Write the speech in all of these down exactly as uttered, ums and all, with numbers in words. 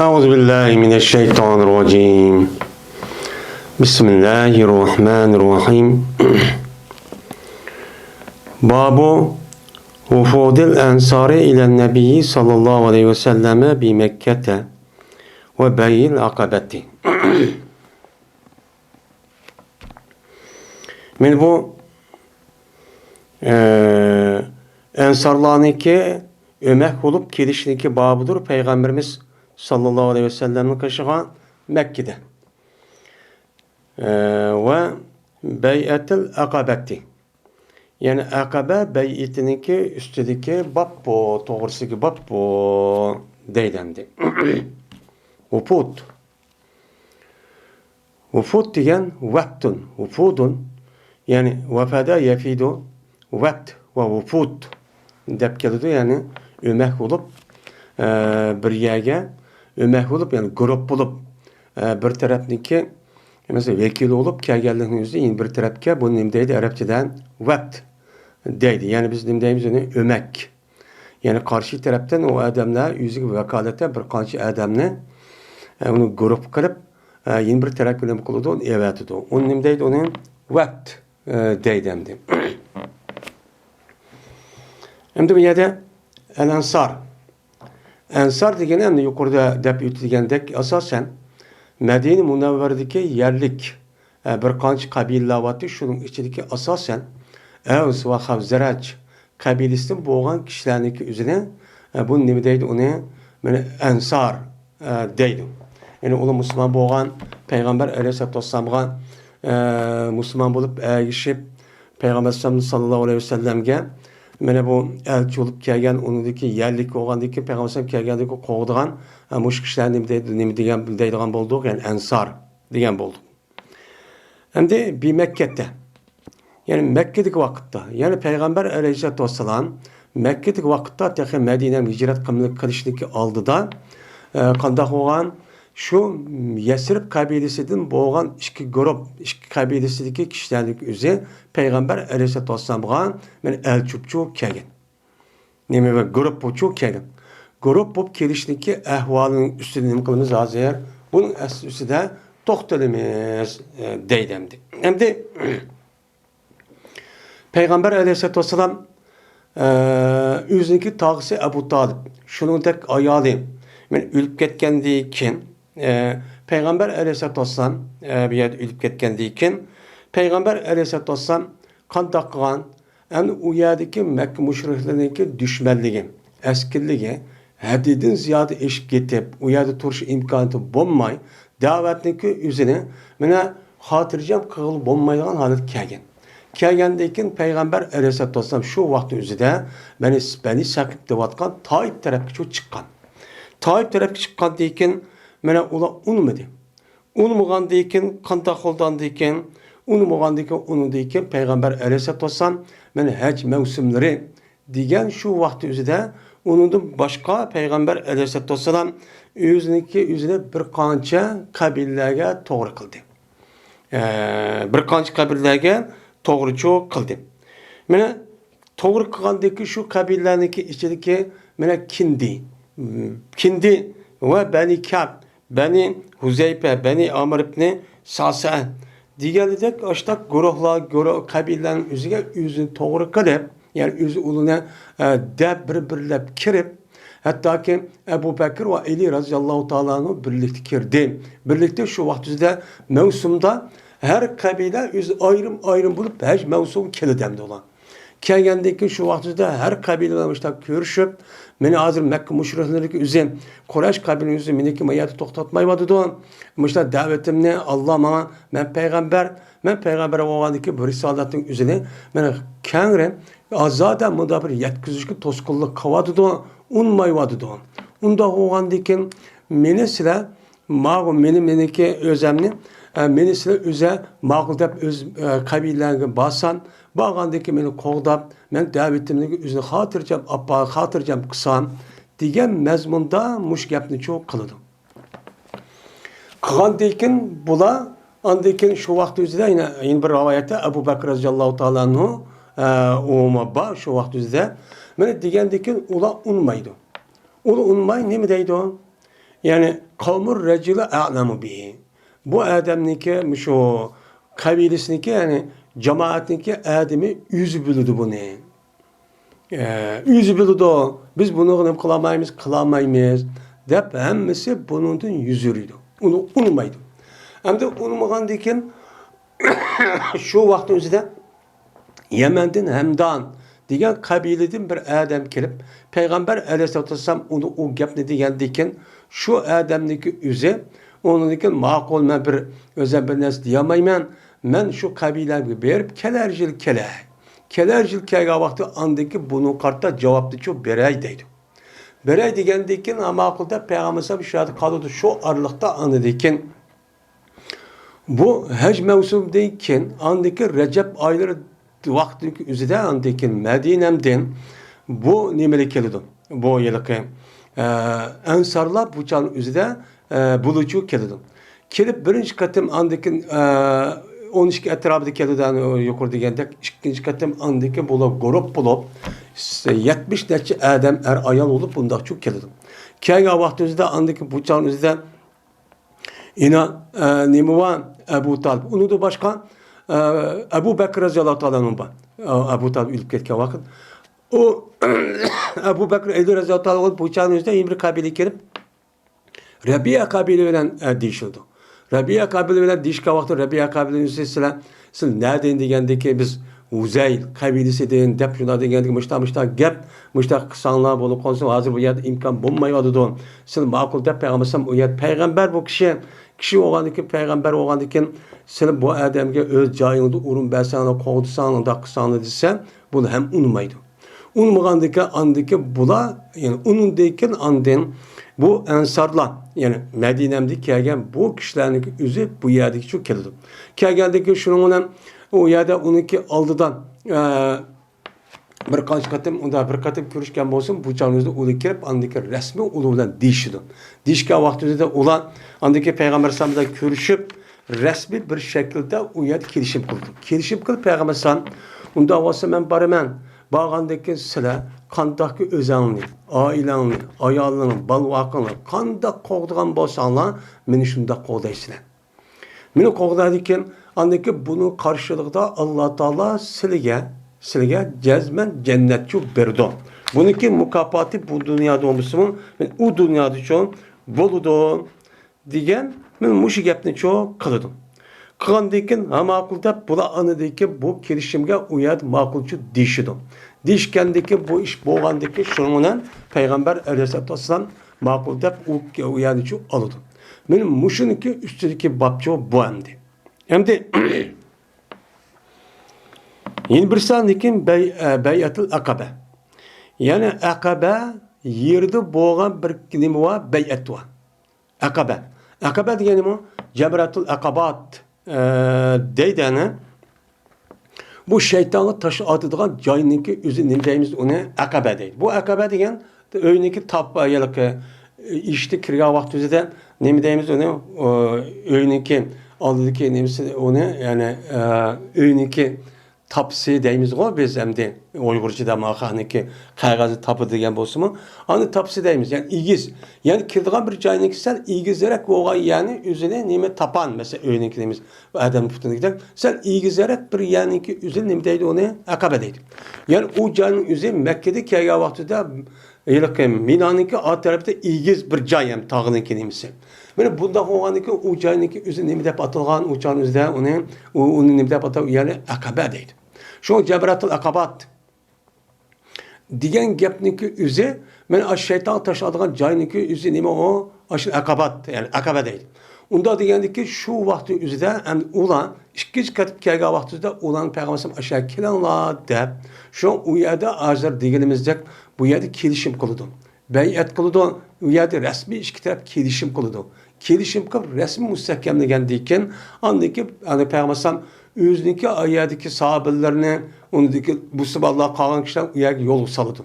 أعوذ بالله من الشيطان الرجيم. بسم الله الرحمن الرحيم. باب وفود الأنصار إلى النبي صلى الله عليه وسلم بمكة وبيع العقبة. مانا بۇ، ئە، ئەنسارلارنىڭكى ئۆمەك بولۇپ كېلىشنىڭكى بابىدۇر پەيغەمبىرىمىز ساللاللاھۇ ئەلەيھى ۋەسەللەمنىڭ قېشىغا مەككىدە. ئە، ۋە بەيئەتىل ئەقەبەتى. يەنى ئەقەبە بەيئىتىنىڭكى ئۈستىدىكى باب بۇ، توغرىسىدىكى باب بۇ دەيدۇ ئەمدى. ۋۇفۇد. ۋۇفۇد دېگەن ۋەپدۇن، ۋۇفۇدۇن، يەنى ۋەفەدە يەفىدۇ، ۋەپد ۋە ۋۇفۇد دەپ كېلىدۇ، يەنى ئۆمەك بولۇپ، ئە، بىر يەرگە ئۆمەك بولۇپ، يەنى گۇرۇپ بولۇپ، ئە، بىر تەرەپنىڭكى، مەسىلەن، ۋەكىلى بولۇپ كەلگەنلىكنىڭ ئۆزى يەنە بىر تەرەپكە، بۇنى نېمە دەيدۇ؟ ئەرەبچىدە ۋەپد دەيدۇ. يەنى بىز نېمە دەيمىز ئۇنى؟ ئۆمەك. يەنى قارشى تەرەپتىن ئۇ ئادەملەر ئۆزىگە ۋاكالىتەن بىر قانچە ئادەمنى، ئە، ئۇنى گۇرۇپ قىلىپ، ئە، يەنە بىر تەرەپكە نېمە قىلىدۇ؟ ئەۋەتىدۇ. ئۇنى نېمە دەيدۇ؟ ئۇنى ۋەپد، ئە، دەيدۇ ئەمدى. ئەمدى بۇ يەردە ئەنسار. ئەنسار دېگىنى ئەمدى يۇقىرىدا دەپ ئۆتۈلگەندەك ئاساسەن مەدىنە مۇنەۋۋەرىدىكى يەرلىك ئە، بىر قانچە قەبىلىلەر بارتى، شۇنىڭ ئىچىدىكى ئاساسەن ئەۋس ۋە خەۋزەرەج قەبىلىسىدىن بولغان كىشىلەرنىڭكى ئۆزىنى، ئە، بۇ نېمە دەيدۇ ئۇنى؟ مانا ئەنسار، ئە، دەيدۇ. يەنى ئۇلار مۇسۇلمان بولغان، پەيغەمبەر ئەلەيھىسسالاتۇ ۋەسسالامغا، ئە، مۇسۇلمان بولۇپ ئەگىشىپ، پەيغەمبەر ساللاللاھۇ ئەلەيھى ۋەسەللەمگە مانا بۇ ئەلچى بولۇپ كەلگەن، ئۇنىڭدىكى يەرلىك بولغاندىن كېيىن پەيغەمبەر ئەلەيھىسسالام كەلگەندىن كېيىن قوغدىغان، ئە، مۇشۇ كىشىلەر نېمە دەيدۇ، نېمە دېگەن، دەيدىغان بولدۇق، يەنى ئەنسار دېگەن بولدۇق. ئەمدى بىمەككەتتە، يەنى مەككىدىكى ۋاقىتتا، يەنى پەيغەمبەر ئەلەيھىسسالاتۇ ۋەسسالام مەككىدىكى ۋاقىتتا تېخى مەدىنەگە ھىجرەت قىلمىلىق قىلىشنىڭكى ئالدىدا، ئە، قانداق بولغان؟ شۇ يەسرىب قەبىلىسىدىن بولغان ئىككى گۇرۇپ، ئىككى قەبىلىسىدىكى كىشىلەرنىڭ ئۆزى پەيغەمبەر ئەلەيھىسسالاتۇ ۋەسسالامغا مانا ئەلچى بولۇپ كەلگەن. نېمە بىر گۇرۇپ بولۇپ كەلگەن. گۇرۇپ بولۇپ كېلىشنىڭكى ئەھۋالىنىڭ ئۈستىدە نېمە قىلىمىز ھازىر؟ بۇنىڭ ئەس-، ئۈستىدە توختىلىمىز، ئە، دەيدۇ ئەمدى. ئەمدى پەيغەمبەر ئەلەيھىسسالاتۇ ۋەسسالام، ئە، ئۆزىنىڭكى تاغىسى ئەبۇ تالىپ، شۇنىڭدەك ئايالى، مانا ئۆلۈپ كەتكەندىن كېيىن، ئە، پەيغەمبەر ئەلەيھىسسالاتۇ ۋەسسالام، ئە، بۇ يەردە ئۆلۈپ كەتكەندىن كېيىن، پەيغەمبەر ئەلەيھىسسالاتۇ ۋەسسالام قانداق قىلغان؟ ئەمدى ئۇ يەردىكى مەككە مۇشرىكلىرىنىڭكى دۈشمەنلىكى، ئەسكىلىكى ھەددىدىن زىيادە ئېشىپ كېتىپ، ئۇ يەردە تۇرۇش ئىمكانىيىتى بولماي، دەۋەتنىڭكى ئۆزىنى مانا خاتىرجەم قىلغىلى بولمايدىغان ھالەتكە كەلگەن. كەلگەندىن كېيىن پەيغەمبەر ئەلەيھىسسالاتۇ ۋەسسالام شۇ ۋاقىتنىڭ ئۆزىدە بەنى، بەنى سەقىپ دەۋاتقان تائىپ تەرەپكىچۇ چىققان. تائىپ تەرەپكە چىققاندىن كېيىن مانا ئۇلار ئۇنىمىدى. ئۇنىمىغاندىن كېيىن، قانداق قىلدىغاندىن كېيىن، ئۇنىمىغاندىن كېيىن، ئۇنىڭدىن كېيىن پەيغەمبەر ئەلەيھىسسالاتۇ ۋەسسالام، مانا ھەج مەۋسۇملىرى دېگەن شۇ ۋاقىت ئۆزىدە، ئۇنىڭدىن باشقا پەيغەمبەر ئەلەيھىسسالاتۇ ۋەسسالام ئۆزىنىڭكى ئۆزىنى بىر قانچە قەبىلىلەرگە توغرا قىلدى. ئە، بىر قانچە قەبىلىلەرگە توغرىچۇ قىلدى. مانا توغرا قىلغاندىكى شۇ قەبىلىلەرنىڭكى ئىچىدىكى مانا كىندى، كىندى ۋە بەنى كەب، بەنى ھۇزەيپە، بەنى ئامىر ئىبنى ساسە دېگەندەك ئاشتاق گۇرۇھلار، گۇرۇھ قەبىلىلەرنىڭ ئۆزىگە ئۆزىنى توغرا قىلىپ، يەنى ئۆزى ئۇلىنى، ئە، دەپ بىر-بىرلەپ كىرىپ، ھەتتاكى ئەبۇ بەكىر ۋە ئەلى رەزىياللاھۇ تائالا ئەنھۇ بىرلىكتە كىردى. بىرلىكتە شۇ ۋاقىت ئۆزىدە مەۋسۇمدا ھەر قەبىلە ئۆزى ئايرىم-ئايرىم بولۇپ ھەج مەۋسۇمى كېلىدۇ ئەمدى ئۇلار. كەلگەندىن كېيىن شۇ ۋاقىت ئۆزىدە ھەر قەبىلە بىلەن مۇشۇنداق كۆرۈشۈپ، مېنى ھازىر مەككە مۇشرىكلىرىنىڭكى ئۆزى، قۇرەيش قەبىلىنىڭ ئۆزى مېنىڭكى ما يەردە توختاتمايۋاتىدۇ. مۇشۇنداق دەۋىتىمنى ئاللا ماڭا، مەن پەيغەمبەر، مەن پەيغەمبەر بولغاندىن كېيىن بۇ رىسالەتنىڭ ئۆزىنى مېنى كەڭرى ئازادە مۇنداق بىر يەتكۈزۈشكە توسقۇنلۇق قىلىۋاتىدۇ، ئۇنىمايۋاتىدۇ. ئۇنداق بولغاندىن كېيىن مېنى سىلەر ماقۇل، مېنى، مېنىڭكى ئۆزەمنى، ئە، مېنى سىلەر ئۆزە ماقۇل دەپ ئۆز، ئە، قەبىلىلەرگە بارسام، بارغاندىن كېيىن مېنى قوغداپ، مەن دەۋىتىمنى ئۆزىنى خاتىرجەم ئاپا-، خاتىرجەم قىلسام، دېگەن مەزمۇندا مۇشۇ گەپنىچۇ قىلىدۇ. قىلغاندىن كېيىن بۇلار، ئاندىن كېيىن شۇ ۋاقىت ئۆزىدە يەنە، يەنە بىر رىۋايەتتە ئەبۇ بەكىر رەزىياللاھۇ تائالا ئەنھۇ، ئە، ئۇمۇ بار شۇ ۋاقىت ئۆزىدە. مانا دېگەندىن كېيىن ئۇلار ئۇنىمايدۇ. ئۇلار ئۇنىماي نېمە دەيدۇ؟ يەنى قومۇر رەجۇلى ئەئلەمۇ بىھى. بۇ ئادەمنىڭكى، مۇشۇ قەبىلىسىنىڭكى، يەنى جامائەتنىڭكى ئادىمى ئۆزى بىلىدۇ بۇنى. ئە، ئۆزى بىلىدۇ، بىز بۇنىڭغا نېمە قىلالمايمىز، قىلالمايمىز دەپ ھەممىسى بۇنىڭدىن يۈز ئۆرۈيدۇ. ئۇنى ئۇنىمايدۇ. ئەمدى ئۇنىمىغاندىن كېيىن شۇ ۋاقىتنىڭ ئۆزىدە يەمەندىن ھەمدان دېگەن قەبىلىدىن بىر ئادەم كېلىپ، پەيغەمبەر ئەلەيھىسسالاتۇ ۋەسسالام ئۇنى ئۇ گەپنى دېگەندىن كېيىن، شۇ ئادەمنىڭكى ئۆزى ئۇنىڭدىن كېيىن، ماقۇل، مەن بىر ئۆزۈم بىر نەرسە دېيەلمەيمەن، مەن شۇ قەبىلەمگە بېرىپ، كېلەر يىل كېلەي. كېلەر يىل كەلگەن ۋاقتى ئاندىن كېيىن بۇنىڭغا قارىتا جاۋابنىچۇ بېرەي دەيدۇ. بېرەي دېگەندىن كېيىن، ھە، ماقۇل دەپ پەيغەمبەر ئەلەيھىسسالام شۇ يەردە قالىدۇ. شۇ ئارىلىقتا ئاندىن كېيىن بۇ ھەج مەۋسۇمىدىن كېيىن، ئاندىكى رەجەب ئايلىرى ۋاقتىدىكى ئۆزىدە ئاندىن كېيىن مەدىنەمدىن بۇ نېمىلەر كېلىدۇ. بۇ ھېلىقى، ئە، ئەنسارلار بۇ چاغنىڭ ئۆزىدە، ئە، بۇلارچۇ كېلىدۇ. كېلىپ بىرىنچى قېتىم ئاندىن كېيىن، ئە، ئون ئىككى ئەتراپىدا كېلىدۇ، يەنى يۇقىرى دېگەندەك. ئىككىنچى قېتىم ئاندىن كېيىن بۇلار گۇرۇپ بولۇپ، يەتمىش نەچچە ئادەم ئەر-ئايال بولۇپ بۇنداقچۇ كېلىدۇ. كەلگەن ۋاقتىمىزدا ئاندىن كېيىن بۇ چاغنىڭ ئۆزىدە يەنە، ئە، نېمە بار؟ ئەبۇ تالىپ. ئۇنىڭدىن باشقا، ئە، ئەبۇ بەكرى رەزىياللاھۇ تائالا ئەنھۇ بار. ئە، ئەبۇ تالىپ ئۆلۈپ كەتكەن ۋاقىت. ئۇ ئەبۇ بەكرى ئەلى رەزىياللاھۇ تائالا ئەنھۇ بۇ چاغنىڭ ئۆزىدە يەنە بىر قەبىلە كېلىپ، رەبىئە قەبىلە بىلەن، ئە، دېيىشىلىدۇ. رەبىئە قەبىلە بىلەن دېيىشكەن ۋاقتى رەبىئە قەبىلىنىڭ ئۆزى سىلەر، سىلەر نەدىن دېگەندىكى، بىز ھۇزەيل قەبىلىسىدىن دەپ شۇنداق دېگەندىكى مۇشتاق، مۇشتاق گەپ، مۇشتاق قىلساڭلار بولۇپ قالسا، ھازىر بۇ يەردە ئىمكان بولمايۋاتىدۇ. سىلەر ماقۇل دەپ پەيغەمبەر ئەلەيھىسسالام ئۇ يەردە پەيغەمبەر بۇ كىشى، كىشى بولغاندىكىن، پەيغەمبەر بولغاندىكىن، سىلەر بۇ ئادەمگە ئۆز جايىڭدا ئورۇن بەرسەڭلار، قوغدىساڭلار، ئۇنداق قىلساڭلار دېسە، بۇنى ھەم ئۇنىمايدۇ. ئۇنىمىغاندىكىن ئاندىكى بۇلار، يەنى ئۇنىڭدىن كېيىن ئاندىن بۇ ئەنسارلار، يەنى مەدىنەمدىن كەلگەن بۇ كىشىلەرنىڭكى ئۆزى بۇ يەردىكىچۇ كېلىدۇ. كەلگەندىن كېيىن شۇنىڭ بىلەن ئۇ يەردە ئۇنىڭكى ئالدىدا، ئە، بىر قانچە قېتىم، ئۇنداق بىر قېتىم كۆرۈشكەن بولسىمۇ، بۇ چاغنىڭ ئۆزىدە ئۇلار كېلىپ، ئاندىن كېيىن رەسمىي ئۇلار بىلەن دېيىشىدۇ. دېيىشكەن ۋاقتىمىزدا ئۇلار ئاندىن كېيىن پەيغەمبەر ئەلەيھىسسالام بىلەن كۆرۈشۈپ، رەسمىي بىر شەكىلدە ئۇ يەردە كېلىشىم قىلدى. كېلىشىم قىلىپ پەيغەمبەر ئەلەيھىسسالام، ئۇنداق بولسا مەن بارىمەن. بارغاندىن كېيىن سىلەر قانداقكى ئۆزەڭنى، ئائىلەڭنى، ئايالىڭنى، بالىۋاقىڭنى قانداق قوغدىغان بولساڭلار، مېنى شۇنداق قوغدايسىلەر. مېنى قوغدايدىكەن، ئاندىن كېيىن بۇنىڭ قارشىلىقىدا ئاللا تائالا سىلىگە، سىلىگە جەزمەن جەننەتچۇ بېرىدۇ. بۇنىڭكى مۇكاپاتى بۇ دۇنيادا بولمىسىمۇ، ئۇ دۇنيادىچۇ بولىدۇ. دېگەن، مەن مۇشۇ گەپنىچۇ قىلىدۇ. قىلغاندىن كېيىن، ھە، ماقۇل دەپ، بۇلار ئاندىن كېيىن بۇ كېلىشىمگە ئۇ يەردە ماقۇلچۇ دېيىشىدۇ. دېيىشكەندىن كېيىن، بۇ ئىش بولغاندىن كېيىن، شۇنىڭ بىلەن پەيغەمبەر ئەلەيھىسسالاتۇ ۋەسسالام ماقۇل دەپ، ئۇ، ئۇ يەرنىچۇ ئالىدۇ. مانا مۇشۇنىڭكى ئۈستىدىكى بابچۇ بۇ ئەمدى. ئەمدى يەنە بىرسى ئاندىن كېيىن بەي-، ئە، بەيئەتۇل ئەقەبە. يەنى ئەقەبە يېرىدە بولغان بىر نېمە بار، بەيئەت بار. ئەقەبە. ئەقەبە دېگەن نېمە؟ جەمرەتۇل ئەقەبات، ئە، دەيدۇ ئەنە. بۇ شەيتانغا تاش ئاتىدىغان جاينىڭكى ئۆزى نېمە دەيمىز ئۇنى؟ ئەقەبە دەيدۇ. بۇ ئەقەبە دېگەن ئۆينىڭكى تاپ، ھېلىقى ئىشىكتە كىرگەن ۋاقتى ئۆزىدە نېمە دەيمىز ئۇنى؟ ئۆينىڭكى ئالدىدىكى نېمىسى ئۇنى، يەنى، ئە، ئۆينىڭكى تاپىسى دەيمىزغۇ بىز ئەمدى ئۇيغۇرچىدا ماخانىكى قەغەزنى تاپىدۇ دېگەن بولسىمۇ، ئانى تاپىسى دەيمىز. يەنى ئېگىز. يەنى كىرىدىغان بىر جاينىڭكى سەل ئېگىزرەك بولغان، يەنى ئۆزىنى نېمە تاپان، مەسىلەن، ئۆينىڭكى نېمىسى، ئادەم پۇتىنىڭكىدەك سەل ئېگىزرەك بىر يەرنىڭكى ئۆزىنى نېمە دەيدۇ، ئۇنى ئەقەبە دەيدۇ. يەنى ئۇ جاينىڭ ئۆزى مەككىدە كەلگەن ۋاقتىدا ھېلىقى مىنانىڭكى ئارت تەرىپىدە ئېگىز بىر جاي ھەم تاغنىڭكى نېمىسى. مانا بۇنداق بولغاندىكىن ئۇ جاينىڭكى ئۆزى نېمە دەپ ئاتالغان، ئۇ چاغنىڭ ئۆزىدە ئۇنى، ئۇ، ئۇنى نېمە دەپ ئاتاپ، يەنى ئەقەبە دەيدۇ. شۇڭا جەمرەتۇل ئەقەبات دېگەن گەپنىڭكى ئۆزى، مانا ئاشۇ شەيتان تاشلىدىغان جاينىڭكى ئۆزى نېمە ئۇ؟ ئاشۇ ئەقەبات، يەنى ئەقەبە دەيدۇ. ئۇنداق دېگەندىكى شۇ ۋاقىتنىڭ ئۆزىدە ئەمدى ئۇلار ئىككىنچى قېتىم كەلگەن ۋاقتىدا ئۇلارنى پەيغەمبەر ئەلەيھىسسالام ئاشۇ يەرگە كېلىڭلار دەپ، شۇ ئۇ يەردە ھازىر دېگىنىمىزدەك بۇ يەردە كېلىشىم قىلىدۇ. بەيئەت قىلىدۇ. ئۇ يەردە رەسمىي ئىككى تەرەپ كېلىشىم قىلىدۇ. كېلىشىم قىلىپ، رەسمىي مۇستەھكەملىگەندىن كېيىن، ئاندىن كېيىن، يەنى پەيغەمبەر ئەلەيھىسسالام ئۆزىنىڭكى ئۇ يەردىكى ساھابىلىرىنى، ئۇنىڭدىكى مۇسۇلمانلار قالغان كىشىلەر ئۇ يەرگە يولغا سالىدۇ.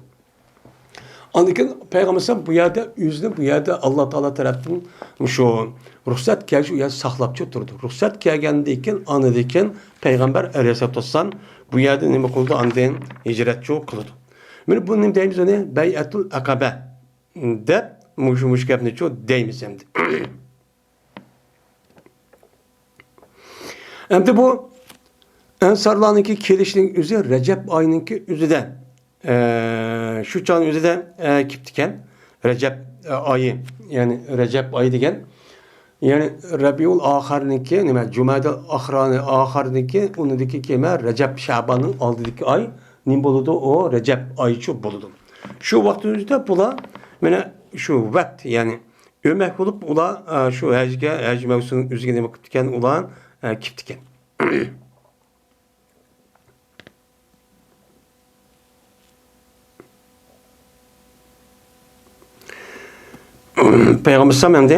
ئاندىن كېيىن پەيغەمبەر ئەلەيھىسسالام بۇ يەردە ئۆزىنى، بۇ يەردە ئاللا تائالا تەرەپتىن مۇشۇ رۇخسەت كەلگەچ ئۇ يەردە ساقلاپچۇ تۇرىدۇ. رۇخسەت كەلگەندىن كېيىن، ئاندىن كېيىن پەيغەمبەر ئەلەيھىسسالاتۇ ۋەسسالام بۇ يەردە نېمە قىلىدۇ؟ ئاندىن ھىجرەتچۇ قىلىدۇ. مانا بۇ نېمە دەيمىز ئۇنى؟ بەيئەتۇل ئەقەبە دەپ مۇشۇ، مۇشۇ گەپنىچۇ دەيمىز ئەمدى. ئەمدى بۇ ئەنسارلارنىڭكى كېلىشىنىڭ ئۆزى رەجەب ئاينىڭكى ئۆزىدە، ئە، شۇ چاغنىڭ ئۆزىدە، ئە، كېپتىكەن. رەجەب، ئە، ئايى، يەنى رەجەب ئايى دېگەن، يەنى رەبىئۇل ئاخىرنىڭكى، نېمە، جۇمەدىل ئاخىرنى، ئاخىرنىڭكى، ئۇنىڭدىكى كېمە رەجەب، شەباننىڭ ئالدىدىكى ئاي نېمە بولىدۇ؟ ئۇ رەجەب ئايىچۇ بولىدۇ. شۇ ۋاقىتتا بۇلار مانا شۇ ۋەقىت، يەنى ئۆمەك بولۇپ، ئۇلار، ئە، شۇ ھەجگە، ھەج مەۋسۇمىنىڭ ئۆزىگە نېمە قىپتىكەن، ئۇلار، ئە، كېپتىكەن. پەيغەمبەر ئەلەيھىسسالام ئەمدى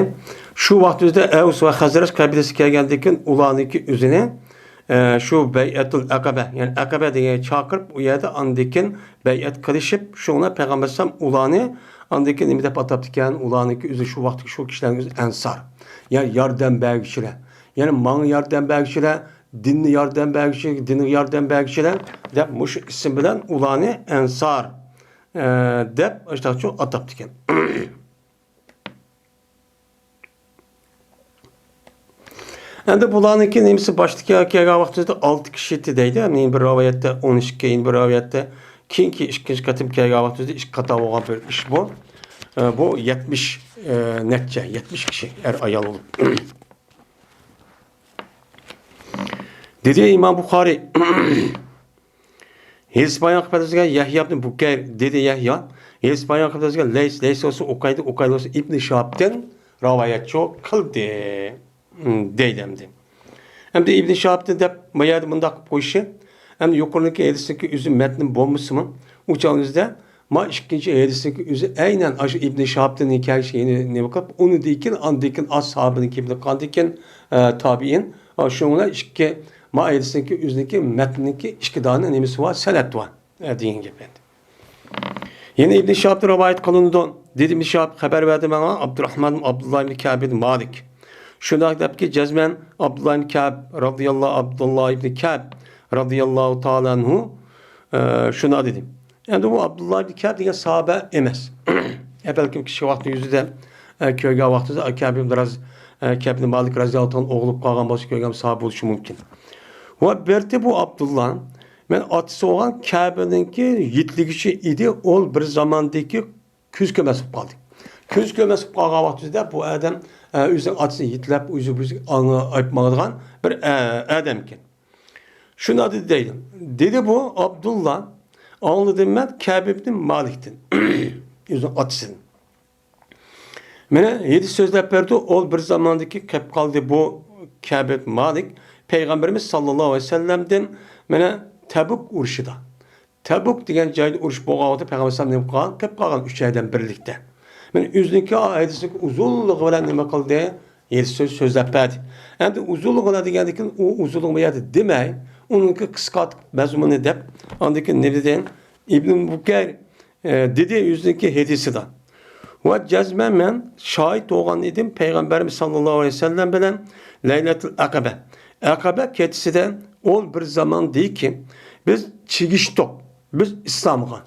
شۇ ۋاقىت ئۆزىدە ئەۋس ۋە خەزرەج قەبىلىسى كەلگەندىن كېيىن، ئۇلارنىڭكى ئۆزىنى، ئە، شۇ بەيئەتۇل ئەقەبە، يەنى ئەقەبە دېگەن چاقىرىپ، ئۇ يەردە ئاندىن كېيىن بەيئەت قىلىشىپ، شۇڭا پەيغەمبەر ئەلەيھىسسالام ئۇلارنى ئاندىن كېيىن نېمە دەپ ئاتاپتىكەن؟ ئۇلارنىڭكى ئۆزى شۇ ۋاقىتتىكى شۇ كىشىلەرنىڭ ئۆزى ئەنسار. يەنى ياردەم بەرگۈچىلەر. يەنى ماڭا ياردەم بەرگۈچىلەر، دىننى ياردەم بەرگۈچى، دىنغا ياردەم بەرگۈچىلەر دەپ مۇشۇ ئىسىم بىلەن ئۇلارنى ئەنسار، ئە، دەپ ئاشۇنداقچۇ ئاتاپتىكەن. ئەمدى بۇلارنىڭكى نېمىسى باشتا كەلگەن ۋاقتىدا ئالتە كىشى ئىدى دەيدۇ. يەنە بىر رىۋايەتتە ئون ئىككى، يەنە بىر رىۋايەتتە كېيىنكى ئىككىنچى قېتىم كەلگەن ۋاقتىدا ئىككى قاتار بولغان بىر ئىش بۇ. ئە، بۇ يەتمىش، ئە، نەچچە، يەتمىش كىشى ئەر ئايال بولۇپ. دېدى ئىمام بۇخارىي. ھېدىس بايان قىلىپ ئۆتكەن يەھيا ئىبن بۇكەير، دېدى يەھيا. ھېدىس بايان قىلىپ ئۆتكەن لەيس، لەيس بولسا ئۇقايدۇ، ئۇقايدۇ بولسا ئىبن شىھابتىن رىۋايەتچۇ قىلدى، دەيدۇ ئەمدى. ئەمدى ئىبن شىھابتىن دەپ ما يەردە مۇنداق قىلىپ قويۇشى، ئەمدى يۇقىرىدىكى ھېدىسنىڭكى ئۆزى مەتنى بولمىسىمۇ، ئۇ چاغىمىزدا ما ئىككىنچى ھېدىسنىڭكى ئۆزى ئەينەن ئاشۇ ئىبن شىھابتىن كەلگەن نېمە قىلىپ، ئۇنىڭدىن كېيىن، ئاندىن كېيىن ئاز ساھابىنىڭكى، ئاندىن كېيىن، ئە، تابىئىن. شۇنىڭ بىلەن ئىككى، ما ھېدىسنىڭكى ئۆزىنىڭكى مەتنىنىڭكى ئىككى دانە نېمىسى بار، سەنەد بار، ئە، دېگەن گەپ ئەمدى. يەنە ئىبن شىھابتىن رىۋايەت قىلىنىدۇ. دېدى ئىبن شىھاب، خەۋەر بەردى ماڭا ئابدۇرراھمان ئىبن ئابدۇللا ئىبن كەئب ئىبن مالىك. شۇنداق دەپتىكى، جەزمەن ئابدۇللا ئىبن كەئب رازىياللاھۇ، ئابدۇللا ئىبن كەئب رازىياللاھۇ تائالا ئەنھۇ، ئە، شۇنداق دېدى. ئەمدى بۇ ئابدۇللا ئىبن كەئب دېگەن ساھابە ئەمەس. ئە، بەلكىم كىشى ۋاقتى يۈزىدە، ئە، كۆرگەن ۋاقتىدا كەئب ئىبن راز-، ئە، كەئب ئىبن مالىك رازىياللاھۇ تائالا ئوغلى بولۇپ قالغان بولسا كۆرگەن ساھابە بولۇشى مۇمكىن. ۋە بىرتى بۇ ئابدۇللا، مەن ئاتىسى بولغان كەبىنىڭكى يېتىلىگۈچى ئىدى. ئۇ بىر زاماندىكى كۆز كۆرمەس بولۇپ قالدى. كۆز كۆرمەس بولۇپ قالغان ۋاقتىدا بۇ ئادەم، ئە، ئۆزىنىڭ ئاتىسىنى يېتىلەپ، ئۆزى، ئۆزى ئاڭا ئايپ ماڭىدىغان بىر، ئە، ئادەمكەن. شۇنداق دېدى دەيدۇ. دېدى بۇ ئابدۇللا، ئاڭلىدىم مەن كەب ئىبن مالىكتىن، ئۆزىنىڭ ئاتىسىدىن. مانا ھېدىس سۆزلەپ بەردى، ئۇ بىر زاماندىكى قېپ قالدى بۇ كەب ئىبن مالىك پەيغەمبىرىمىز ساللاللاھۇ ئەلەيھى ۋەسەللەمدىن، مانا تەبۇك ئۇرۇشىدا. تەبۇك دېگەن جايدا ئۇرۇش بولغان ۋاقىتتا پەيغەمبەر ئەلەيھىسسالام نېمە قىلغان؟ قېپ قالغان ئۈچ ئادەم بىرلىكتە. مانا ئۆزىنىڭكى ھەدىسىنىڭ ئۇزۇنلۇقى بىلەن نېمە قىلدى؟ ھېدىس سۆز سۆزلەپ بەردى. ئەمدى ئۇزۇنلۇقى بىلەن دېگەندىن كېيىن ئۇ ئۇزۇنلۇقى بۇ يەردە دېمەي، ئۇنىڭكى قىسقارتىپ مەزمۇنى دەپ، ئاندىن كېيىن نېمە دېدى؟ ئىبن بۇكەير، ئە، دېدى ئۆزىنىڭكى ھېدىسىدا. ۋە جەزمەن مەن شاھىت بولغان ئىدىم پەيغەمبەرىمىز ساللاللاھۇ ئەلەيھى ۋەسەللەم بىلەن لەيلەتۇل ئەقەبە. ئەقەبە كېچىسىدە ئۇ بىر زاماندىكى بىز چىگىشتۇق. بىز ئىسلامغا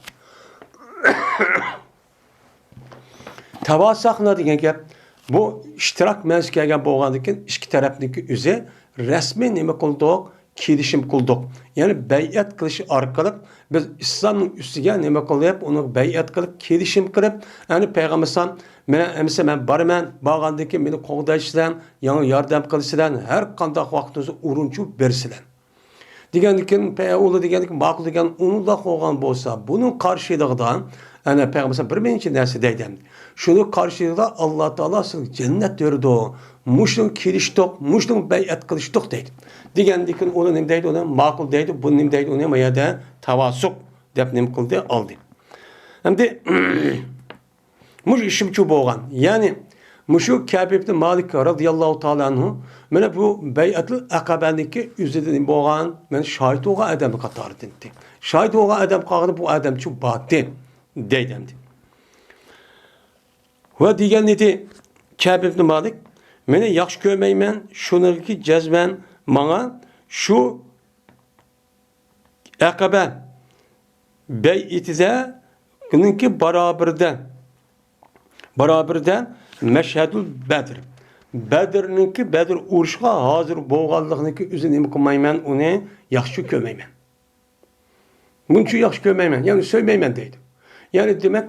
تەۋاساقنا دېگەن گەپ، بۇ ئىشتىراك مەنىسى كەلگەن بولغاندىكىن، ئىككى تەرەپنىڭكى ئۆزى رەسمىي نېمە قىلدۇق؟ كېلىشىم قىلدۇق. يەنى بەيئەت قىلىش ئارقىلىق بىز ئىسلامنىڭ ئۈستىگە نېمە قىلىپ، ئۇنىڭغا بەيئەت قىلىپ، كېلىشىم قىلىپ، يەنى پەيغەمبەر ئەلەيھىسسالام، مەن ئەمىسە مەن بارىمەن، بارغاندىن كېيىن مېنى قوغدايسىلەر، ياردەم قىلىسىلەر، ھەر قانداق ۋاقتىڭىزدا ئۇرۇنچۇ بېرىسىلەر. دېگەندىكىن، پە-، ئۇلار دېگەندىكىن، ماقۇل دېگەن، ئۇنداق بولغان بولسا، بۇنىڭ قارشىلىقىدا، ئەنە، پەيغەمبەر بىر نەچچە نەرسە دەيدۇ ئەمدى. شۇنىڭ قارشىلىقىدا، ئاللا تائالا سىزگە جەننەت بېرىدۇ. مۇشۇنىڭغا كېلىشتۇق، مۇشۇنىڭغا بەيئەت قىلىشتۇق دەيدۇ. دېگەندىكىن، ئۇلار نېمە دەيدۇ ئۇنى؟ ماقۇل دەيدۇ، بۇ نېمە دەيدۇ ئۇنى؟ ما يەردە تەۋاسۇق دەپ نېمە قىلدى؟ ئالدى. ئەمدى، مۇشۇ ئىشىمچۇ بولغان. يەنى، مۇشۇ كەب ئىبن مالىك رازىياللاھۇ تائالا ئەنھۇ، مانا بۇ بەيئەتۇل ئەقەبەنىڭكى ئۆزىدىن بولغان، مانا شاھىت بولغان ئادەم قاتارىدىن. شاھىت بولغان ئادەم قالغىنى بۇ ئادەمچۇ باتى دەيدۇ ئەمدى. ۋە دېگەن ئىدى، كەب ئىبن مالىك، مېنى ياخشى كۆرمەيمەن، شۇنىڭكى جەزمەن ماڭا شۇ ئەقەبە بەيئىتىدە، ئۇنىڭكى بارابىرىدە بارابىردە مەشھەدۇل بەدر. بەدرنىڭكى، بەدر ئۇرۇشىغا ھازىر بولغانلىقنىڭكى ئۆزى نېمە قىلمايمەن، ئۇنى ياخشى كۆرمەيمەن. بۇنچە ياخشى كۆرمەيمەن، يەنى سۆيمەيمەن دەيدۇ. يەنى دېمەك،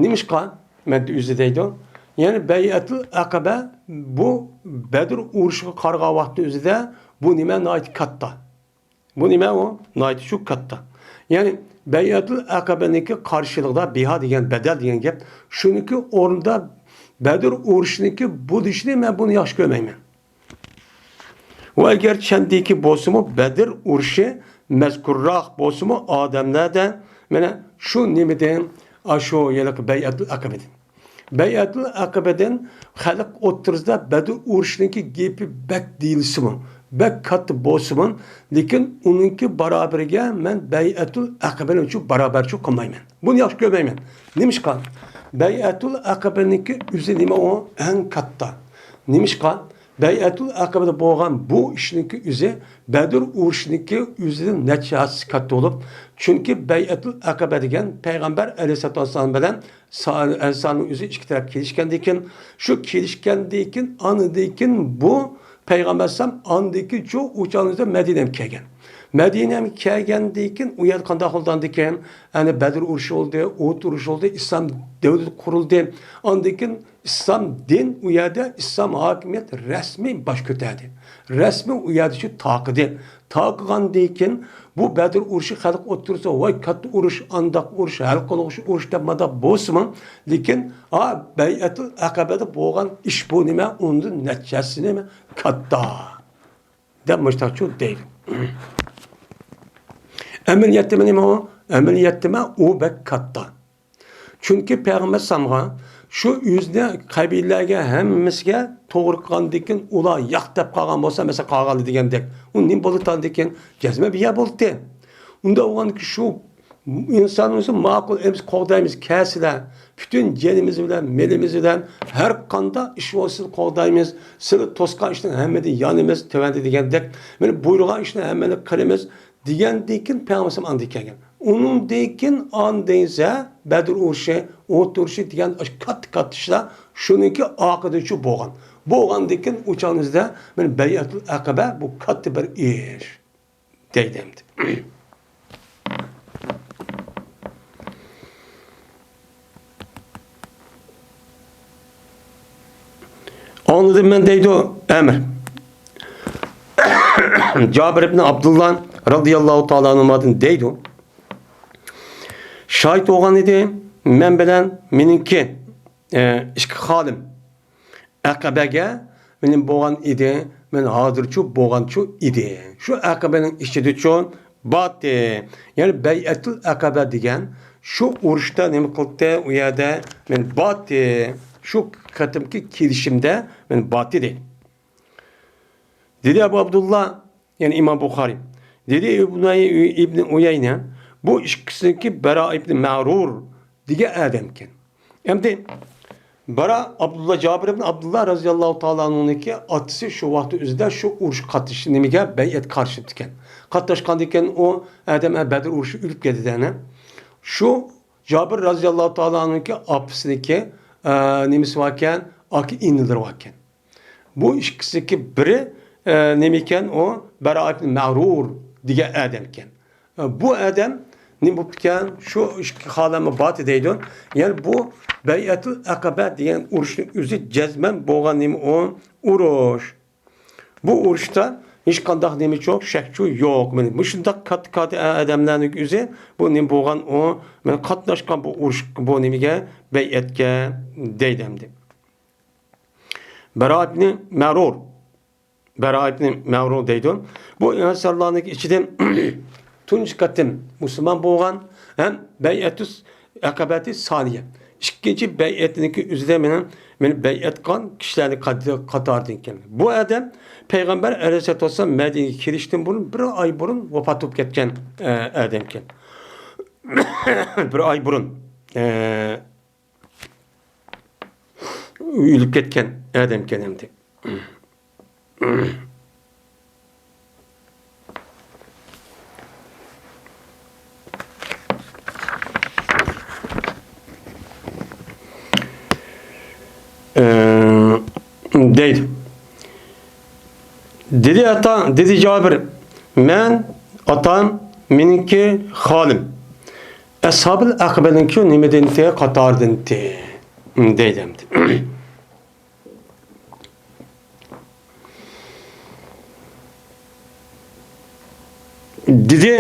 نېمىشقا مەن ئۆزى دەيدۇ. يەنى بەيئەتۇل ئەقەبە بۇ بەدر ئۇرۇشىغا قارىغان ۋاقىتتا ئۆزىدە بۇ نېمە ناھايىتى كاتتا. بۇ نېمە ئۇ؟ ناھايىتى شۇ كاتتا. يەنى بەيئەتۇل ئەقەبەنىڭكى قارشىلىقىدا بىھا دېگەن بەدەل دېگەن گەپ، شۇنىڭكى ئورنىدا بەدر ئۇرۇشىنىڭكى بولۇشىنى مەن بۇنى ياخشى كۆرمەيمەن. ۋە ئەگەر چەندىكى بولسىمۇ، بەدر ئۇرۇشى مەزكۇرراق بولسىمۇ، ئادەملەردە مانا شۇ نېمىدىن، ئاشۇ ھېلىقى بەيئەتۇل ئەقەبىدىن. بەيئەتۇل ئەقەبىدىن خەلق ئوتتۇرىسىدا بەدر ئۇرۇشىنىڭكى گېپى بەك دېيىلسىمۇ، بەك كاتتا بولسىمۇ، لېكىن ئۇنىڭكى بارابىرىگە مەن بەيئەتۇل ئەقەبىنى ئۈچۈن بارابەرچۇ قىلمايمەن. بۇنى ياخشى كۆرمەيمەن. نېمىشقا؟ بەيئەتۇل ئەقەبىنىڭكى ئۆزى نېمە ئۇ؟ ئەڭ كاتتا. نېمىشقا؟ بەيئەتۇل ئەقەبىدە بولغان بۇ ئىشنىڭكى ئۆزى بەدر ئۇرۇشىنىڭكى ئۆزىدىن نەچچە ھەسسە كاتتا بولۇپ، چۈنكى بەيئەتۇل ئەقەبە دېگەن پەيغەمبەر ئەلەيھىسسالاتۇ ۋەسسالام بىلەن سا-، ئەنسارنىڭ ئۆزى ئىككى تەرەپ كېلىشكەندىن كېيىن، شۇ كېلىشكەندىن كېيىن، ئاندىن كېيىن بۇ پەيغەمبەر ئەلەيھىسسالام ئاندىن كېيىن شۇ ئۇ چاغنىڭ ئۆزىدە مەدىنەگە كەلگەن. مەدىنەگە كەلگەندىن كېيىن ئۇ يەردە قانداق بولدى ئاندىن كېيىن؟ يەنى بەدر ئۇرۇشى بولدى، ئۇھۇد ئۇرۇشى بولدى، ئىسلام دۆلىتى قۇرۇلدى. ئاندىن كېيىن ئىسلام دىن ئۇ يەردە، ئىسلام ھاكىمىيەت رەسمىي باش كۆتەردى. رەسمىي ئۇ يەردە شۇ تارقىدى. تارقىغاندىن كېيىن بۇ بەدر ئۇرۇشى خەلق ئوتتۇرىسىدا، ۋاي، كاتتا ئۇرۇش، ئانداق ئۇرۇش، ھەل قىلغۇچ ئۇرۇش دەپ مانداق بولسىمۇ، لېكىن، ھا، بەيئەتۇل ئەقەبەدە بولغان ئىش بۇ نېمە؟ ئۇنىڭدىن نەچچە ھەسسە نېمە؟ كاتتا. دەپ مۇشتاقچۇ دەيدۇ. ئەمەلىيەتتىمۇ نېمە ئۇ؟ ئەمەلىيەتتىمۇ ئۇ بەك كاتتا. چۈنكى پەيغەمبەر ئەلەيھىسسالامغا شۇ ئۆزىنى قەبىلىلەرگە ھەممىسىگە توغرا قىلغاندىن كېيىن ئۇلار ياق دەپ قالغان بولسا، مەسىلەن، قالغانلار دېگەندەك، ئۇ نېمە بولاتتىكەن؟ جەزمەن بىر يەر بولاتتى. ئۇنداق بولغاندىكىن شۇ ئىنسان ئۆزى ماقۇل، ئەمىس قوغدايمىز، كەلسىلە، پۈتۈن جېنىمىز بىلەن، مېلىمىز بىلەن، ھەر قانداق ئىش بولسا سىلى قوغدايمىز، سىلى توسقان ئىشنىڭ ھەممىدىن يانىمىز، تۆۋەندە دېگەندەك، مانا بۇيرۇغان ئىشنى ھەممىنى قىلىمىز دېگەندىن كېيىن پەيغەمبەر ئەلەيھىسسالام ئاندىن كەلگەن. ئۇنىڭدىن كېيىن ئاندىن بەدر ئۇرۇشى، ئۇھۇد ئۇرۇشى دېگەن كاتتا-كاتتا ئىشلار شۇنىڭكى ئارقىدىنچۇ بولغان. بولغاندىن كېيىن ئۇ چاغنىڭ ئۆزىدە مانا بەيئەتۇل ئەقەبە بۇ كاتتا بىر ئىش. دەيدۇ ئەمدى. ئاڭلىدىم مەن دەيدۇ ئەمىر. جابىر ئىبن ئابدۇللا رازىياللاھۇ تائالا ئەنھۇمادىن دەيدۇ. شاھىت بولغان ئىدى مەن بىلەن مېنىڭكى، ئە، ئىككى خالىم. ئەقەبەگە مېنىڭ بولغان ئىدى، مەن ھازىرچۇ بولغانچۇ ئىدى. شۇ ئەقەبەنىڭ ئىچىدىچۇ باتتى. يەنى بەيئەتۇل ئەقەبە دېگەن شۇ ئۇرۇشتا نېمە قىلدى؟ ئۇ يەردە مەن باتتى. شۇ قېتىمقى كېلىشىمدە مەن باتتى دەيدۇ. دېدى ئەبۇ ئابدۇللا، يەنى ئىمام بۇخارىي. دېدى ئىبنۇ ئۇي-، ئىبنى ئۇيەينە، بۇ ئىككىسىنىڭكى بەرا ئىبنى مەرۇر دېگەن ئادەمكەن. ئەمدى بەرا ئابدۇللا، جابىر ئىبنى ئابدۇللا رازىياللاھۇ تائالا ئەنھۇنىڭكى ئاتىسى شۇ ۋاقىت ئۆزىدە شۇ ئۇرۇش قاتنىشىش نېمىگە بەيئەت قارشى ئىكەن. قاتناشقاندىكىن ئۇ ئادەم بەدر ئۇرۇشى ئۆلۈپ كەتتى دەنە. شۇ جابىر رازىياللاھۇ تائالا ئەنھۇنىڭكى ئاپىسىنىڭكى، ئە، نېمىسى باركەن؟ ئاكا ئىنىلىرى باركەن. بۇ ئىككىسىدىكى بىرى، ئە، نېمىكەن ئۇ؟ بەرا ئىبن مەرۇر دېگەن ئادەمكەن. ئە، بۇ ئادەم نېمە بوپتىكەن؟ شۇ ئىككى خالىمى باتتى دەيدۇ. يەنى بۇ بەيئەتۇل ئەقەبە دېگەن ئۇرۇشنىڭ ئۆزى جەزمەن بولغان نېمە ئۇ؟ ئۇرۇش. بۇ ئۇرۇشتا ھېچقانداق نېمىچۇ، شەكچۇ يوق. مانا مۇشۇنداق كاتتا-كاتتا ئادەملەرنىڭ ئۆزى بۇ نېمە بولغان ئۇ؟ مانا قاتناشقان بۇ ئۇرۇش، بۇ نېمىگە؟ بەيئەتكە دەيدۇ ئەمدى. بەرا ئىبنى مەرۇر. بەرا ئىبنى مەرۇر دەيدۇ. بۇ ئەنسارلارنىڭ ئىچىدىن تۇنجى قېتىم مۇسۇلمان بولغان ھەم بەيئەتۇس ئەقەبەتى سانىيە. ئىككىنچى بەيئەتنىڭكى ئۆزىدە مېنىڭ، مېنى بەيئەت قىلغان كىشىلەرنىڭ قات-، قاتارىدىكەن. بۇ ئادەم پەيغەمبەر ئەلەيھىسسالاتۇ ۋەسسالام مەدىنىگە كېلىشتىن بۇرۇن بىر ئاي بۇرۇن ۋاپات بولۇپ كەتكەن، ئە، ئادەمكەن. بىر ئاي بۇرۇن، ئە، ئۆلۈپ كەتكەن ئادەمكەن ئەمدى. دەيدۇ. دېدى ئاتا، دېدى جابىر، مەن، ئاتام، مېنىڭكى خالىم. ئەسھابىل ئەقىبەنىڭكى نېمىدىنتى، قاتارىدىنتى، دەيدۇ ئەمدى. دېدى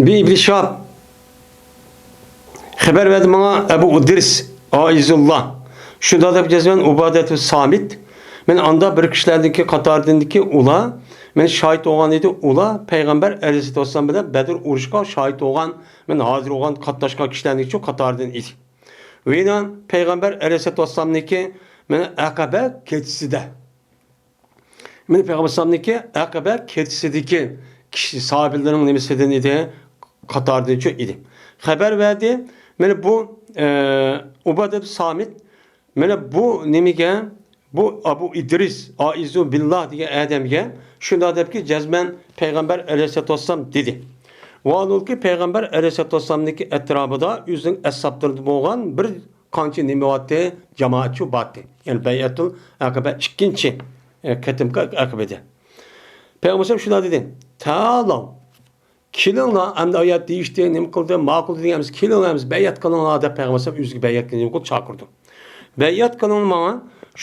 بى ئىبن شىھاب، خەۋەر بەردى ماڭا ئەبۇ ئىدرىس ئائىزۇللا. شۇنداق دەپ جەزمەن ئۇبادەتۇ سامىت. مەن ئاندا بىر كىشىلەردىكى قاتارىدىكى ئۇلار، مەن شاھىت بولغان ئىدى، ئۇلار پەيغەمبەر ئەلەيھىسسالاتۇ ۋەسسالام بىلەن بەدر ئۇرۇشىغا شاھىت بولغان، مەن ھازىر بولغان قاتناشقان كىشىلەرنىڭكى قاتارىدىن ئىدى. ۋە يەنە پەيغەمبەر ئەلەيھىسسالاتۇ ۋەسسالامنىڭكى مەن ئەقەبە كېچىسىدە. مەن پەيغەمبەر ئەلەيھىسسالامنىڭكى ئەقەبە كېچىسىدىكى كىشى ساھابىلىرىنىڭ نېمىسىدىن ئىدى؟ قاتارىدىنچۇ ئىدى. خەۋەر بەردى. مانا بۇ، ئە، ئۇبادە سامىت، مانا بۇ نېمىگە، بۇ ئەبۇ ئىدرىس، ئائىزۇ بىللا دېگەن ئادەمگە شۇنداق دەپكى، جەزمەن پەيغەمبەر ئەلەيھىسسالاتۇ ۋەسسالام دېدى. ۋە ھالبۇكى، پەيغەمبەر ئەلەيھىسسالاتۇ ۋەسسالامنىڭكى ئەتراپىدا ئۆزىنىڭ ئەسھابلىرىدا بولغان بىر قانچە نېمە بارتى؟ جامائەتچۇ بارتى. يەنى بەيئەتۇل ئەقەبە ئىككىنچى، ئە، قېتىمقى ئەقەبىدە. پەيغەمبەر شۇنداق دېدى. تەئالەۋ. كېلىڭلار، ئەمدى ئايەت دېيىشتى، نېمە قىلدى، ماقۇل دېگەن ئەمەس، كېلىڭلار، ئەمىسە بەيئەت قىلىڭلار دەپ پەيغەمبەر ئۆزىگە بەيئەت قىلىڭ، چاقىردى. بەيئەت قىلىڭلار ماڭا،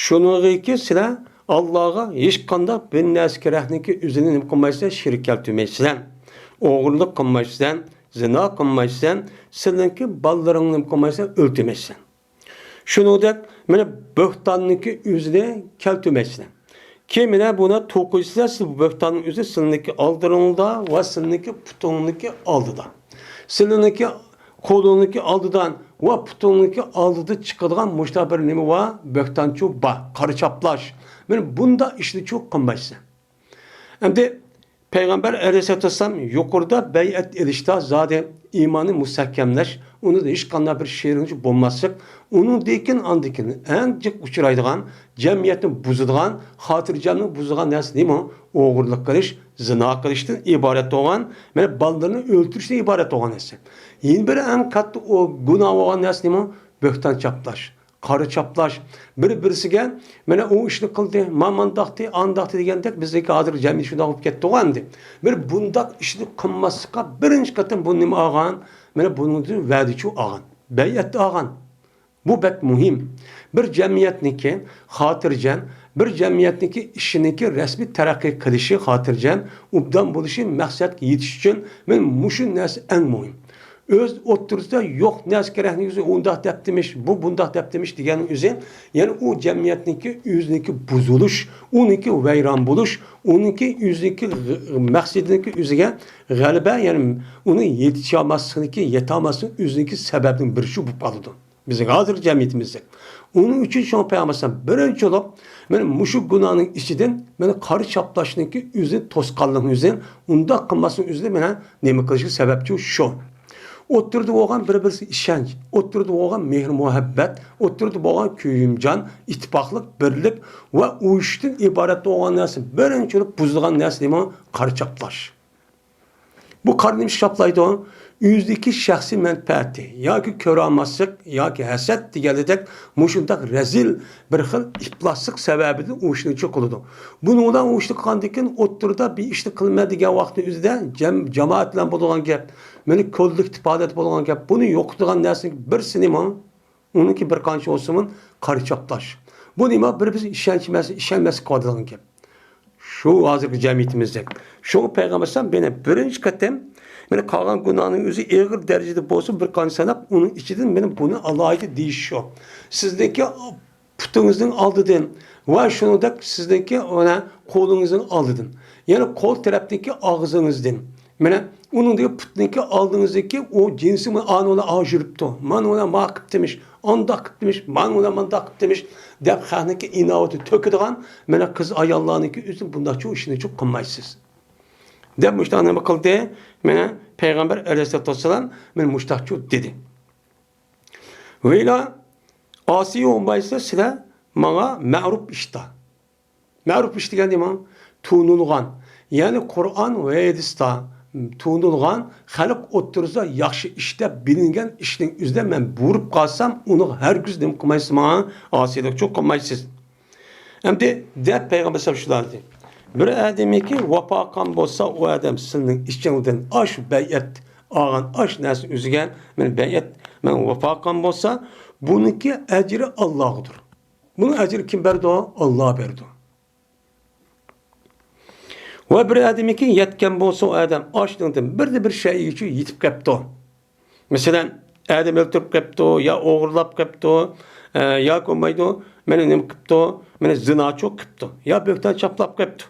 شۇنىڭغىكى سىلەر ئاللاغا ھېچقانداق بىر نەرسە كېرەكنىكى ئۆزىنى نېمە قىلمايسىلەر، شېرىك كەلتۈرمەيسىلەر. ئوغرىلىق قىلمايسىلەر، زىنا قىلمايسىلەر، سىلىنىڭكى بالىلىرىڭنى نېمە قىلمايسىلەر، ئۆلتۈرمەيسىلەر. شۇنىڭدەك، مانا، بۆھتاننىڭكى ئۆزىنى كەلتۈرمەيسىلەر. كېيىن مانا بۇنى توقۇيسىلەر، سىز بۆھتاننىڭ ئۆزى سىلىنىڭكى ئالدىڭلاردا ۋە سىلىنىڭكى پۇتۇڭنىڭكى ئالدىدا. سىلىنىڭكى قولۇڭنىڭكى ئالدىدا ۋە پۇتۇڭنىڭكى ئالدىدا چىقىدىغان مۇشۇنداق بىر نېمە بار، بۆھتانچۇ بار، قارا چاپلاش. مانا بۇنداق ئىشنىچۇ قىلمايسىلەر. ئەمدى پەيغەمبەر ئەلەيھىسسالاتۇ ۋەسسالام يۇقىرىدا بەيئەت ئېلىشتا زادى ئىمانى مۇستەھكەملەش، ئۇنىڭدا ھېچقانداق بىر شېرىكچى بولماسلىق، ئۇنىڭدىن كېيىن، ئاندىن كېيىن ئەڭ جىق ئۇچرايدىغان، جەمئىيەتنى بۇزىدىغان، خاتىرجەملىكنى بۇزىدىغان نەرسە نېمە؟ ئوغرىلىق قىلىش، زىنا قىلىشتىن ئىبارەت بولغان، مانا بالىلىرىنى ئۆلتۈرۈشتىن ئىبارەت بولغان نەرسە. يەنە بىر ئەڭ كاتتا ئۇ گۇناھ بولغان نەرسە نېمە؟ بۆھتان چاپلاش. قارا چاپلاش. بىر-بىرسىگە، مانا ئۇ ئىشنى قىلدى، ما مانداقتى، ئانداقتى دېگەندەك، بىزنىڭكى ھازىر جەمئىيەت شۇنداق بولۇپ كەتتىغۇ ئەمدى. بىر بۇنداق ئىشنى قىلماسلىققا بىرىنچى قېتىم بۇ نېمە ئالغان؟ مانا بۇنىڭدىن ۋەدىچۇ ئالغان. بەيئەتتە ئالغان. بۇ بەك مۇھىم. بىر جەمئىيەتنىڭكى خاتىرجەم، بىر جەمئىيەتنىڭكى ئىشىنىڭكى رەسمىي تەرەققىي قىلىشى خاتىرجەم، ئوبدان بولۇشى، مەقسەتكە يېتىش ئۈچۈن مانا مۇشۇ نەرسە ئەڭ مۇھىم. ئۆز ئوتتۇرىسىدا يوق نەرسە كېرەكنى ئۆزى ئۇنداق دەپتىمىش، بۇ بۇنداق دەپتىمىش دېگەننىڭ ئۆزى، يەنى ئۇ جەمئىيەتنىڭكى ئۆزىنىڭكى بۇزۇلۇش، ئۇنىڭكى ۋەيران بولۇش، ئۇنىڭكى ئۆزىنىڭكى غ-، مەقسىتىنىڭكى ئۆزىگە غەلىبە، يەنى ئۇنىڭ يېتىشالماسلىقىنىڭكى، يېتەلمەسلىكىنىڭ ئۆزىنىڭكى سەۋەبىنىڭ بىرى شۇ بولۇپ قالىدۇ. بىزنىڭ ھازىرقى جەمئىيىتىمىزدە. ئۇنىڭ ئۈچۈن شۇڭا پەيغەمبەر ئەلەيھىسسالام بىرىنچى بولۇپ، مانا مۇشۇ گۇناھنىڭ ئىچىدىن، مانا قارا چاپلاشنىڭكى ئۆزىنى توسقانلىقنىڭ ئۆزىدىن، ئۇنداق قىلماسلىقنىڭ ئۆزىدىن مانا نېمە قىلىشقا سەۋەبچى شۇ. ئوتتۇرىدا بولغان بىر-بىرسىگە ئىشەنچ، ئوتتۇرىدا بولغان مېھىر-مۇھەببەت، ئوتتۇرىدا بولغان كۆيۈمجان، ئىتتىپاقلىق، بىرلىك ۋە ئۇيۇشۇشتىن ئىبارەت بولغان نەرسە، بىرىنچى بولۇپ بۇزىدىغان نەرسە نېمە؟ قارا چاپلاش. بۇ قارا نېمە چاپلايدۇ؟ ئۆزىدىكى شەخسىي مەنپەئەتى ياكى كۆرەلمەسلىك ياكى ھەسەت دېگەندەك مۇشۇنداق رەزىل بىر خىل ئىپلاسلىق سەۋەبىدىن ئۇ ئىشنى قىلىدۇ. بۇنىڭ بىلەن ئۇ ئىشنى قىلغاندىن كېيىن ئوتتۇرىدا بىر ئىشنى قىلىمەن دېگەن ۋاقىتنىڭ ئۆزىدە جەم-، جامائەت بىلەن بولىدىغان گەپ، مانا كوللېكتىپ ھالەتتە بولىدىغان گەپ، بۇنى يوقىتىدىغان نەرسىنىڭ بىرسى نېمە؟ ئۇنىڭكى بىر قانچە بولسىمۇ قارا چاپلاش. بۇ نېمە؟ بىر-بىرىگە ئىشەنچ ئەمەس، ئىشەنمەسلىك قىلىۋاتىدىغان گەپ. شۇ ھازىرقى جەمئىيىتىمىزدە. شۇڭا پەيغەمبەر ئەلەيھىسسالام مېنى بىرىنچى قېتىم، مېنى قالغان گۇناھنىڭ ئۆزى ئېغىر دەرىجىدە بولسۇن، بىر قانچە ساناپ، ئۇنىڭ ئىچىدىن مېنى بۇنى ئالاھىدە دېيىش شۇ. سىزنىڭكى پۇتىڭىزنىڭ ئالدىدىن ۋە شۇنىڭدەك سىزنىڭكى مانا قولىڭىزنىڭ ئالدىدىن، يەنى قول تەرەپتىكى ئاغزىڭىزدىن، مانا ئۇنىڭدىكى پۇتنىڭكى ئالدىڭىزدىكى ئۇ جىنسى مانا ئانىڭلا ئاغ يۈرۈپتۇ، مانا ئۇلا ما قىپتىمىش، ئانداق قىپتىمىش، مانا ئۇلا مانداق قىپتىمىش دەپ خەقنىڭكى ئىناۋىتىنى تۆكىدىغان مانا قىز ئاياللارنىڭكى ئۆزى بۇنداقچۇ ئىشنىچۇ قىلمايسىز دەپ مۇشتاق نېمە قىلدى؟ مانا پەيغەمبەر ئەلەيھىسسالاتۇ ۋەسسالام مانا مۇشتاقچۇ دېدى. ۋەيلا ئاسىي بولمايسىلەر سىلەر ماڭا مەرۇپ ئىشتا. مەرۇپ ئىش دېگەن نېمە؟ تونۇلغان. يەنى قۇرئان ۋە ھەدىستە تونۇلغان، خەلق ئوتتۇرىسىدا ياخشى ئىش دەپ بىلىنگەن ئىشنىڭ ئۆزىدە مەن بۇيرۇپ قالسام، ئۇنىڭغا ھەرگىز نېمە قىلمايسىز، ماڭا ئاسىيلىقچۇ قىلمايسىز. ئەمدى دەپ پەيغەمبەر ئەلەيھىسسالام شۇنداق دېدى: بىر ئادەمكى ۋاپا قىلغان بولسا، ئۇ ئادەم سىلىنىڭ ئىچىڭدىن ئاشۇ بەيئەت ئالغان ئاشۇ نەرسىنى ئۈزگەن، مەن بەيئەت، مەن ۋاپا قىلغان بولسا، بۇنىڭكى ئەجرى ئاللاغىدۇر. بۇنىڭ ئەجرى كىم بەرىدۇ؟ ئاللا بەرىدۇ. ۋە بىر ئادەمكى يەتكەن بولسا، ئۇ ئادەم ئاشۇنىڭدىن بىردە بىر شەيئىگىچە يېتىپ كەپتۇ. مەسىلەن، ئادەم ئۆلتۈرۈپ كەپتۇ، يا ئوغرىلاپ كەپتۇ، ئە، ياكى بولمايدۇ، مانا نېمە قىپتۇ، مانا زىناچۇ قىپتۇ، يا بۆھتان چاپلاپ كەپتۇ.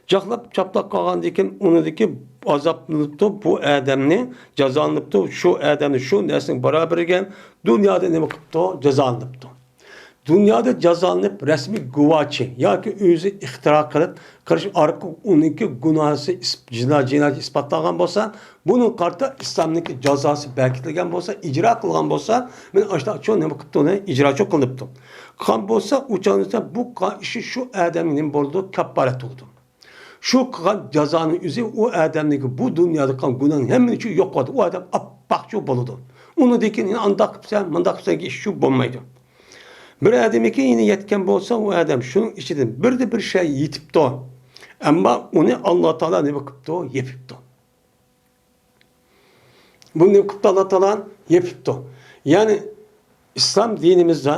چاپلاپ، چاپلاپ قالغاندىن كېيىن ئۇنىڭدىكى ئازابلىنىپتۇ، بۇ ئادەمنى جازالىنىپتۇ، شۇ ئادەمنى شۇ نەرسىنىڭ بارابىرىگە دۇنيادا نېمە قىپتۇ؟ جازالىنىپتۇ. دۇنيادا جازالىنىپ، رەسمىي گۇۋاچى ياكى ئۆزى ئىختىرا قىلىپ قىلىش ئارقىلىق ئۇنىڭكى گۇناھىسى ئىس-، جىنا-، جىنايىتى ئىسپاتلانغان بولسا، بۇنىڭغا قارىتا ئىسلامنىڭكى جازاسى بەكىتىلگەن بولسا، ئىجرا قىلغان بولسا، مانا ئاشۇنداق نېمە قىپتۇ، ئۇنى ئىجراچۇ قىلىنىپتۇ. قىلغان بولسا، ئۇ چاغدا بۇ قىلغان ئىشى شۇ ئادەمگە نېمە بولىدۇ؟ كاپپارەت بولىدۇ. شۇ قىلغان جازانىڭ ئۆزى ئۇ ئادەمنىڭكى بۇ دۇنيادا قىلغان گۇناھنىڭ ھەممىنى ئۈچۈن يوق قىلىدۇ. ئۇ ئادەم ئاپئاقچۇ بولىدۇ. ئۇنىڭدىن كېيىن يەنە ئانداق قىلسا، مۇنداق قىلسا دېگەن ئىش شۇ بولمايدۇ. بىر ئادەمكى يەنە يەتكەن بولسا، ئۇ ئادەم شۇنىڭ ئىچىدىن بىردە بىر شەي يېتىپتۇ. ئەمما ئۇنى ئاللا تائالا نېمە قىپتۇ؟ يېپىپتۇ. بۇنى نېمە قىپتۇ؟ ئاللا تائالا يېپىپتۇ. يەنى ئىسلام دىنىمىزدا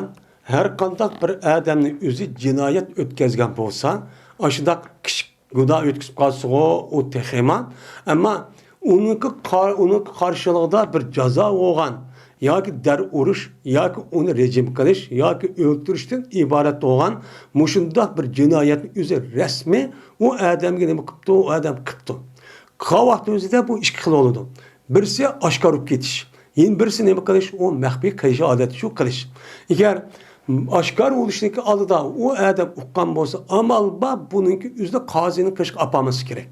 ھەر قانداق بىر ئادەمنى ئۆزى جىنايەت ئۆتكەزگەن بولسا، ئاشۇنداق كىچىك گۇناھ ئۆتكۈزۈپ قالسىغۇ، ئۇ تېخىما. ئەمما ئۇنىڭكى قار-، ئۇنىڭ قارشىلىقىدا بىر جازا بولغان ياكى دەر ئۇرۇش ياكى ئۇنى رېجىم قىلىش ياكى ئۆلتۈرۈشتىن ئىبارەت بولغان مۇشۇنداق بىر جىنايەتنى ئۆزى رەسمىي ئۇ ئادەمگە نېمە قىپتۇ؟ ئۇ ئادەم قىپتۇ. قىلغان ۋاقتى ئۆزىدە بۇ ئىككى خىل بولىدۇ. بىرسى ئاشكارا بولۇپ كېتىش، يەنە بىرسى نېمە قىلىش؟ ئۇ مەخپىي قىلىش ھالەتتە شۇ قىلىش. ئەگەر ئاشكارا بولۇشنىڭكى ئالدىدا ئۇ ئادەم ئۇققان بولسا، ئامال بار بۇنىڭكى ئۆزىنى قازىنى قىلىشقا ئاپارماسلىق كېرەك.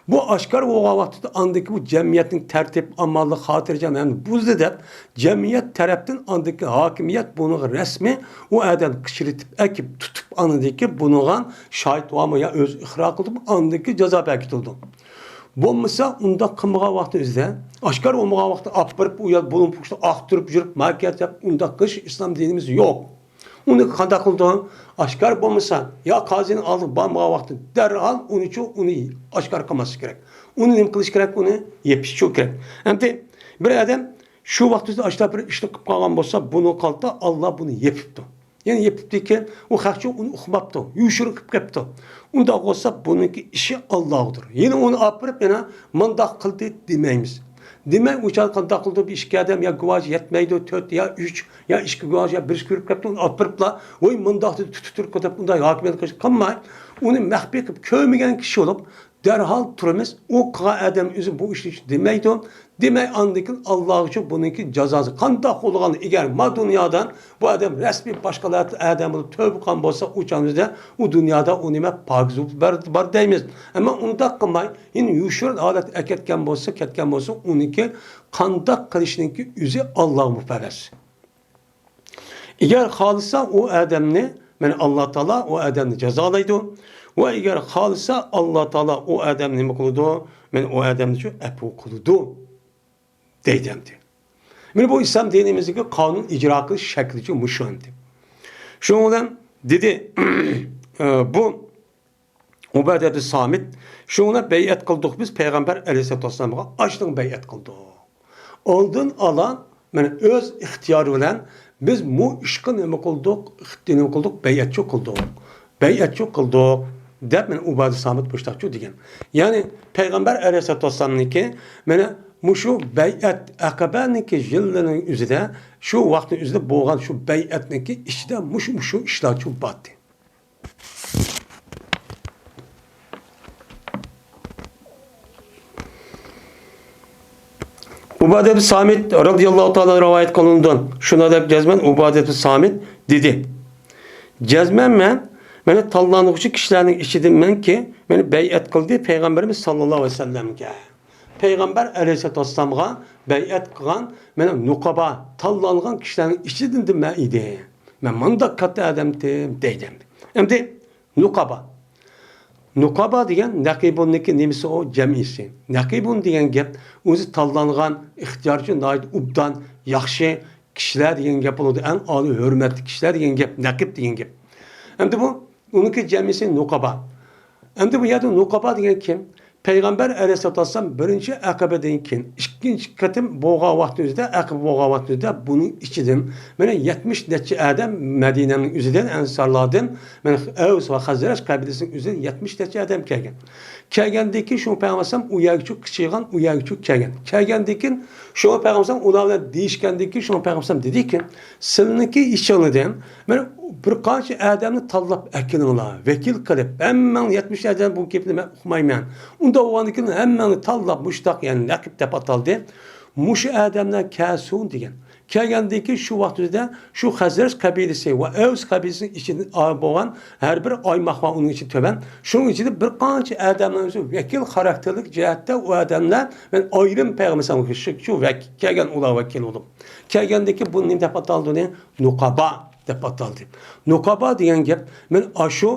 بۇ ئاشكارا بولغان ۋاقتىدا ئاندىكى بۇ جەمئىيەتنىڭ تەرتىپ، ئامانلىق، خاتىرجەم ھەممە بۇزدى دەپ، جەمئىيەت تەرەپتىن ئاندىكى ھاكىمىيەت بۇنىڭغا رەسمىي ئۇ ئادەمنى قىچىرىتىپ ئەكىپ تۇتۇپ، ئاندىكى بۇنىڭغا شاھىت بارمۇ يا ئۆزى ئىقرار قىلدىمۇ، ئاندىكى جازا بەكىتىلىدۇ. بولمىسا ئۇنداق قىلمىغان ۋاقتى ئۆزىدە، ئاشكارا بولمىغان ۋاقتىدا ئاپىرىپ، ئۇ يەر بۇلۇڭ پۇشتا ئاختۇرۇپ يۈرۈپ، ماكىياج دەپ ئۇنداق قىلىش ئىسلام دىنىمىزدا يوق. ئۇنى قانداق قىلىدۇ؟ ئاشكارا بولمىسا، يا قازىنىڭ ئالدىغا بارمىغان ۋاقتىدا دەرھال ئۇنىچۇ ئۇنى ئاشكارا قىلماسلىق كېرەك. ئۇنى نېمە قىلىش كېرەك؟ ئۇنى يېپىشچۇ كېرەك. ئەمدى بىر ئادەم شۇ ۋاقتىدا ئاشۇنداق بىر ئىشنى قىلىپ قالغان بولسا، بۇنى قالتا ئاللا بۇنى يېپىپتۇ. يەنى يېپىپتىكەن، ئۇ خەقچۇ ئۇنى ئۇقماپتۇ، يوشۇرۇن قىلىپ قېپتۇ. ئۇنداق بولسا، بۇنىڭكى ئىشى ئاللاغىدۇر. يەنە ئۇنى ئاپىرىپ، يەنە مۇنداق قىلدى دېمەيمىز. دېمەي، ئۇ چاغدا قانداق قىلدى؟ بىر ئىككى ئادەم يا گۇۋاھچى يەتمەيدۇ، تۆت يا ئۈچ يا ئىككى گۇۋاھچى يا بىرسى كۆرۈپ قېپتۇ، ئۇنى ئاپىرىپلا، ۋوي، مۇنداق دېدى، تۇتۇپ تۇرۇپ دەپ، ئۇنداق ھاكىمىيەت قىلىش قىلماي، ئۇنى مەخپىي قىلىپ كۆرمىگەن كىشى بولۇپ، دەرھال تۇرىمىز. ئۇ قىلغان ئادەم ئۆزى بۇ ئىشنى دېمەيدۇ. دېمەي، ئاندىن كېيىن ئاللاغىچۇ بۇنىڭكى جازاسى قانداق بولغان؟ ئەگەر ما دۇنيادا بۇ ئادەم رەسمىي باشقىلار ئادەم بولۇپ تۆبە قىلغان بولسا، ئۇ چاغدا ئۇ دۇنيادا ئۇ نېمە پاكىز بولۇپ بار، بار دەيمىز. ئەمما ئۇنداق قىلماي، يەنە يوشۇرۇن ھالەتتە ئەكەتكەن بولسا، كەتكەن بولسا، ئۇنىڭكى قانداق قىلىشنىڭكى ئۆزى ئاللاغا مۇپەۋۋەس. ئەگەر خالىسا ئۇ ئادەمنى، مانا ئاللا تائالا ئۇ ئادەمنى جازالايدۇ. ۋە ئەگەر خالىسا ئاللا تائالا ئۇ ئادەمنى نېمە قىلىدۇ؟ مانا ئۇ ئادەمنى شۇ ئەپۇ قىلىدۇ، دەيدۇ ئەمدى. مانا بۇ ئىسلام دىنىمىزدىكى قانۇن ئىجرا قىلىش شەكلىچۇ مۇشۇ ئەمدى. شۇنىڭ بىلەن دېدى، بۇ ئۇبادە ئىبن سامىت، شۇڭا بەيئەت قىلدۇق بىز پەيغەمبەر ئەلەيھىسسالاتۇ ۋەسسالامغا، ئاشتىن بەيئەت قىلدۇق. ئالدىن ئالا، مانا ئۆز ئىختىيارى بىلەن بىز مۇ ئىشقا نېمە قىلدۇق؟ ئىخت-، نېمە قىلدۇق؟ بەيئەتچۇ قىلدۇق. بەيئەتچۇ قىلدۇق، دەپ مانا ئۇبادە سامىت مۇشتاقچۇ دېگەن. يەنى پەيغەمبەر ئەلەيھىسسالاتۇ ۋەسسالامنىڭكى مانا مۇشۇ بەيئەت ئەقەبەنىڭكى يىللىرىنىڭ ئۆزىدە، شۇ ۋاقىتنىڭ ئۆزىدە بولغان شۇ بەيئەتنىڭكى ئىچىدە مۇشۇ، مۇشۇ ئىشلارچۇ بارتى. ئۇبادە ئىبن سامىت رەزىياللاھۇ تائالا رىۋايەت قىلىنىدۇ. شۇنداق دەپ جەزمەن ئۇبادە ئىبن سامىت دېدى. جەزمەن مەن، مانا تاللانغۇچى كىشىلەرنىڭ ئىچىدىن مەنكى، مانا بەيئەت قىلدى پەيغەمبىرىمىز ساللاللاھۇ ئەلەيھى ۋەسەللەمگە. پەيغەمبەر ئەلەيھىسسالاتۇ ۋەسسالامغا بەيئەت قىلغان مانا نۇقابا، تاللانغان كىشىلەرنىڭ ئىچىدىن مەن ئىدىم. مەن مۇنداق كاتتا ئادەمتىم دەيدۇ ئەمدى. ئەمدى نۇقابا. نۇقابا دېگەن نەقىبۇننىڭكى نېمىسى ئۇ؟ جەمئىسى. نەقىبۇن دېگەن گەپ ئۆزى تاللانغان، ئىختىيارچى، ناھايىتى ئوبدان، ياخشى كىشىلەر دېگەن گەپ بولىدۇ. ئەڭ ئالىي ھۆرمەتلىك كىشىلەر دېگەن گەپ، نەقىب دېگەن گەپ. ئەمدى بۇ ئۇنىڭكى جەمئىسى نۇقابا. ئەمدى بۇ يەردە نۇقابا دېگەن كىم؟ پەيغەمبەر ئەلەيھىسسالاتۇ ۋەسسالام بىرىنچى ئەقەبىدىن كېيىن ئىككىنچى قېتىم بولغان ۋاقتىمىزدا، ئەقەبە بولغان ۋاقتىمىزدا بۇنىڭ ئىچىدىن مانا يەتمىش نەچچە ئادەم مەدىنەنىڭ ئۆزىدىن، ئەنسارلاردىن، مانا ئەۋس ۋە خەزرەج قەبىلىسىنىڭ ئۆزىدىن يەتمىش نەچچە ئادەم كەلگەن. كەلگەندىن كېيىن شۇ پەيغەمبەر ئەلەيھىسسالام ئۇ يەرگىچۇ قىچىغان، ئۇ يەرگىچۇ كەلگەن. كەلگەندىن كېيىن شۇ پەيغەمبەر ئەلەيھىسسالام ئۇلار بىلەن دېيىشكەندىن كېيىن شۇ پەيغەمبەر ئەلەيھىسسالام دېدىكى، سىلىنىڭكى ئىچىڭلاردىن مانا بىر قانچە ئادەمنى تاللاپ ئەكېلىڭلار، ۋەكىل قىلىپ، ھەممەڭ يەتمىش ئادەم بۇ گېپىنى مەن ئۇقمايمەن. ئۇنداق بولغاندىكىن ھەممەڭنى تاللاپ مۇشتاق، يەنى لەقىب دەپ ئاتالدى. مۇشۇ ئادەملەر كەلسۇن دېگەن. كەلگەندىن كېيىن شۇ ۋاقىت ئۆزىدە شۇ خەزرەج قەبىلىسى ۋە ئەۋس قەبىلىسىنىڭ ئىچىدىن بولغان ھەر بىر ئايماق بار، ئۇنىڭ ئىچىدە تۆۋەن. شۇنىڭ ئىچىدە بىر قانچە ئادەمنىڭ ئۆزى ۋەكىل خاراكتېرلىك جەھەتتە ئۇ ئادەملەر مەن ئايرىم پەيغەمبەر ئەلەيھىسسالامغا شۇ ۋەك-، كەلگەن ئۇلار ۋەكىل بولۇپ. كەلگەندىن كېيىن بۇنى نېمە دەپ ئاتالدى؟ نۇقابا دەپ ئاتالدى. نۇقابا دېگەن گەپ، مەن ئاشۇ،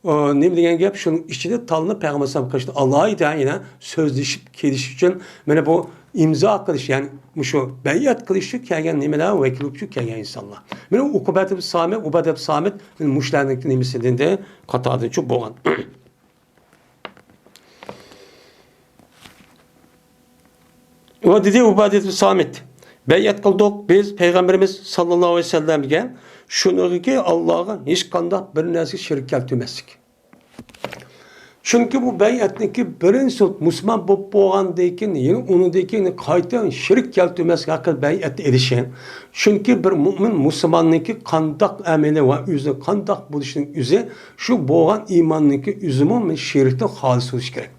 ئا، نېمە دېگەن گەپ، شۇنىڭ ئىچىدە تاللىنىپ پەيغەمبەر ئەلەيھىسسالامغا قارشى ئالاھىدە يەنە سۆزلىشىپ كېلىش ئۈچۈن، مانا بۇ ئىمزا قىلىش، يەنى مۇشۇ بەيئەت قىلىش ئۈچۈن كەلگەن نېمىلەر، ۋەكىل بولۇپ شۇ كەلگەن ئىنسانلار. مانا ئۇقبەت ئىبن سامىت، ئۇبادە ئىبن سامىت، مانا مۇشۇلارنىڭكى نېمىسىدىن، قاتارىدىن شۇ بولغان. ۋە دېدى ئۇبادە ئىبن سامىت، بەيئەت قىلدۇق بىز پەيغەمبىرىمىز ساللاللاھۇ ئەلەيھى ۋەسەللەمگە، شۇنىڭغىكى ئاللاغا ھېچقانداق بىر نەرسىگە شېرىك كەلتۈرمەسلىك. چۈنكى بۇ بەيئەتنىڭكى بىرىنچى سوت مۇسۇلمان بولۇپ بولغاندىن كېيىن، يەنە ئۇنىڭدىن كېيىن قايتا شېرىك كەلتۈرمەسلىك ھەققىدە بەيئەت ئېلىشى. چۈنكى بىر مۇئمىن مۇسۇلماننىڭكى قانداق ئەمىلى ۋە ئۆزى قانداق بولۇشىنىڭ ئۆزى، شۇ بولغان ئىماننىڭكى ئۆزىمۇ شېرىكتىن خالىس بولۇشى كېرەك.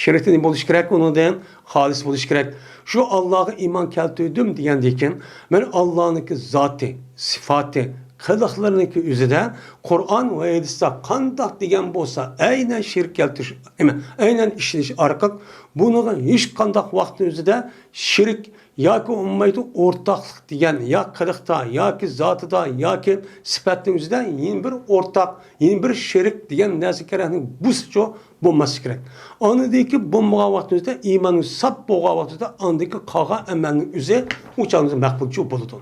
شېرىكتىن نېمە بولۇشى كېرەك؟ ئۇنىڭدىن خالىس بولۇشى كېرەك. شۇ ئاللاغا ئىمان كەلتۈردۈم دېگەندىن كېيىن، مەن ئاللانىڭكى زاتى، سىپاتى، قىلىقلىرىنىڭكى ئۆزىدە قۇرئان ۋە ھەدىستە قانداق دېگەن بولسا، ئەينەن شېرىك كەلتۈرۈش، ئەينەن ئىشىنىش ئارقىلىق بۇنىڭغا ھېچقانداق ۋاقىتنىڭ ئۆزىدە شېرىك ياكى بولمايدۇ، ئورتاقلىق دېگەن يا قىلىقتا، ياكى زاتىدا، ياكى سۈپەتنىڭ ئۆزىدە يەنە بىر ئورتاق، يەنە بىر شېرىك دېگەن نەرسە كېرەكنى بۇزسىچۇ بولماسلىقى كېرەك. ئاندىن كېيىن بولمىغان ۋاقتىمىزدا، ئىمانى ساپ بولغان ۋاقتىدا ئاندىن كېيىن قالغان ئەمەلنىڭ ئۆزى ئۇ چاغدا مەقبۇلچۇ بولىدۇ.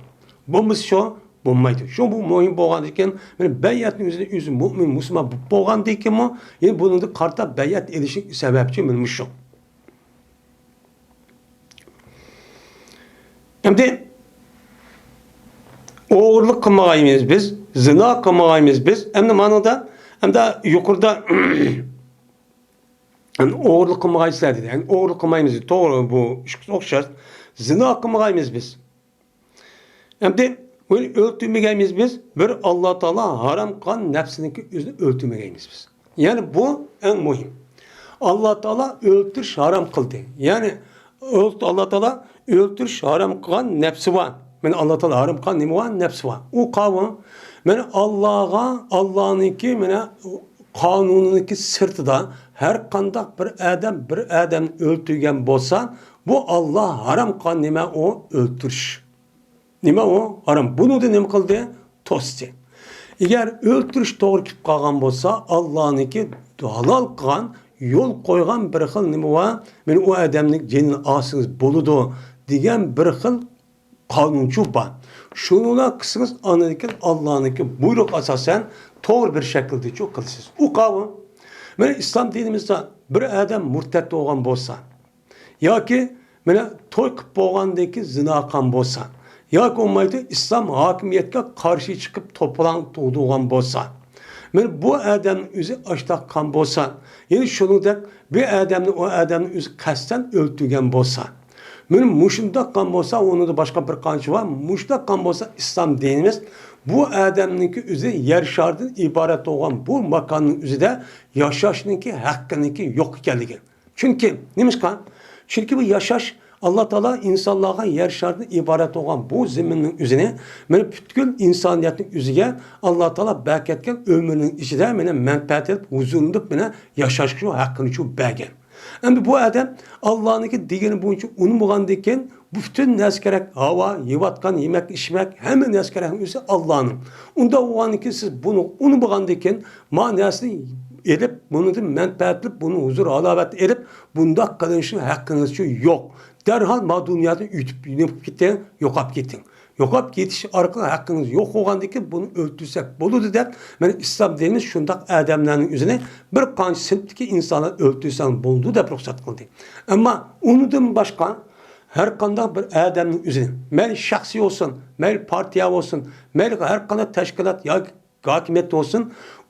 بولمىسا شۇ بولمايدۇ. شۇ بۇ مۇھىم بولغاندىكىن، مانا بەيئەتنىڭ ئۆزىدە ئۆزى مۇئمىن، مۇسۇلمان بولغاندىكىنمۇ، يەنە بۇنىڭدىن قارىتا بەيئەت ئېلىشنىڭ سەۋەبى مانا مۇشۇ. ئەمدى ئوغرىلىق قىلمىغايمىز بىز، زىنا قىلمىغايمىز بىز. ئەمدى مانىڭدا، ئەمدى يۇقىرىدا ئوغرىلىق قىلمىغايسىلەر دېدى. يەنى ئوغرىلىق قىلمايمىز، توغرا، بۇ ئىككىسى ئوخشاش. زىنا قىلمىغايمىز بىز. ئەمدى بۇنى ئۆلتۈرمىگەيمىز بىز، بىر ئاللا تائالا ھارام قىلغان نەپسىنىڭكى ئۆزىنى ئۆلتۈرمىگەيمىز بىز. يەنى بۇ ئەڭ مۇھىم. ئاللا تائالا ئۆلتۈرۈش ھارام قىلدى. يەنى ئۆلت-، ئاللا تائالا ئۆلتۈرۈش ھارام قىلغان نەپسى بار. مانا ئاللا تائالا ھارام قىلغان نېمە بار؟ نەپسى بار. ئۇ قاۋۇ. مانا ئاللاغا، ئاللانىڭكى مانا قانۇنىنىڭكى سىرتىدا ھەر قانداق بىر ئادەم بىر ئادەمنى ئۆلتۈرگەن بولسا، بۇ ئاللا ھارام قىلغان نېمە ئۇ؟ ئۆلتۈرۈش. نېمە ئۇ؟ ھارام. بۇنىڭدا نېمە قىلدى؟ توستى. ئەگەر ئۆلتۈرۈش توغرا كېلىپ قالغان بولسا، ئاللانىڭكى ھالال قىلغان، يول قويغان بىر خىل نېمە بار؟ مانا ئۇ ئادەمنىڭ جېنىنى ئالسىڭىز بولىدۇ دېگەن بىر خىل قانۇنچۇ بار. شۇنىلا قىلسىڭىز، ئاندىن كېيىن ئاللانىڭكى بۇيرۇق ئاساسەن توغرا بىر شەكىلدىچۇ قىلىسىز. ئۇ قاۋۇ. مانا ئىسلام دىنىمىزدا بىر ئادەم مۇرتەت بولغان بولسا، ياكى مانا توي قىلىپ بولغاندىن كېيىن زىنا قىلغان بولسا، ياكى بولمايدۇ ئىسلام ھاكىمىيەتكە قارشى چىقىپ توپىلاڭ تۇغدۇرغان بولسا، مانا بۇ ئادەمنىڭ ئۆزى ئاشتاق قىلغان بولسا، يەنى شۇنىڭدەك بىر ئادەمنى، ئۇ ئادەمنى ئۆزى قەستەن ئۆلتۈرگەن بولسا، مانا مۇشۇنداق قىلغان بولسا، ئۇنىڭدا باشقا بىر قانچە بار، مۇشۇنداق قىلغان بولسا، ئىسلام دىنىمىز بۇ ئادەمنىڭكى ئۆزى يەر شارىدىن ئىبارەت بولغان بۇ ماكاننىڭ ئۆزىدە ياشاشنىڭكى ھەققىنىڭكى يوق ئىكەنلىكى. چۈنكى، نېمىشقا؟ چۈنكى بۇ ياشاش، ئاللا تائالا ئىنسانلارغا يەر شارىدىن ئىبارەت بولغان بۇ زېمىننىڭ ئۆزىنى، مانا پۈتكۈل ئىنسانىيەتنىڭ ئۆزىگە ئاللا تائالا بەركەتكەن ئۆمرىنىڭ ئىچىدە مانا مەنپەئەت ئېلىپ، ھۇزۇرلىنىپ، مانا ياشاشقا شۇ ھەققىنى شۇ بەرگەن. ئەمدى بۇ ئادەم ئاللانىڭكى دېگىنى بويىچە ئۇنىمىغاندىن كېيىن، بۇ پۈتۈن نەرسە كېرەك، ھاۋا، يەۋاتقان يېمەك، ئىچمەك، ھەممە نەرسە كېرەكنىڭ ئۆزى ئاللانىڭ. ئۇنداق بولغاندىن كېيىن سىز بۇنى ئۇنىمىغاندىن كېيىن، ما نەرسىنى ئېلىپ، بۇنىڭدىن مەنپەئەت ئېلىپ، بۇنى ھۇزۇر ھالاۋەت ئېلىپ، بۇنداق قىلىشنىڭ ھەققىڭىزچۇ يوق. دەرھال ما دۇنيادىن ئۆتۈپ، نېمە قىلىپ كېتىڭ، يوقاپ كېتىڭ. يوقاپ كېتىش ئارقىلىق ھەققىڭىز يوق بولغاندىن كېيىن بۇنى ئۆلتۈرسەك بولىدۇ دەپ، مانا ئىسلام دىنىمىز شۇنداق ئادەملەرنىڭ ئۆزىنى بىر قانچە سىنىپتىكى ئىنسانلار ئۆلتۈرسەڭ بولىدۇ دەپ رۇخسەت قىلدى. ئەمما ئۇنىڭدىن باشقا ھەر قانداق بىر ئادەمنىڭ ئۆزىنى، مەيلى شەخسىي بولسۇن، مەيلى پارتىيە بولسۇن، مەيلى ھەر قانداق تەشكىلات ياكى ھاكىمىيەت بولسۇن،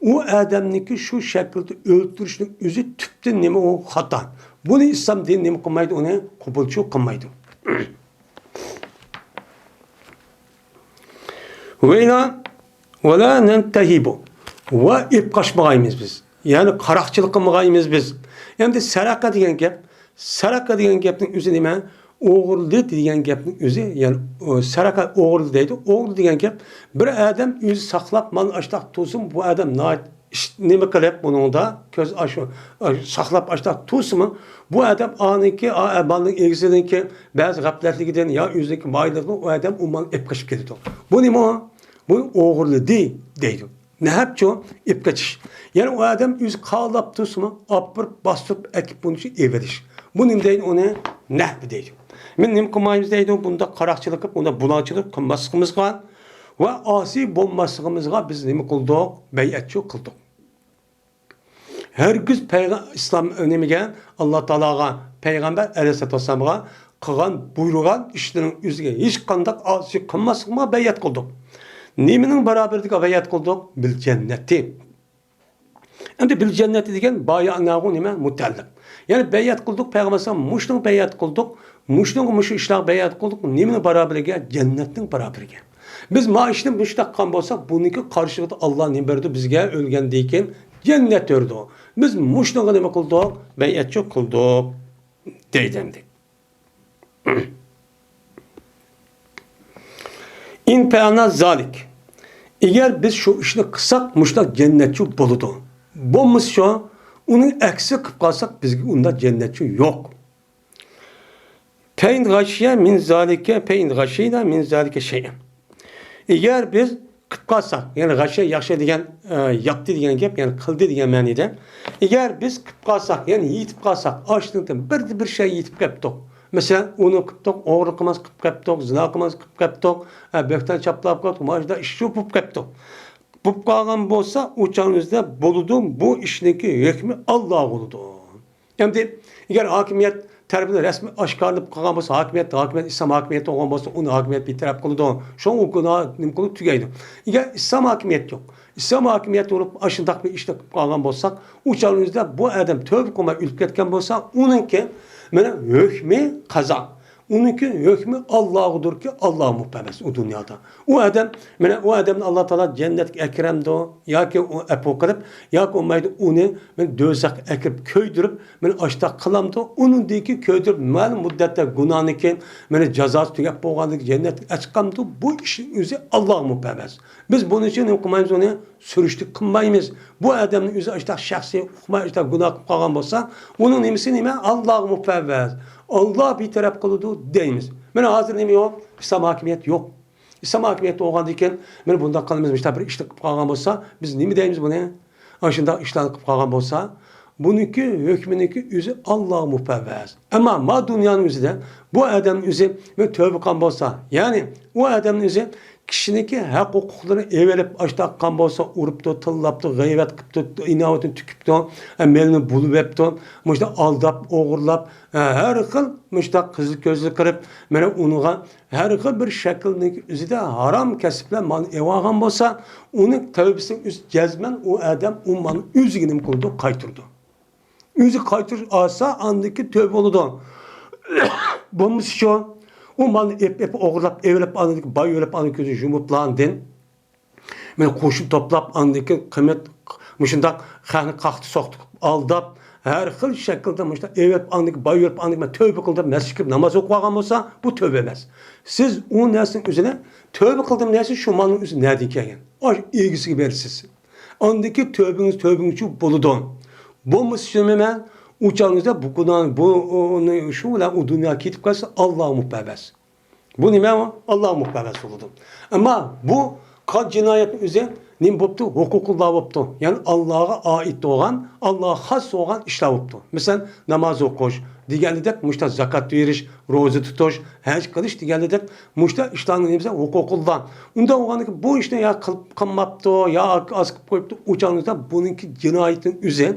ئۇ ئادەمنىڭكى شۇ شەكىلدە ئۆلتۈرۈشنىڭ ئۆزى تۈپتىن نېمە ئۇ خاتا. بۇنى ئىسلام دىنى نېمە قىلمايدۇ، ئۇنى قوبۇلچۇ قىلمايدۇ. ۋەلا، ۋەلا نەنتەھىبۇ. ۋە ئېپ قاچمىغايمىز بىز. يەنى قاراقچىلىق قىلمىغايمىز بىز. ئەمدى سەرەقە دېگەن گەپ، سەرەقە دېگەن گەپنىڭ ئۆزى نېمە؟ ئوغرىلىدى دېگەن گەپنىڭ ئۆزى، يەنى، ئۇ، سەرەقە ئوغرىلىدى دەيدۇ. ئوغرىلىدى دېگەن گەپ، بىر ئادەم ئۆزى ساقلاپ مالنى ئاشتاق تۇرسىمۇ، بۇ ئادەم ناھايىتى ئىش، نېمە قىلىپ بۇنىڭدا كۆز ئاش-، ئاش-، ساقلاپ ئاشتاق تۇرسىمۇ، بۇ ئادەم ئانىڭكى، ئا، ئە، مالنىڭ ئىگىسىنىڭكى بەزى غەپلەتلىكىدىن يا ئۆزىنىڭكى مايىللىقىدىن ئۇ ئادەم ئۇ مالنى ئېلىپ قېچىپ كېتىدۇ. بۇ نېمە؟ بۇ ئوغرىلىدى دەيدۇ. نەھەپچۇ؟ ئېلىپ قېچىش. يەنى ئۇ ئادەم ئۆزى خالاپ تۇرسىمۇ، ئاپىرىپ، باستۇرۇپ، ئەكىپ بۇنى ئېلىۋېلىش. بۇ نېمە دەيدۇ؟ ئۇنى نەھب دەيدۇ. مەن نېمە قىلمايمىز دەيدۇ؟ بۇنداق قاراقچىلىق قىلىپ، بۇنداق بۇلاڭچىلىق قىلماسلىقىمىزغا ۋە ئاسىي بولماسلىقىمىزغا بىز نېمە قىلدۇق؟ بەيئەتچۇ قىلدۇق. ھەرگىز پەيغە-، ئىسلام نېمىگە، ئاللا تائالاغا، پەيغەمبەر ئەلەيھىسسالاتۇ ۋەسسالامغا قىلغان، بۇيرۇغان ئىشلىرىنىڭ ئۆزىگە ھېچقانداق ئاسىي قىلماسلىقىمىزغا بەيئەت قىلدۇق. نېمىنىڭ باراۋىرىدىكى بەيئەت قىلدۇق؟ بىل جەننەتى. ئەمدى بىل جەننەتى دېگەن باياناغۇ نېمە؟ مۇتەئەللىق. يەنى بەيئەت قىلدۇق، پەيغەمبەر ئەلەيھىسسالام مۇشۇنىڭغا بەيئەت قىلدۇق، مۇشۇنىڭغا مۇشۇ ئىشلارغا بەيئەت قىلدۇق، نېمىنىڭ باراۋىرىگە؟ جەننەتنىڭ باراۋىرىگە. بىز ما ئىشنى مۇشۇنداق قىلغان بولساق، بۇنىڭكى قارشىلىقىدا ئاللا نېمە بېرىدۇ بىزگە؟ ئۆلگەندىن كېيىن جەننەت بېرىدۇ. بىز مۇشۇنىڭغا نېمە قىلدۇق؟ بەيئەتچۇ قىلدۇق، دەيدۇ ئەمدى. ئىن پەئەلنا زالىك. ئەگەر بىز شۇ ئىشنى قىلساق، مۇشۇنداق جەننەتچۇ بولىدۇ. بولمىسا شۇ، ئۇنىڭ ئەكسى قىلىپ قالساق، بىزگە ئۇنداق جەننەتچۇ يوق. فەئىن غەشىيە مىن زالىكە، فەئىن غەشىينا مىن زالىكە شەيئەن. ئەگەر بىز قىلىپ قالساق، يەنى غەشىيە ياخشى دېگەن، ئە، ياپتى دېگەن گەپ، يەنى قىلدى دېگەن مەنىدە. ئەگەر بىز قىلىپ قالساق، يەنى يېتىپ قالساق، ئاشۇنىڭدىن بىر، بىر شەي يېتىپ قېپتۇق. مەسىلەن، ئۇنى قىپتۇق، ئوغرىلىق قىلماس قىپ قېپتۇق، زىنا قىلماس قىپ قېپتۇق، ھە، بۆھتان چاپلاپ قېپتۇق، مانا شۇنداق ئىش شۇ بولۇپ قېپتۇق. بولۇپ قالغان بولسا، ئۇ چاغنىڭىزدا بولىدۇ، بۇ ئىشنىڭكى ھۆكمى ئاللاغا بولىدۇ. ئەمدى ئەگەر ھاكىمىيەت تەرىپىدىن رەسمىي ئاشكارىلىنىپ قالغان بولسا، ھاكىمىيەت، ھاكىمىيەت ئىسلام ھاكىمىيىتى بولغان بولسا، ئۇنى ھاكىمىيەت بىتەرەپ قىلىدۇ. شۇڭا ئۇ گۇناھ نېمە قىلىدۇ؟ تۈگەيدۇ. ئەگەر ئىسلام ھاكىمىيەت يوق، ئىسلام ھاكىمىيەت بولۇپ، ئاشۇنداق بىر ئىشنى قىلىپ قالغان بولساق، ئۇ چاغنىڭىزدا بۇ ئادەم تۆبە قىلماي ئۆلۈپ كەتكەن بولسا، ئۇنىڭكى مانا ھۆكمى قازا. ئۇنىڭكى ھۆكمى ئاللاغىدۇركى، ئاللاغا مۇپەۋۋەس ئۇ دۇنيادا. ئۇ ئادەم، مانا ئۇ ئادەمنى ئاللا تائالا جەننەتكە ئەكىرەمدۇ ياكى ئۇ ئەپۇ قىلىپ، ياكى بولمايدۇ ئۇنى مانا دوزاخقا ئەكىرىپ كۆيدۈرۈپ، مانا ئاشتاق قىلامدۇ. ئۇنىڭدىن كېيىن كۆيدۈرۈپ مەلۇم مۇددەتتە گۇناھنىڭكى مانا جازاسى تۈگەپ بولغاندىن كېيىن جەننەتكە ئەچىقامدۇ؟ بۇ ئىشنىڭ ئۆزى ئاللاغا مۇپەۋۋەس. بىز بۇنىڭ ئۈچۈن نېمە قىلمايمىز ئۇنى؟ سۈرۈشتە قىلمايمىز. بۇ ئادەمنىڭ ئۆزى ئاشتاق شەخسىي ئۇقماي ئاشتاق گۇناھ قىلىپ قالغان بولسا، ئۇنىڭ نېمىسى نېمە؟ ئاللاغا مۇپەۋۋەس. ئاللا بىتەرەپ قىلىدۇ دەيمىز. مانا ھازىر نېمە يوق؟ ئىسلام ھاكىمىيەت يوق. ئىسلام ھاكىمىيەت بولغاندىكىن، مانا بۇنداق قىلىمىز، مۇشۇنداق بىر ئىشنى قىلىپ قالغان بولسا، بىز نېمە دەيمىز بۇنى؟ ئاشۇنداق ئىشلارنى قىلىپ قالغان بولسا، بۇنىڭكى ھۆكمىنىڭكى ئۆزى ئاللاغا مۇپەۋۋەس. ئەمما ما دۇنيانىڭ ئۆزىدە بۇ ئادەمنىڭ ئۆزى بىر تۆبە قىلغان بولسا، يەنى ئۇ ئادەمنىڭ ئۆزى كىشىنىڭكى ھەق ھوقۇقلىرىنى ئېلىۋېلىپ، ئاشتاق قىلغان بولسا، ئۇرۇپتۇ، تىللاپتۇ، غەيۋەت قىپتۇ، ئىناۋىتىنى تۈكۈپتۇ، مېلىنى بۇلىۋەپتۇ، مۇشۇنداق ئالداپ، ئوغرىلاپ، ھەر خىل مۇشۇنداق قىزىل كۆزلۈك قىلىپ، مانا ئۇنىڭغا ھەر خىل بىر شەكىلنىڭ ئۆزىدە ھارام كەسىپ بىلەن مالنى ئېلىۋالغان بولسا، ئۇنىڭ تەۋبىسىنىڭ ئۆزى جەزمەن ئۇ ئادەم ئۇ مالنى ئۆزىگە نېمە قىلىدۇ؟ قايتۇرىدۇ. ئۆزى قايتۇرۇش ئالسا، ئاندىن كېيىن تۆبە بولىدۇ. بولمىسا شۇ، ئۇ مالنى ئېپ-، ئېپ-، ئوغرىلاپ، ئېلىپ، ئاندىن كېيىن باي ئۆلۈپ، ئاندىن كۆزى يۇمۇپلا ئاندىن مانا قوشۇن توپلاپ، ئاندىن كېيىن قىممەت مۇشۇنداق خەقنى قاقتى سوقتى قىلىپ ئالداپ، ھەر خىل شەكىلدە مۇشۇنداق ئېلىپ، ئاندىن كېيىن باي ئۆلۈپ، ئاندىن كېيىن مەن تۆبە قىلدىم، مەسچىتكە كىرىپ ناماز ئوقۇۋالغان بولسا، بۇ تۆبە ئەمەس. سىز ئۇ نەرسىنىڭ ئۆزىنى تۆبە قىلدىم دەيسىز، شۇ مالنىڭ ئۆزى نەدىن كەلگەن؟ ئاشۇ ئىگىسىگە بېرىسىز. ئاندىن كېيىن تۆبىڭىز تۆبىڭىزچۇ بولىدۇ. بولمىسا شۇنى مەن ئۇ چاغىڭىزدا بۇ گۇناھ، بۇ، ئۇنى، شۇ بىلەن ئۇ دۇنيا كېتىپ قالسا، ئاللاغا مۇپەۋۋەس. بۇ نېمە ئۇ؟ ئاللاغا مۇپەۋۋەس بولىدۇ. ئەمما بۇ قىلغان جىنايەتنىڭ ئۆزى نېمە بوپتۇ؟ ھوقۇقۇللا بوپتۇ. يەنى ئاللاغا ئائىت بولغان، ئاللاغا خاس بولغان ئىشلار بوپتۇ. مەسىلەن، ناماز ئوقۇش، دېگەنىدەك، مۇشتا زاكات بېرىش، روزا تۇتۇش، ھەج قىلىش دېگەنىدەك، مۇشتا ئىشلارنىڭ نېمىسى ھوقۇقۇللا. ئۇنداق بولغاندىكىن بۇ ئىشنى يا قىلىپ قالماپتۇ، يا ئاز قىلىپ قويۇپتۇ، ئۇ چاغنىڭدا بۇنىڭكى جىنايىتىنىڭ ئۆزى،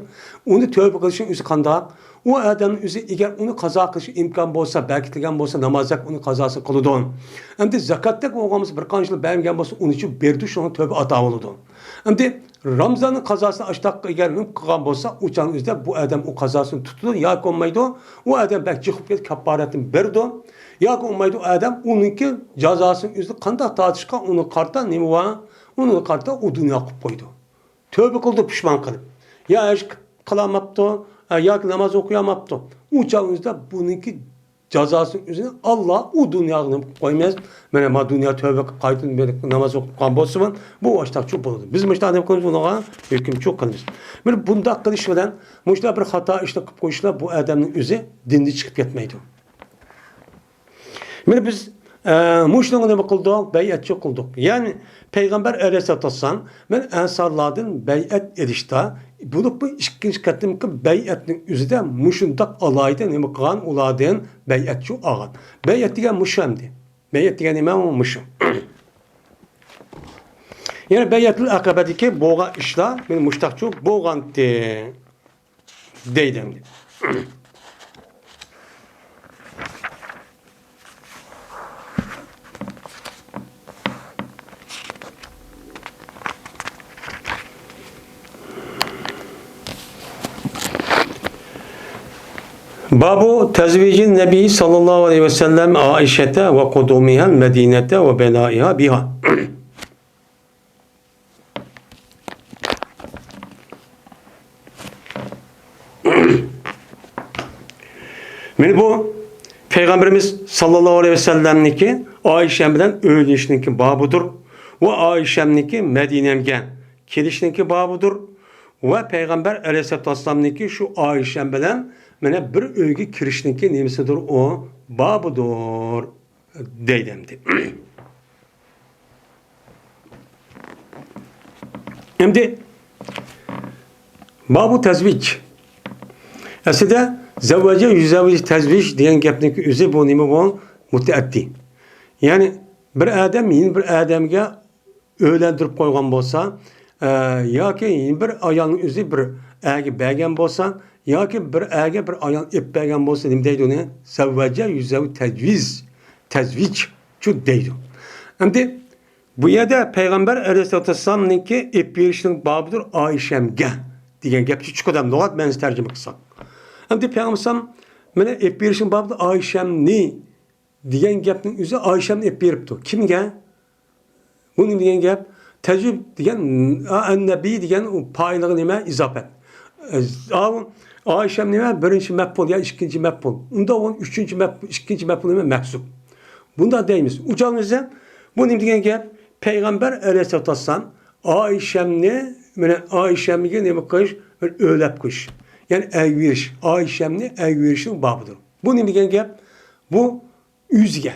ئۇنى تۆبە قىلىشنىڭ ئۆزى قانداق؟ ئۇ ئادەمنىڭ ئۆزى ئەگەر ئۇنى قازا قىلىش ئىمكان بولسا، بەركىتىلگەن بولسا، نامازدەك ئۇنى قازاسىنى قىلىدۇ. ئەمدى زاكاتتەك بولغان بولسا، بىر قانچىلا بەرمىگەن بولسا، ئۇنى ئىچىپ بېرىدۇ، شۇڭا تۆبە ئاتا بولىدۇ. ئەمدى رامزاننىڭ قازاسىنى ئاشتاق ئەگەر نېمە قىلغان بولسا، ئۇ چاغنىڭ ئۆزىدە بۇ ئادەم ئۇ قازاسىنى تۇتىدۇ ياكى بولمايدۇ، ئۇ ئادەم بەك جىق بولۇپ كېتىپ كاپپارەتنى بېرىدۇ ياكى بولمايدۇ، ئۇ ئادەم ئۇنىڭكى جازاسىنى ئۆزى قانداق تارتىشقا ئۇنىڭغا قارىتا نېمە بار، ئۇنىڭغا قارىتا ئۇ دۇنيا قىلىپ قويىدۇ. تۆبە قىلدى پۇشمان قىلىپ. يا ھەج قىلالماپتۇ، ياكى ناماز ئوقۇيالماپتۇ. ئۇ چاغنىڭ ئۆزىدە بۇنىڭكى جازاسىنى ئۆزىنى ئاللا ئۇ دۇنياغا نېمە قىلىپ قويماس. مانا، ما دۇنيا تۆبە قىلىپ قايتىدىن بېرىپ ناماز ئوقۇپ قالغان بولسىمۇ، بۇ ئاشتاقچۇ بولىدۇ. بىز مۇشۇنداق نېمە قىلىمىز، بۇنىڭغا ھۆكۈمچۇ قىلىمىز. مانا بۇنداق قىلىش بىلەن مۇشۇنداق بىر خاتا ئىشنى قىلىپ قويۇشلا بۇ ئادەمنىڭ ئۆزى دىندىن چىقىپ كەتمەيدۇ. مانا بىز، ئە، مۇشۇنىڭغا نېمە قىلدۇق؟ بەيئەتچى قىلدۇق. يەنى پەيغەمبەر ئەلەيھىسسالاتۇ ۋەسسالام، مەن ئەنسارلاردىن بەيئەت ئېلىشتا، بولۇپمۇ ئىككىنچى قېتىمقى بەيئەتنىڭ ئۆزىدە مۇشۇنداق ئالاھىدە نېمە قىلغان، ئۇلاردىن بەيئەتچى ئالغان. بەيئەت دېگەن مۇشۇ ئەمدى. بەيئەت دېگەن نېمە؟ ئۇ مۇشۇ. يەنى بەيئەتۇل ئەقەبەدىكى بولغان ئىشلار مانا مۇشۇنداقچۇ بولغانتى. دەيدۇ ئەمدى. باب تزويج النبي صلى الله عليه وسلم عائشة وقدومها المدينة وبنائها بها. مانا بۇ پەيغەمبىرىمىز ساللاللاھۇ ئەلەيھى ۋەسەللەمنىڭكى ئائىشەم بىلەن ئۆيلىنىشنىڭكى بابىدۇر. ۋە ئائىشەمنىڭكى مەدىنەمگە كېلىشنىڭكى بابىدۇر. ۋە پەيغەمبەر ئەلەيھىسسالاتۇ ۋەسسالامنىڭكى شۇ ئائىشەم بىلەن مانا بىر ئۆيگە كىرىشنىڭكى نېمىسىدۇر، ئۇ بابىدۇر. دەيدۇ ئەمدى. ئەمدى بابۇ تەزۋىج. ئەسلىدە زەۋۋەجە يۇزەۋۋىج تەزۋىج دېگەن گەپنىڭكى ئۆزى بۇ نېمە بۇ؟ مۇتەئەددى. يەنى بىر ئادەم يەنە بىر ئادەمگە ئۆيلەندۈرۈپ قويغان بولسا، ئە، ياكى بىر ئايالنىڭ ئۆزى بىر ئەرگە بەرگەن بولسا، ياكى بىر ئەرگە بىر ئايال ئېلىپ بەرگەن بولسا، نېمە دەيدۇ ئۇنى؟ زەۋۋەجە يۈزەۋ تەجۋىز، تەزۋىجچۇ دەيدۇ. ئەمدى بۇ يەردە پەيغەمبەر ئەلەيھىسسالاتۇ ۋەسسالامنىڭكى ئېلىپ بېرىشنىڭ بابىدۇر ئائىشەمگە دېگەن گەپچە چىقىدۇ، لۇغەت مەنىسى تەرجىمە قىلساق. ئەمدى پەيغەمبەر ئەلەيھىسسالام مانا ئېلىپ بېرىشنىڭ بابىدۇر ئائىشەمنى دېگەن گەپنىڭ ئۆزى ئائىشەمنى ئېلىپ بېرىپتۇ. كىمگە؟ بۇ نېمە دېگەن گەپ؟ تەجۋىز دېگەن، ئەننەبى دېگەن ئۇ پائىلغا نېمە؟ ئىزاپەت. ئە، ئائىشەم نېمە؟ بىرىنچى مەپئۇل يا ئىككىنچى مەپئۇل. ئۇنداق بولغان ئۈچىنچى مەپ-، ئىككىنچى مەپئۇل نېمە؟ مەھزۇپ. بۇنداق دەيمىز. ئۇ چاغنىڭ ئۆزى بۇ نېمە دېگەن گەپ؟ پەيغەمبەر ئەلەيھىسسالاتۇ ۋەسسالام ئائىشەمنى، مانا ئائىشەمگە نېمە قىلىش؟ بىر ئۆيلەپ قويۇش. يەنى ئەرگە بېرىش. ئائىشەمنى ئەرگە بېرىشنىڭ بابىدۇر. بۇ نېمە دېگەن گەپ؟ بۇ ئۆزىگە،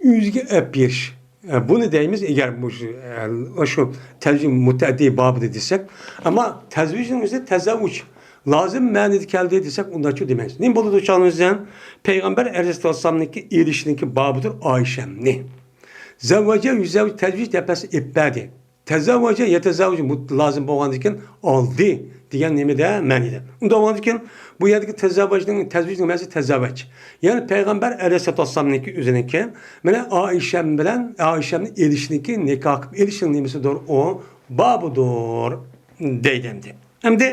ئۆزىگە ئەپ بېرىش. ئە، بۇنى دەيمىز، ئەگەر مۇشۇ، ئە، شۇ تەجۋىز مۇتەئەددى بابىدا دېسەك. ئەمما تەزۋىجنىڭ ئۆزى تەزەۋۋۇج. لازىم مەنىدە كەلدى دېسەك، ئۇنداقچۇ دېمەيمىز. نېمە بولىدۇ چاغنىڭ ئۆزى؟ پەيغەمبەر ئەلەيھىسسالامنىڭكى ئېلىشنىڭكى بابىدۇر ئائىشەمنى. زەۋۋەجە يۈزەۋۋىج تەزۋىج دەپ ئەمەس ئېلىپ بەردى. تەزەۋۋەجە يەتەزەۋۋەجۇ مۇت-، لازىم بولغاندىكىن ئالدى دېگەن نېمىدە مەنىدە. ئۇنداق بولغاندىكىن بۇ يەردىكى تەزەۋۋەجنىڭ، تەزۋىجنىڭ مەنىسى تەزەۋۋەج. يەنى پەيغەمبەر ئەلەيھىسسالاتۇ ۋەسسالامنىڭكى ئۆزىنىڭكى مانا ئائىشەم بىلەن، ئائىشەمنى ئېلىشنىڭكى، نىكاھ قىلىپ ئېلىشنىڭ نېمىسىدۇر ئۇ؟ بابىدۇر دەيدۇ ئەمدى. ئەمدى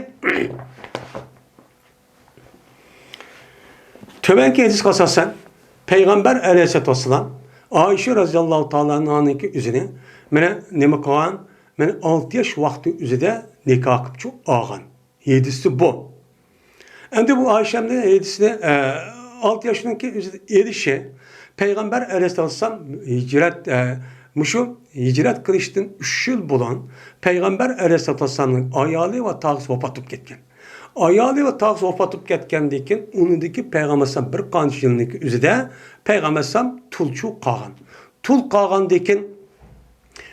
تۆۋەنكى ھەدىسكە ئاساسەن، پەيغەمبەر ئەلەيھىسسالاتۇ ۋەسسالام ئائىشە رەزىياللاھۇ تائالا ئەنھانىڭكى ئۆزىنى مانا نېمە قىلغان؟ مانا ئالتە ياش ۋاقتى ئۆزىدە نىكاھ قىلىپچۇ ئالغان. ھەدىسى بۇ. ئەمدى بۇ ئائىشەمنى ھەدىسىنى، ئە، ئالتە ياشنىڭكى ئۆزىدە ئېلىشى، پەيغەمبەر ئەلەيھىسسالام ھىجرەت، ئە، مۇشۇ ھىجرەت قىلىشتىن ئۈچ يىل بۇرۇن پەيغەمبەر ئەلەيھىسسالامنىڭ ئايالى ۋە تاغىسى ۋاپات بولۇپ كەتكەن. ئايالى ۋە تاغىسى ۋاپات بولۇپ كەتكەندىن كېيىن، ئۇنىڭدىن كېيىن پەيغەمبەر ئەلەيھىسسالام بىر قانچە يىلنىڭكى ئۆزىدە پەيغەمبەر ئەلەيھىسسالام تۇلچۇ قالغان. تۇل قالغاندىن كېيىن،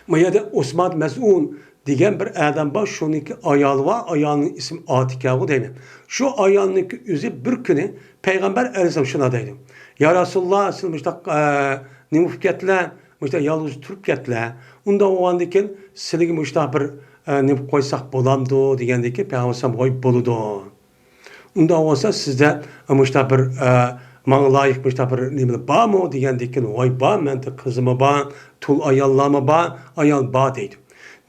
بۇ يەردە ئوسمان مەزئۇن، دېگەن بىر ئادەم بار، شۇنىڭكى ئايالى بار، ئايالىنىڭ ئىسمى ئاتىكەغۇ دەيمەن. شۇ ئايالنىڭكى ئۆزى بىر كۈنى پەيغەمبەر ئەلەيھىسسالام شۇنداق دەيدۇ، يا رەسۇلاللا، سىز مۇشۇنداق، ئە، نېمە بولۇپ كەتتىلە، مۇشۇنداق يالغۇز تۇرۇپ كەتتىلە. ئۇنداق بولغاندىن كېيىن سىلىگە مۇشۇنداق بىر، ئە، نېمە قويساق بولامدۇ دېگەندىن كېيىن پەيغەمبەر ئەلەيھىسسالام، ۋاي بولىدۇ. ئۇنداق بولسا سىزدە مۇشۇنداق بىر، ئە، ماڭا لايىق مۇشۇنداق بىر نېمىلەر بارمۇ دېگەندىن كېيىن، ۋاي بار، مەندە قىزىممۇ بار، تۇل ئاياللارمۇ بار، ئايال بار دەيدۇ.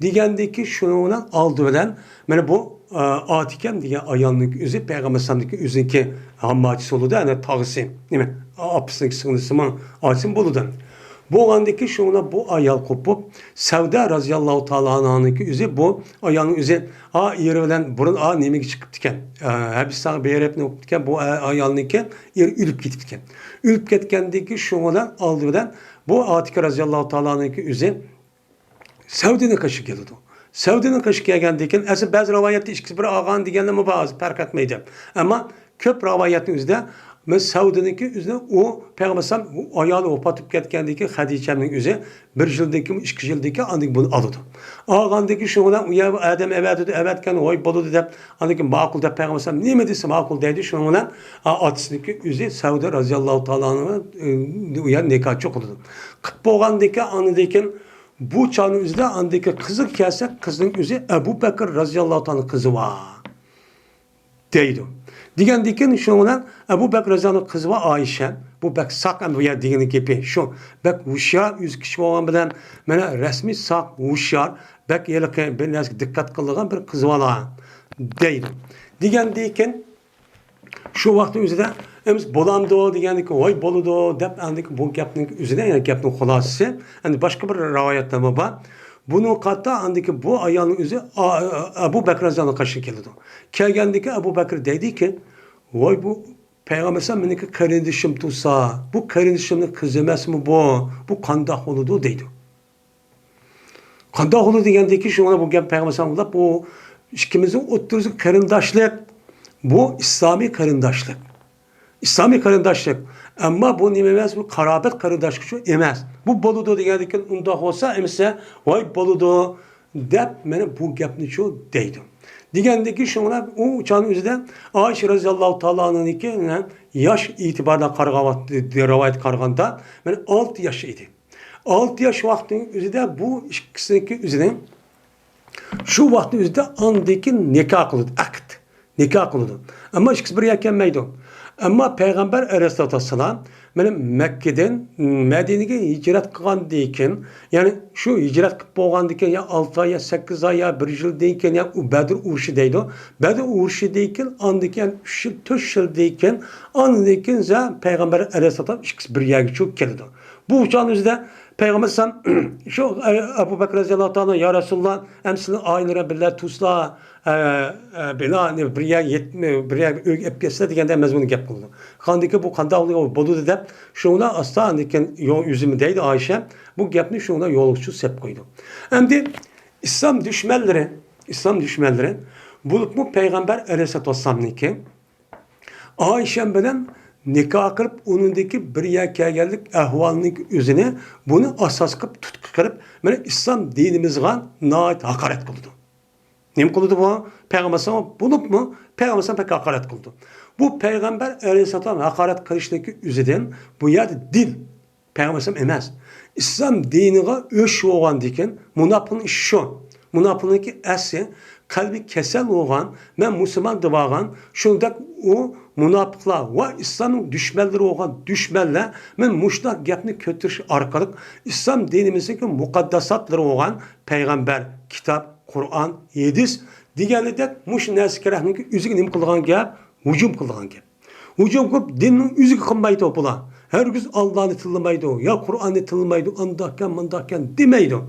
دېگەندىن كېيىن شۇنىڭ بىلەن ئالدى بىلەن مانا بۇ، ئە، ئاتىكەم دېگەن ئايالنىڭ ئۆزى پەيغەمبەر ئەلەيھىسسالامنىڭكى ئۆزىنىڭكى ھامماچىسى بولىدۇ، يەنى تاغىسى، نېمە، ئاپىسىنىڭكى سىڭلىسىمۇ، ئاچىسىمۇ بولىدۇ. بولغاندىن كېيىن شۇنىڭ بىلەن بۇ ئايال قوپۇپ، سەۋدە رازىياللاھۇ تائالا ئانھانىڭكى ئۆزى بۇ ئايالنىڭ ئۆزى، ئا، ئېرى بىلەن بۇرۇن، ئا، نېمىگە چىقىپتىكەن، ئە، ھەبىسىگە بېرىپ نېمە قىپتىكەن، بۇ، ئە، ئايالنىڭكى ئېرى ئۆلۈپ كېتىپتىكەن. ئۆلۈپ كەتكەندىن كېيىن شۇنىڭ بىلەن ئالدى بىلەن بۇ ئاتىكە رازىياللاھۇ تائالانىڭكى ئۆزى سەۋدىنىڭ قېشىغا كېلىدۇ. سەۋدىنىڭ قېشىغا كەلگەندىن كېيىن، ئەسلى بەزى رىۋايەتتە ئىككىسى بىر ئالغان دېگەنلەرمۇ بار، ھازىر پەرق ئەتمەيدۇ. ئەمما كۆپ رىۋايەتنىڭ ئۆزىدە مەن سەۋدىنىڭكى ئۆزىنى ئۇ پەيغەمبەر ئەلەيھىسسالام ئايالى ۋاپات بولۇپ كەتكەندىن كېيىن خەدىچەمنىڭ ئۆزى بىر يىلدىن كېيىن، ئىككى يىلدىن كېيىن ئاندىن بۇنى ئالىدۇ. ئالغاندىن كېيىن شۇنىڭ بىلەن ئۇ يەر ئادەم ئەۋەتىدۇ، ئەۋەتكەن ۋاي بولىدۇ دەپ، ئاندىن كېيىن ماقۇل دەپ پەيغەمبەر ئەلەيھىسسالام نېمە دېسە ماقۇل دەيدۇ. شۇنىڭ بىلەن، ئا، ئاتىسىنىڭكى ئۆزى سەۋدە رازىياللاھۇ تائالا ئانھۇ، ئە، ئۇ يەر نىكاھچى قىلىدۇ. قىلىپ بولغاندىن كېيىن ئاندىن كېيىن بۇ چاغنىڭ ئۆزىدە ئاندىن كېيىن قىزىغا كەلسەك، قىزنىڭ ئۆزى ئەبۇ بەكرى رازىياللاھۇ تائالا قىزى بار دەيدۇ. دېگەندىن كېيىن شۇنىڭ بىلەن ئەبۇ بەكرى رازىياللاھۇ قىزى بار ئائىشە، بۇ بەك ساق، ئەمدى بۇ يەردە دېگىنى گېپى شۇ، بەك ھوشيار، ئۆزى كىچىك بولغان بىلەن مانا رەسمىي ساق، ھوشيار، بەك ھېلىقى بىر نەرسىگە دىققەت قىلىدىغان بىر قىزى بار دەيدۇ. دېگەندىن كېيىن شۇ ۋاقىتنىڭ ئۆزىدە ئەمىسە بولامدۇ دېگەندىكى، ۋاي بولىدۇ دەپ، ئاندىكى بۇ گەپنىڭ ئۆزىدە، يەنى گەپنىڭ خۇلاسىسى، ئەمدى باشقا بىر رىۋايەتلەرمۇ بار. بۇنىڭغا قارىتا ئاندىكى بۇ ئايالنىڭ ئۆزى ئا-، ئەبۇ بەكرى رازىياللاھۇ قېشىغا كېلىدۇ. كەلگەندىكى ئەبۇ بەكرى دەيدىكى، ۋاي بۇ پەيغەمبەر ئەلەيھىسسالام مېنىڭكى قېرىندىشىم تۇرسا، بۇ قېرىندىشىمنىڭ قىزى ئەمەسمۇ بۇ؟ بۇ قانداق بولىدۇ دەيدۇ. قانداق بولىدۇ دېگەندىن كېيىن شۇڭا بۇ گەپ پەيغەمبەر ئەلەيھىسسالام بۇ ئىككىمىزنىڭ ئوتتۇرىسىدا قېرىنداشلىق، بۇ ئىسلامىي قېرىنداشلىق. ئىسلامىي قېرىنداشلىق. ئەمما بۇ نېمە ئەمەس، بۇ قارابەت قېرىنداشلىق ئۈچۈن ئەمەس. بۇ بولىدۇ دېگەندىن كېيىن ئۇنداق بولسا ئەمىسە، ۋاي بولىدۇ دەپ مانا بۇ گەپنىچۇ دەيدۇ. دېگەندىن كېيىن شۇڭا ئۇ چاغنىڭ ئۆزىدە ئائىشە رازىياللاھۇ تائالا ئانھانىڭكى ياش ئېتىبارىدا قارىغان ۋاقىت، رىۋايەتكە قارىغاندا مانا ئالتە ياش ئىدى. ئالتە ياش ۋاقتىنىڭ ئۆزىدە بۇ ئىككىسىنىڭكى ئۆزىنىڭ شۇ ۋاقىتنىڭ ئۆزىدە ئاندىن كېيىن نىكاھ قىلىدۇ، ئەقد، نىكاھ قىلىدۇ. ئەمما ئىككىسى بىر يەرگە كەلمەيدۇ. ئەمما پەيغەمبەر ئەلەيھىسسالاتۇ ۋەسسالام مانا مەككىدىن مەدىنىگە ھىجرەت قىلغاندىن كېيىن، يەنى شۇ ھىجرەت قىلىپ بولغاندىن كېيىن يا ئالتە ئاي، يا سەككىز ئاي، يا بىر يىلدىن كېيىن، يا ئۇ بەدر ئۇرۇشى دەيدۇ. بەدر ئۇرۇشىدىن كېيىن، ئاندىن كېيىن ئۈچ يىل، تۆت يىلدىن كېيىن، ئاندىن كېيىن پەيغەمبەر ئەلەيھىسسالام ئىككىسى بىر يەرگە چۈشۈپ كېلىدۇ. بۇ چاغنىڭ ئۆزىدە پەيغەمبەر ئەلەيھىسسالام شۇ، ئە، ئەبۇ بەكرى رەزىياللاھۇ تائالا، يا رەسۇلاللا، ئەمدى سىلەر ئائىلىلەر بىللە تۇرسىلا، ئە، ئە، بىنا، بىر يەر يەتمە، بىر يەر ئۆيگە ئەپ كەتسىلە دېگەندە مەزمۇندا گەپ قىلىدۇ. ئاندىن كېيىن بۇ قانداق بولىدۇ دەپ، شۇنىڭ ئاستا ئاندىن كېيىن يو-، يۈزىمۇ دەيدۇ ئائىشە، بۇ گەپنى شۇنىڭ يولغا چۈشۈپ قويىدۇ. ئەمدى ئىسلام دۈشمەنلىرى، ئىسلام دۈشمەنلىرى، بولۇپمۇ پەيغەمبەر ئەلەيھىسسالاتۇ ۋەسسالامنىڭكى ئائىشەم بىلەن نىكاھ قىلىپ، ئۇنىڭدىكى بىر يەر كەلگەنلىك ئەھۋالنىڭ ئۆزىنى بۇنى ئاساس قىلىپ تۇتقا قىلىپ، مانا ئىسلام دىنىمىزغا ناھايىتى ھاقارەت قىلىدۇ. نېمە قىلىدۇ بۇ؟ پەيغەمبەر ئەلەيھىسسالام بولۇپمۇ پەيغەمبەر ئەلەيھىسسالام بەك ھاقارەت قىلىدۇ. بۇ پەيغەمبەر ئەلەيھىسسالام ھاقارەت قىلىشنىڭكى ئۆزىدىن بۇ يەردە دىن پەيغەمبەر ئەلەيھىسسالام ئەمەس. ئىسلام دىنىغا ئۆچ بولغاندىكىن، مۇناپىقنىڭ ئىشى شۇ. مۇناپىقنىڭكى ئەسلى قەلبى كېسەل بولغان، مەن مۇسۇلمان دەۋالغان، شۇنداق ئۇ مۇناپىقلار ۋە ئىسلامنىڭ دۈشمەنلىرى بولغان دۈشمەنلەر، مەن مۇشۇنداق گەپنى كۆتۈرۈش ئارقىلىق ئىسلام دىنىمىزنىڭكى مۇقەدداساتلىرى بولغان پەيغەمبەر، كىتاب، قۇرئان، ھەدىس دېگەنلىكتەك مۇشۇ نەرسە كېرەكنىڭكى ئۆزىگە نېمە قىلىدىغان گەپ؟ ھۇجۇم قىلىدىغان گەپ. ھۇجۇم قىلىپ، دىننىڭ ئۆزىگە قىلمايدۇ بۇلار. ھەرگىز ئاللانى تىللىمايدۇ، يا قۇرئاننى تىللىمايدۇ، ئانداقكەن، مۇنداقكەن دېمەيدۇ.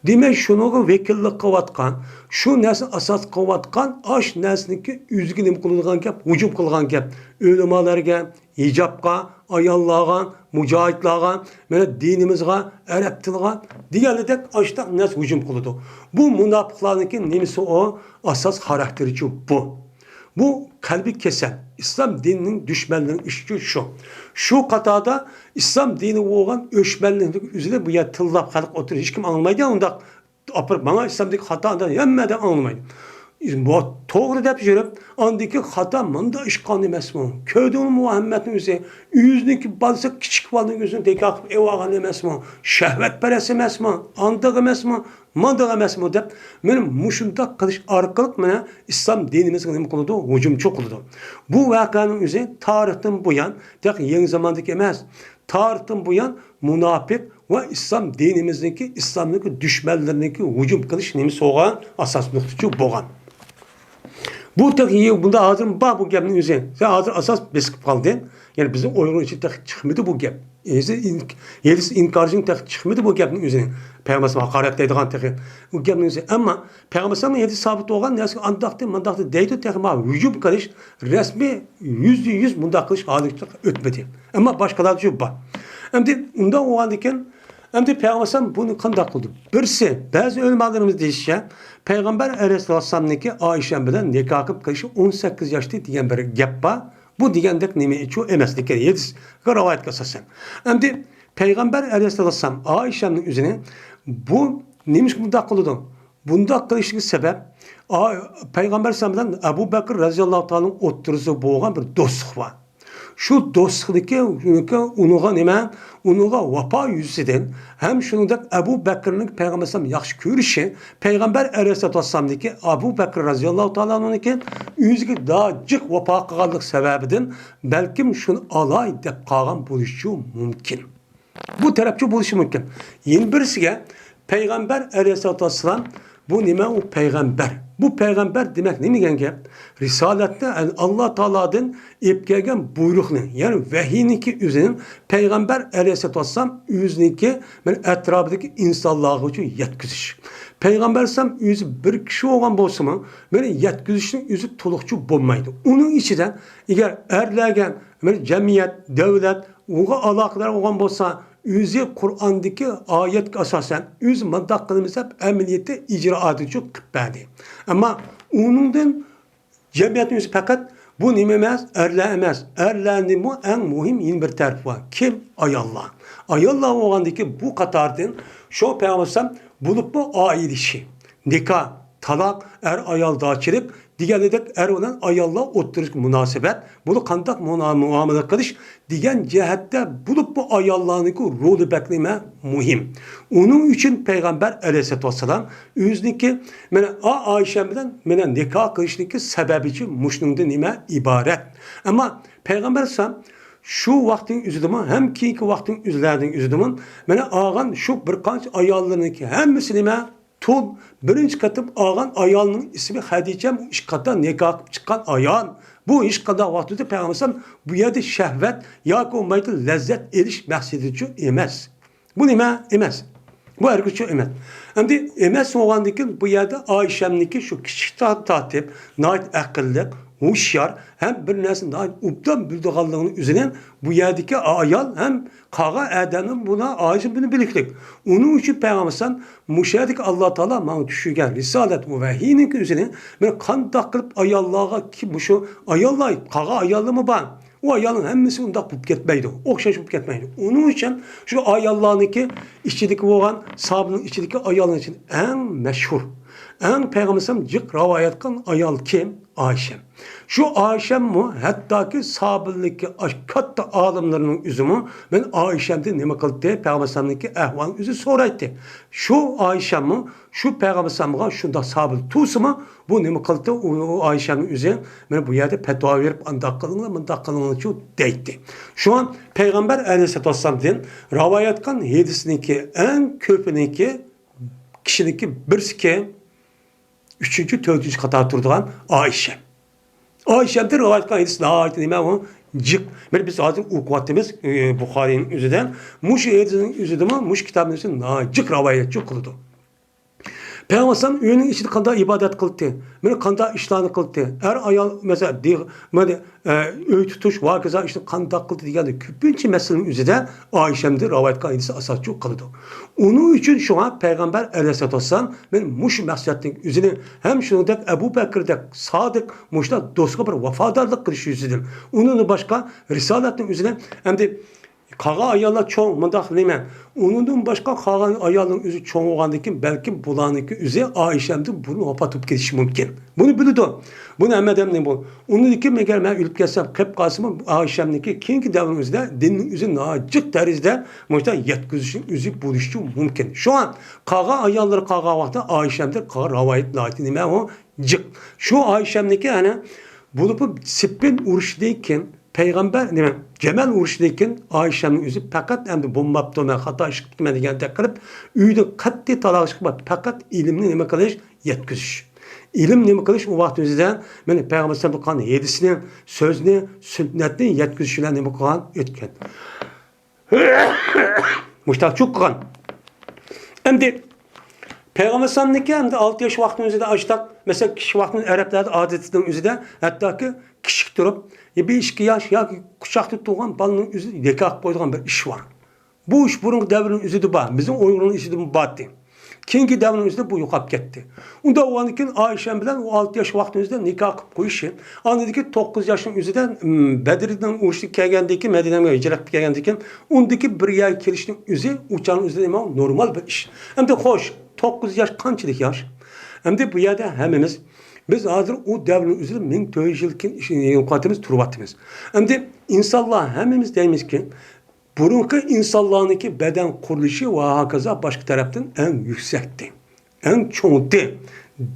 دېمەك، شۇنىڭغا ۋەكىللىك قىلىۋاتقان، شۇ نەرسىنى ئاساس قىلىۋاتقان، ئاش نەرسىنىڭكى ئۆزىگە نېمە قىلىدىغان گەپ؟ ھۇجۇم قىلغان گەپ. ئۆلىمالارغا، ھىجابقا، ئاياللارغا، مۇجاھىدلارغا، مانا دىنىمىزغا، ئەرەب تىلىغا دېگەنلىكتەك ئاشتاق نەرسە ھۇجۇم قىلىدۇ. بۇ مۇناپىقلارنىڭكى نېمىسى ئۇ؟ ئاساس خاراكتېرىچۇ بۇ. بۇ قەلبى كېسەل. ئىسلام دىنىنىڭ دۈشمەنلىرىنىڭ ئىشى شۇ. شۇ قاتاردا ئىسلام دىنى بولغان ئۆچمەنلىكنى ئۆزىنى بۇ يەردە تىللاپ خەلق ئوتتۇرىدا ھېچكىم ئاڭلىمايدۇ ئۇنداق ئاپىرىپ، ماڭا ئىسلامدىكى خاتا، ئاندىن ھەممە ئادەم ئاڭلىمايدۇ. بۇ توغرا دەپ يۈرۈپ، ئاندىكى خاتا مۇنداق ئىش قىلغان ئەمەسمۇ؟ كۆردۈڭمۇ مۇھەممەدنىڭ ئۆزى؟ ئۆزىنىڭكى بالىسى، كىچىك بالىنىڭ ئۆزىنى نىكاھ قىلىپ ئېلىۋالغان ئەمەسمۇ؟ شەھۋەتپەرەس ئەمەسمۇ؟ ئانداق ئەمەسمۇ؟ مانداق ئەمەسمۇ دەپ، مانا مۇشۇنداق قىلىش ئارقىلىق مانا ئىسلام دىنىمىزغا نېمە قىلىدۇ؟ ھۇجۇمچى قىلىدۇ. بۇ ۋەقەنىڭ ئۆزى تارىختىن بۇيان، تېخى يېڭى زاماندىكى ئەمەس، تارىختىن بۇيان مۇناپىق ۋە ئىسلام دىنىمىزنىڭكى، ئىسلامنىڭكى دۈشمەنلىرىنىڭكى ھۇجۇم قىلىش نېمىسى بولغان، ئاساس نۇقتىچۇ بولغان. بۇ تېخى بۇندا ھازىر بار بۇ گەپنىڭ ئۆزى. سەن ھازىر ئاساس بېسىپ قالدىڭ. يەنى بىزنىڭ ئۇيغۇر ئىچىدە تېخى چىقمىدى بۇ گەپ. ھېلىسى ئىنك-، ھېلىسى ئىنكارچىنىڭ تېخى چىقمىدى بۇ گەپنىڭ ئۆزى. پەيغەمبەرگە ھاقارەتلەيدىغان تېخى. بۇ گەپنىڭ ئۆزى. ئەمما پەيغەمبەر ئەلەيھىسسالام ھەدىس سابىت بولغان نەرسىگە ئانداقتى، مانداقتى دەيدۇ، تېخى مانا ھۇجۇم قىلىش، رەسمىي يۈزدە يۈز مۇنداق قىلىش ھالىتى ئۆتمىدى. ئەمما باشقىلاردا شۇ بار. ئەمدى ئۇنداق بولغاندىكىن، ئەمدى پەيغەمبەر ئەلەيھىسسالام بۇنى قانداق قىلدى؟ بىرسى، بەزى ئۆلىمالىرىمىز دېيىشىچە، پەيغەمبەر ئەلەيھىسسالامنىڭكى ئائىشە بىلەن نىكاھ قىلىپ قېلىشى ئون سەككىز ياشتا دېگەن بىر گەپ بار. بۇ دېگەندەك نېمە ئىچۇ ئەمەس، لېكىن ھەدىسكە، رىۋايەتكە ئاساسەن. ئەمدى پەيغەمبەر ئەلەيھىسسالام ئائىشەمنىڭ ئۆزىنى بۇ نېمىشقا بۇنداق قىلىدۇ؟ بۇنداق قىلىشلىقى سەۋەب، ئا-، پەيغەمبەر ئەلەيھىسسالام بىلەن ئەبۇ بەكرى رەزىياللاھۇ تائالا ئوتتۇرىسىدا بولغان بىر دوستلۇق بار. شۇ دوستلۇقتىكى ئۇنىڭغا نېمە؟ ئۇنىڭغا ۋاپا يۈزىسىدىن ھەم شۇنىڭدەك ئەبۇ بەكرىنىڭ پەيغەمبەر ئەلەيھىسسالام ياخشى كۆرۈشى، پەيغەمبەر ئەلەيھىسسالاتۇ ۋەسسالامنىڭكى ئەبۇ بەكرى رەزىياللاھۇ تائالا ئەنھۇنىڭكى ئۆزىگە جىق ۋاپا قىلغانلىق سەۋەبىدىن بەلكىم شۇنى ئالاي دەپ قالغان بولۇشى مۇمكىن. بۇ تەرەپچۇ بولۇشى مۇمكىن. يەنە بىرسىگە، پەيغەمبەر ئەلەيھىسسالاتۇ ۋەسسالام، بۇ نېمە؟ ئۇ پەيغەمبەر. بۇ پەيغەمبەر دېمەك نېمە دېگەن گەپ؟ رىسالەتنى، ئاللا تائالادىن ئېلىپ كەلگەن بۇيرۇقنى، يەنى ۋەھىينىڭكى ئۆزىنىڭ پەيغەمبەر ئەلەيھىسسالاتۇ ۋەسسالام ئۆزىنىڭكى مانا ئەتراپىدىكى ئىنسانلارغىچۇ يەتكۈزۈش. پەيغەمبەر ئەلەيھىسسالام ئۆزى بىر كىشى بولغان بولسىمۇ، مانا يەتكۈزۈشنىڭ ئۆزى تولۇقچۇ بولمايدۇ. ئۇنىڭ ئىچىدە ئەگەر ئەرلەرگە، مانا جەمئىيەت، دۆلەت، ئۇنىڭغا ئالاقىدار بولغان بولسا، ئۆزى قۇرئاندىكى ئايەتكە ئاساسەن، ئۆزى مۇنداق قىلىمىز دەپ ئەمەلىيەتتە ئىجرائاتىچۇ قىلىپ بەردى. ئەمما ئۇنىڭدىن جەمئىيەتنىڭ ئۆزى پەقەت بۇ نېمە ئەمەس، ئەرلەر ئەمەس، ئەرلەرنىمۇ ئەڭ مۇھىم يەنە بىر تەرىپى بار. كىم؟ ئاياللار. ئاياللار بولغاندىكى بۇ قاتاردىن شۇ پەيغەمبەر ئەلەيھىسسالام بولۇپمۇ ئائىلە ئىشى، نىكاھ، تالاق، ئەر-ئايالدارچىلىق دېگەندەك ئەر بىلەن ئاياللار ئوتتۇرىسىدىكى مۇناسىۋەت، بۇنى قانداق مۇنا-، مۇئامىلە قىلىش دېگەن جەھەتتە بولۇپمۇ ئاياللارنىڭكى رولى بەك نېمە؟ مۇھىم. ئۇنىڭ ئۈچۈن پەيغەمبەر ئەلەيھىسسالاتۇ ۋەسسالام ئۆزىنىڭكى مانا ئا-، ئائىشە بىلەن مانا نىكاھ قىلىشنىڭكى سەۋەبىچۇ مۇشۇنىڭدىن نېمە؟ ئىبارەت. ئەمما پەيغەمبەر ئەلەيھىسسالام شۇ ۋاقىتنىڭ ئۆزىدىمۇ ھەم كېيىنكى ۋاقىتنىڭ ئۆزلەردىن ئۆزىدىمۇ مانا ئالغان شۇ بىر قانچە ئاياللىرىنىڭكى ھەممىسى نېمە؟ تۇل بىرىنچى قېتىم ئالغان ئايالنىڭ ئىسمى خەدىچە، بۇ ئىككى قېتىم نىكاھ قىلىپ چىققان ئايال. بۇ ھېچقانداق ۋاقىتتا پەيغەمبەر ئەلەيھىسسالام بۇ يەردە شەھۋەت ياكى بولمايدۇ لەززەت ئېلىش مەقسىتىچۇ ئەمەس. بۇ نېمە؟ ئەمەس. بۇ ھەرگىزچۇ ئەمەس. ئەمدى ئەمەس بولغاندىن كېيىن بۇ يەردە ئائىشەمنىڭكى شۇ كىچىكتىن تارتىپ ناھايىتى ئەقىللىق، ھوشيار ھەم بىر نەرسىنى ناھايىتى ئوبدان بىلىدىغانلىقىنىڭ ئۆزىنى بۇ يەردىكى ئايال ھەم قالغان ئادەمنىڭ بۇنى ئائىشە بۇنى بىلىكلىك. ئۇنىڭ ئۈچۈن پەيغەمبەر ئەلەيھىسسالام مۇشۇ يەردىكى ئاللا تائالا ماڭا چۈشۈرگەن رىسالەت ۋە ۋەھىينىڭكى ئۆزىنى مەن قانداق قىلىپ ئاياللارغا كى-، مۇشۇ ئاياللار، قالغان ئاياللارمۇ بار. ئۇ ئايالنىڭ ھەممىسى ئۇنداق بولۇپ كەتمەيدۇ، ئوخشاش بولۇپ كەتمەيدۇ. ئۇنىڭ ئۈچۈن شۇ ئاياللارنىڭكى ئىچىدىكى بولغان، ساھابىنىڭ ئىچىدىكى ئايالنىڭ ئىچىدە ئەڭ مەشھۇر، ئەڭ پەيغەمبەر ئەلەيھىسسالام جىق رىۋايەت قىلغان ئايال كىم؟ ئائىشە. شۇ ئائىشەممۇ ھەتتاكى ساھابىلىككە ئاش-، كاتتا ئالىملىرىنىڭ ئۆزىمۇ مەن ئائىشەمدىن نېمە قىلدى؟ پەيغەمبەر ئەلەيھىسسالامنىڭكى ئەھۋالىنى ئۆزى سورايتتى. شۇ ئائىشەممۇ شۇ پەيغەمبەر ئەلەيھىسسالامغا شۇنداق سابىت تۇرسىمۇ، بۇ نېمە قىلدى؟ ئۇ، ئۇ ئائىشەمنىڭ ئۆزى مانا بۇ يەردە پەتىۋا بېرىپ، ئانداق قىلىڭلار، مۇنداق قىلىڭلارچۇ دەيتتى. شۇڭا پەيغەمبەر ئەلەيھىسسالاتۇ ۋەسسالامدىن رىۋايەت قىلغان ھەدىسنىڭكى ئەڭ كۆپىنىڭكى كىشىنىڭكى بىرسى كىم؟ ئۈچىنچى، تۆتىنچى قاتاردا تۇرىدىغان ئائىشە. ئائىشەمدىن رىۋايەت قىلغان ھەدىس ناھايىتى نېمە ئۇ؟ جىق. مانا بىز ھازىر ئوقۇۋاتىمىز، ئى، بۇخارىينىڭ ئۆزىدە. مۇشۇ ھەدىسنىڭ ئۆزىدىمۇ، مۇشۇ كىتابنىڭ ئۆزىدە ناھايىتى جىق رىۋايەتچۇ قىلىدۇ. پەيغەمبەر ئەلەيھىسسالام ئۆينىڭ ئىچىدە قانداق ئىبادەت قىلدى؟ مانا قانداق ئىشلارنى قىلدى؟ ئەر ئايال، مەسىلەن، دېغ-، مانا، ئە، ئۆي تۇتۇش ۋە ھاكازا ئىشنى قانداق قىلدى دېگەندە كۆپىنچە مەسىلىنىڭ ئۆزىدە ئائىشەمدىن رىۋايەت قىلغان ھەدىس ئاساسچۇ قىلىدۇ. ئۇنىڭ ئۈچۈن شۇڭا پەيغەمبەر ئەلەيھىسسالاتۇ ۋەسسالام مانا مۇشۇ مەقسەتنىڭ ئۆزىنى ھەم شۇنىڭدەك ئەبۇ بەكىردەك سادىق، مۇشۇنداق دوستقا بىر ۋاپادارلىق قىلىش يۈزىدىن، ئۇنىڭدىن باشقا رىسالەتنىڭ ئۆزىنى ئەمدى قالغان ئاياللار چوڭ، مۇنداق نېمە. ئۇنىڭدىن باشقا قالغان ئايالنىڭ ئۆزى چوڭ بولغاندىن كېيىن، بەلكىم بۇلارنىڭكى ئۆزى ئائىشەمدىن بۇرۇن ۋاپات بولۇپ كېتىشى مۇمكىن. بۇنى بىلىدۇ. بۇنى ھەممە ئادەم نېمە بول-، ئۇنىڭدىن كېيىن ئەگەر مەن ئۆلۈپ كەتسەم، قېلىپ قالسىمۇ، ئائىشەمنىڭكى كېيىنكى دەۋرنىڭ ئۆزىدە دىننىڭ ئۆزى ناھايىتى جىق دەرىجىدە مۇشۇنداق يەتكۈزۈشنىڭ ئۆزى بولۇشى مۇمكىن. شۇڭا قالغان ئاياللار قالغان ۋاقىتتا ئائىشەمدىن قالغان رىۋايەت ناھايىتى نېمە ئۇ؟ جىق. شۇ ئائىشەمنىڭكى ئەنە بولۇپمۇ سىپپىن ئۇرۇشىدىن كېيىن، پەيغەمبەر، نېمە، جەمەل ئۇرۇشىدىن كېيىن ئائىشەمنىڭ ئۆزى پەقەت ئەمدى بولماپتۇ، مەن خاتا ئىش قىپتىمەن دېگەندەك قىلىپ، ئۆيدىن قەتئىي تالاق چىقىپ، پەقەت ئىلىمنى نېمە قىلىش، يەتكۈزۈش. ئىلىم نېمە قىلىش ئۇ ۋاقىت ئۆزىدە، مانا پەيغەمبەر ئەلەيھىسسالام قىلغان ھەدىسنى، سۆزنى، سۈننەتنى يەتكۈزۈش بىلەن نېمە قىلغان؟ ئۆتكەن. مۇشتاق چۇق قىلغان. ئەمدى پەيغەمبەر ئەلەيھىسسالامنىڭكى ئەمدى ئالتە ياش ۋاقتىنىڭ ئۆزىدە ئاشتاق، مەسىلەن، كىشى ۋاقتىنىڭ ئەرەبلەردە ئادىتىنىڭ ئۆزىدە ھەتتاكى كىچىك تۇرۇپ، يا بىر ئىككى ياش ياكى قۇچاقتا تۇغان بالىنىڭ ئۆزى نىكاھ قىلىپ قويىدىغان بىر ئىش بار. بۇ ئىش بۇرۇنقى دەۋرنىڭ ئۆزىدە بار، بىزنىڭ ئۇيغۇرنىڭ ئىچىدىمۇ بارتى. كېيىنكى دەۋرنىڭ ئۆزىدە بۇ يوقاپ كەتتى. ئۇنداق بولغاندىن كېيىن ئائىشەم بىلەن ئۇ ئالتە ياش ۋاقتىمىزدا نىكاھ قىلىپ قويۇشى، ئاندىن كېيىن توققۇز ياشنىڭ ئۆزىدە، م، بەدرىدىن ئۇرۇشقا كەلگەندىن كېيىن، مەدىنەگە ھىجرەتكە كەلگەندىن كېيىن، ئۇندىكى بىر يەرگە كېلىشنىڭ ئۆزى ئۇ چاغنىڭ ئۆزىدە نېمە نورمال بىر ئىش. ئەمدى خوش، توققۇز ياش قانچىلىك ياش؟ ئەمدى بۇ يەردە ھەممىمىز، بىز ھازىر ئۇ دەۋرنىڭ ئۆزىدە مىڭ تۆت يۈز يىل كېيىن ئىش-، يوقاتىمىز، تۇرۇۋاتىمىز. ئەمدى ئىنسانلار ھەممىمىز دەيمىزكى، بۇرۇنقى ئىنسانلارنىڭكى بەدەن قۇرۇلۇشى ۋە ھاكازا باشقا تەرەپتىن ئەڭ يۈكسەكتى، ئەڭ چوڭتى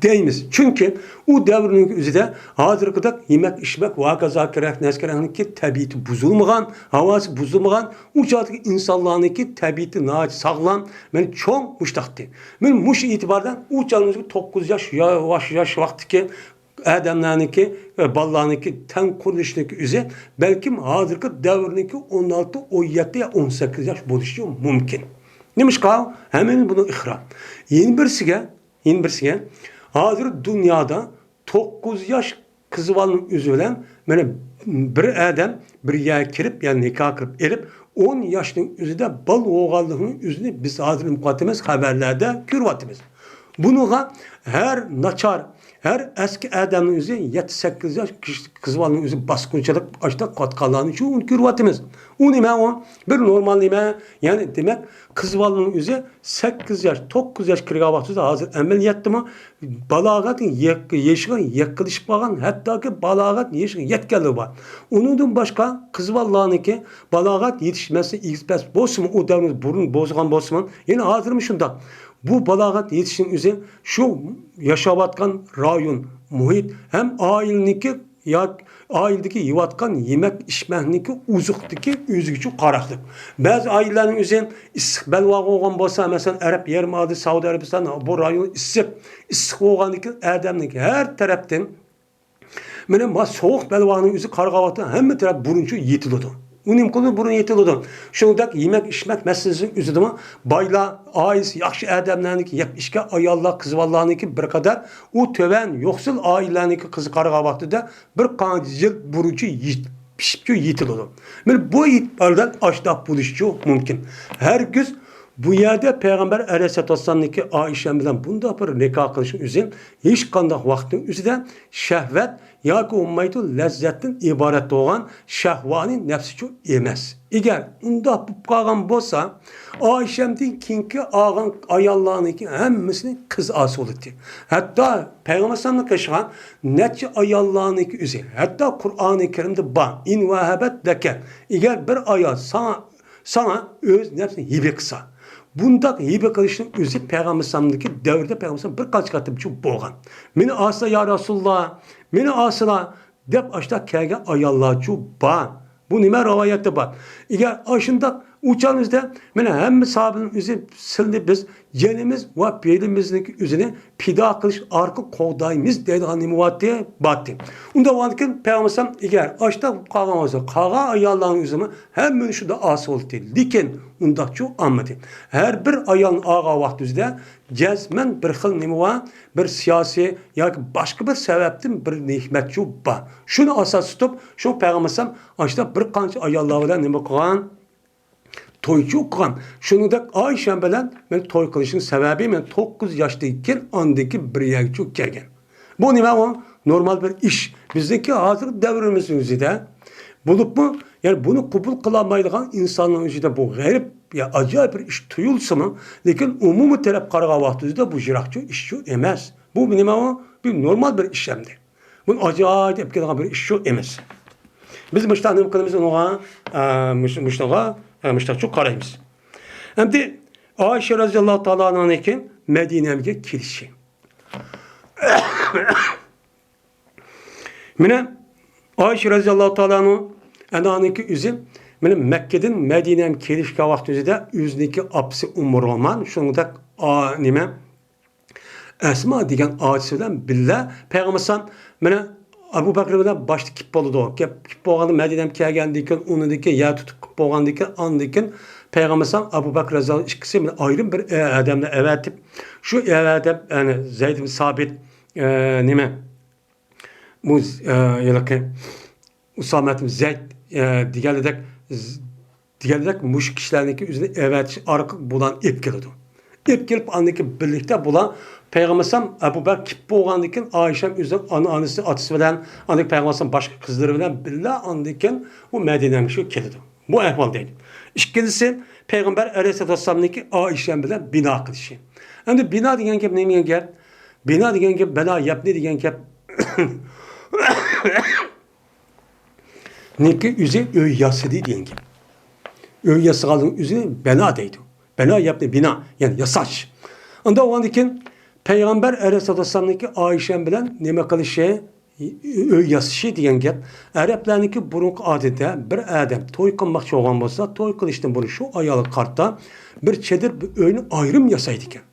دەيمىز. چۈنكى ئۇ دەۋرنىڭ ئۆزىدە ھازىرقىدەك يېمەك، ئىچمەك ۋە ھاكازا كېرەك نەرسە كېرەكنىڭكى تەبىئىتى بۇزۇلمىغان، ھاۋاسى بۇزۇلمىغان، ئۇ چاغدىكى ئىنسانلارنىڭكى تەبىئىتى ناھايىتى ساغلام، مانا چوڭ مۇشتاقتى. مانا مۇشۇ ئېتىباردا ئۇ چاغنىڭ توققۇز ياش، ياش، ياش ۋاقتىكى ئادەملەرنىڭكى، ئە، بالىلارنىڭكى تەن قۇرۇلۇشىنىڭكى ئۆزى بەلكىم ھازىرقى دەۋرنىڭكى ئون ئالتە، ئون يەتتە يا ئون سەككىز ياش بولۇشى مۇمكىن. نېمىشقا؟ ھەممىمىز بۇنىڭ ئىقرار. يەنە بىرسىگە، يەنە بىرسىگە، ھازىر دۇنيادا توققۇز ياش قىز بالىنىڭ ئۆزى بىلەن مانا بىر ئادەم بىر يەرگە كىرىپ، يەنى نىكاھ قىلىپ ئېلىپ، ئون ياشنىڭ ئۆزىدە بالا بولغانلىقىنىڭ ئۆزىنى بىز ھازىر نېمە قىلىۋاتىمىز؟ خەۋەرلەردە كۆرۈۋاتىمىز. بۇنىڭغا ھەر ناچار، ھەر ئەسكى ئادەمنىڭ ئۆزى يەتتە، سەككىز ياش قىز بالىنىڭ ئۆزى باسقۇنچىلىق ئاشتا قاتقانلارنى شۇ كۆرۈۋاتىمىز. ئۇ نېمە ئۇ؟ بىر نورمال نېمە؟ يەنى دېمەك، قىز بالىنىڭ ئۆزى سەككىز ياش، توققۇز ياش كىرگەن ۋاقتىدا ھازىر ئەمەلىيەتتىمۇ بالاغەت يېق-، يېشىغا يېقىنلىشىپ قالغان، ھەتتاكى بالاغەت يېشىغا يەتكەنلىرى بار. ئۇنىڭدىن باشقا قىز بالىلارنىكى بالاغەت يېتىش مەسىلىسى ئېگىز پەس بولسىمۇ، ئۇ دەۋر بۇرۇن بولغان بولسىمۇ، يەنە ھازىرمۇ شۇنداق. بۇ بالاغەت يېتىشنىڭ ئۆزى شۇ ياشاۋاتقان رايون، مۇھىت ھەم ئائىلىنىڭكى ياكى ئائىلىدىكى يەۋاتقان يېمەك ئىچمەكنىڭكى ئوزۇقتىكى ئۆزگىچە قاراقلىق. بەزى ئائىلىلەرنىڭ ئۆزى ئىسسىق بەلۋاغ بولغان بولسا، مەسىلەن، ئەرەب يېرىم ئادىلى، سەئۇدى ئەرەبىستان، بۇ رايون ئىسسىق. ئىسسىق بولغاندىن كېيىن ئادەمنىڭ ھەر تەرەپتىن، مانا، ما سوغۇق بەلۋاغنىڭ ئۆزى قارىغان ۋاقىتتا ھەممە تەرەپ بۇرۇنچە يېتىلىدۇ. ئۇ نېمە قىلىدۇ؟ بۇرۇن يېتىلىدۇ. شۇنىڭدەك يېمەك ئىچمەك مەسىلىسىنىڭ ئۆزىدىمۇ بايلار، ئائىلىسى ياخشى ئادەملەرنىڭكى يەپ ئىچكەن ئاياللار، قىز بالىلارنىڭكى بىر قەدەر ئۇ تۆۋەن يوقسۇل ئائىلىلەرنىڭكى قىزى قارىغان ۋاقتىدا بىر قانچە يىل بۇرۇنچە يېت-، پىشىپچۇ يېتىلىدۇ. مانا بۇ ئېتىباردىن ئاشۇنداق بولۇشىچۇ مۇمكىن. ھەرگىز بۇ يەردە پەيغەمبەر ئەلەيھىسسالاتۇ ۋەسسالامنىڭكى ئائىشەم بىلەن بۇنداق بىر نىكاھ قىلىشنىڭ ئۆزى ھېچقانداق ۋاقىتنىڭ ئۆزىدە شەھۋەت ياكى بولمايدۇ لەززەتتىن ئىبارەت بولغان شەھۋانىي نەپسىچۇ ئەمەس. ئەگەر ئۇنداق بولۇپ قالغان بولسا، ئائىشەمدىن كېيىنكى ئالغان ئاياللارنىڭكى ھەممىسىنى قىز ئالسا بولاتتى. ھەتتا پەيغەمبەر ئەلەيھىسسالامنىڭ قېشىغا نەچچە ئاياللارنىڭكى ئۆزى، ھەتتا قۇرئانى كەرىمدە بار، «ئىن ۋەھەبەت لەكە»، ئەگەر بىر ئايال ساڭا، ساڭا ئۆز نەپسىنى ھىبە قىلسا، بۇنداق ھىبە قىلىشنىڭ ئۆزى پەيغەمبەر ئەلەيھىسسالامنىڭكى دەۋرىدە پەيغەمبەر ئەلەيھىسسالام بىر قانچە قېتىمچە بولغان. «مېنى ئالسا يا رەسۇلۇللا، مېنى ئالسىلا» دەپ ئاشۇنداق كەلگەن ئاياللارچۇ بار. بۇ نېمە رىۋايەتتە بار. ئەگەر ئاشۇنداق ئۇچالمىزدا، مانا ھەممە ساھابىنىڭ ئۆزى سىلنى بىز جېنىمىز ۋە بېلىمىزنىڭ ئۆزىنى پىدا قىلىش ئارقىلىق قوغدايمىز دەيدىغان نېمە بارتى؟ بارتى. ئۇنداق بولغاندىكىن پەيغەمبەر ئەلەيھىسسالام ئەگەر ئاشۇنداق قالغان بولسا، قالغان ئاياللارنىڭ ئۆزىمۇ ھەممىنى شۇنداق ئالسا بولاتتى. لېكىن ئۇنداقچۇ ئالمىدى. ھەر بىر ئايالنى ئالغان ۋاقتىمىزدا جەزمەن بىر خىل نېمە بار، بىر سىياسىي ياكى باشقا بىر سەۋەبتىن بىر ھېكمەتچۇ بار. شۇنى ئاساس تۇتۇپ، شۇ پەيغەمبەر ئەلەيھىسسالام ئاشۇنداق بىر قانچە ئاياللار بىلەن نېمە قىلغان؟ تويچۇ قىلغان. شۇنىڭدەك ئائىشەم بىلەن مەن توي قىلىشنىڭ سەۋەبى، مەن توققۇز ياشتىن كېيىن ئاندىكى بىر يەرگىچۇ كەلگەن. بۇ نېمە ئۇ؟ نورمال بىر ئىش. بىزنىڭكى ھازىرقى دەۋرىمىزنىڭ ئۆزىدە بولۇپمۇ، يەنى بۇنى قوبۇل قىلالمايدىغان ئىنساننىڭ ئۆزىدە بۇ غەرىب يا ئاجايىپ بىر ئىش تۇيۇلسىمۇ، لېكىن ئومۇمىي تەرەپ قارىغان ۋاقتىمىزدا بۇ يىراقچۇ ئىشچۇ ئەمەس. بۇ نېمە ئۇ؟ بىر نورمال بىر ئىش ئەمدى. بۇنى ئاجايىپ ئەپ كېلىدىغان بىر ئىشچۇ ئەمەس. بىز مۇشۇنداق نېمە قىلىمىز ئۇنىڭغا، ئە، مۇش-، مۇشۇنىڭغا، ئە، مۇشۇنداقچۇ قارايمىز. ئەمدى ئائىشە رەزىياللاھۇ تائالا ئەنھانىڭكى مەدىنەگە كېلىشى. مانا ئائىشە رەزىياللاھۇ تائالا ئەنھانىڭكى ئۆزى، مانا مەككىدىن مەدىنەگە كېلىشكەن ۋاقتى ئۆزىدە ئۆزىنىڭكى ئاپىسى ئۇممۇ رومان، شۇنىڭدەك، ئا، نېمە، ئەسما دېگەن ئاچىسى بىلەن بىللە پەيغەمبەر ئەلەيھىسسالام مانا ئەبۇ بەكرى بىلەن باشتا كېلىپ بولىدۇ. كېلىپ، كېلىپ بولغاندا مەدىنەگە كەلگەندىن كېيىن، ئۇنىڭدىن كېيىن يەر تۇتۇپ كېلىپ بولغاندىن كېيىن، ئاندىن كېيىن پەيغەمبەر ئەلەيھىسسالام ئەبۇ بەكرى رەزىياللاھۇ ئىككىسى بىلەن ئايرىم بىر، ئە، ئادەمنى ئەۋەتىپ، شۇ ئەۋەتىپ، يەنى زەيد ئىبن سابىت، ئە، نېمە، بۇ، ئە، ھېلىقى ئۇسامەت ئىبن زەيد، ئە، دېگەنلىدەك، ز-، دېگەنلىك مۇشۇ كىشىلەرنىڭكى ئۆزىنى ئەۋەتىش ئارقىلىق بۇلارنى ئېلىپ كېلىدۇ. ئېلىپ كېلىپ، ئاندىن كېيىن بىرلىكتە بۇلار پەيغەمبەر ئەلەيھىسسالام ئەبۇ بەكىر كېلىپ بولغاندىن كېيىن، ئائىشەم ئۆزى ئانا-، ئانىسى، ئاتىسى بىلەن، ئاندىن كېيىن پەيغەمبەر ئەلەيھىسسالام باشقا قىزلىرى بىلەن بىللە ئاندىن كېيىن بۇ مەدىنەگە شۇ كېلىدۇ. بۇ ئەھۋال دەيدۇ. ئىككىنچىسى، پەيغەمبەر ئەلەيھىسسالاتۇ ۋەسسالامنىڭكى ئائىشەم بىلەن بىنا قىلىشى. ئەمدى بىنا دېگەن گەپ نېمە دېگەن گەپ؟ بىنا دېگەن گەپ، بەنا يەبنى دېگەن گەپ. نىكى ئۆزى ئۆي ياسىدى دېگەن گەپ. ئۆي ياسىغاننىڭ ئۆزىنى بەنا دەيدۇ. بەنا يەبنى بىنا، يەنى ياساش. ئۇنداق بولغاندىن كېيىن پەيغەمبەر ئەلەيھىسسالاتۇ ۋەسسالامنىڭكى ئائىشەم بىلەن نېمە قىلىشى، ئۆي ياسىشى دېگەن گەپ. ئەرەبلەرنىڭكى بۇرۇنقى ئادىتىدە بىر ئادەم توي قىلماقچى بولغان بولسا، توي قىلىشتىن بۇرۇن شۇ ئايالغا قارىتا بىر چېدىر، بىر ئۆينى ئايرىم ياسايدىكەن.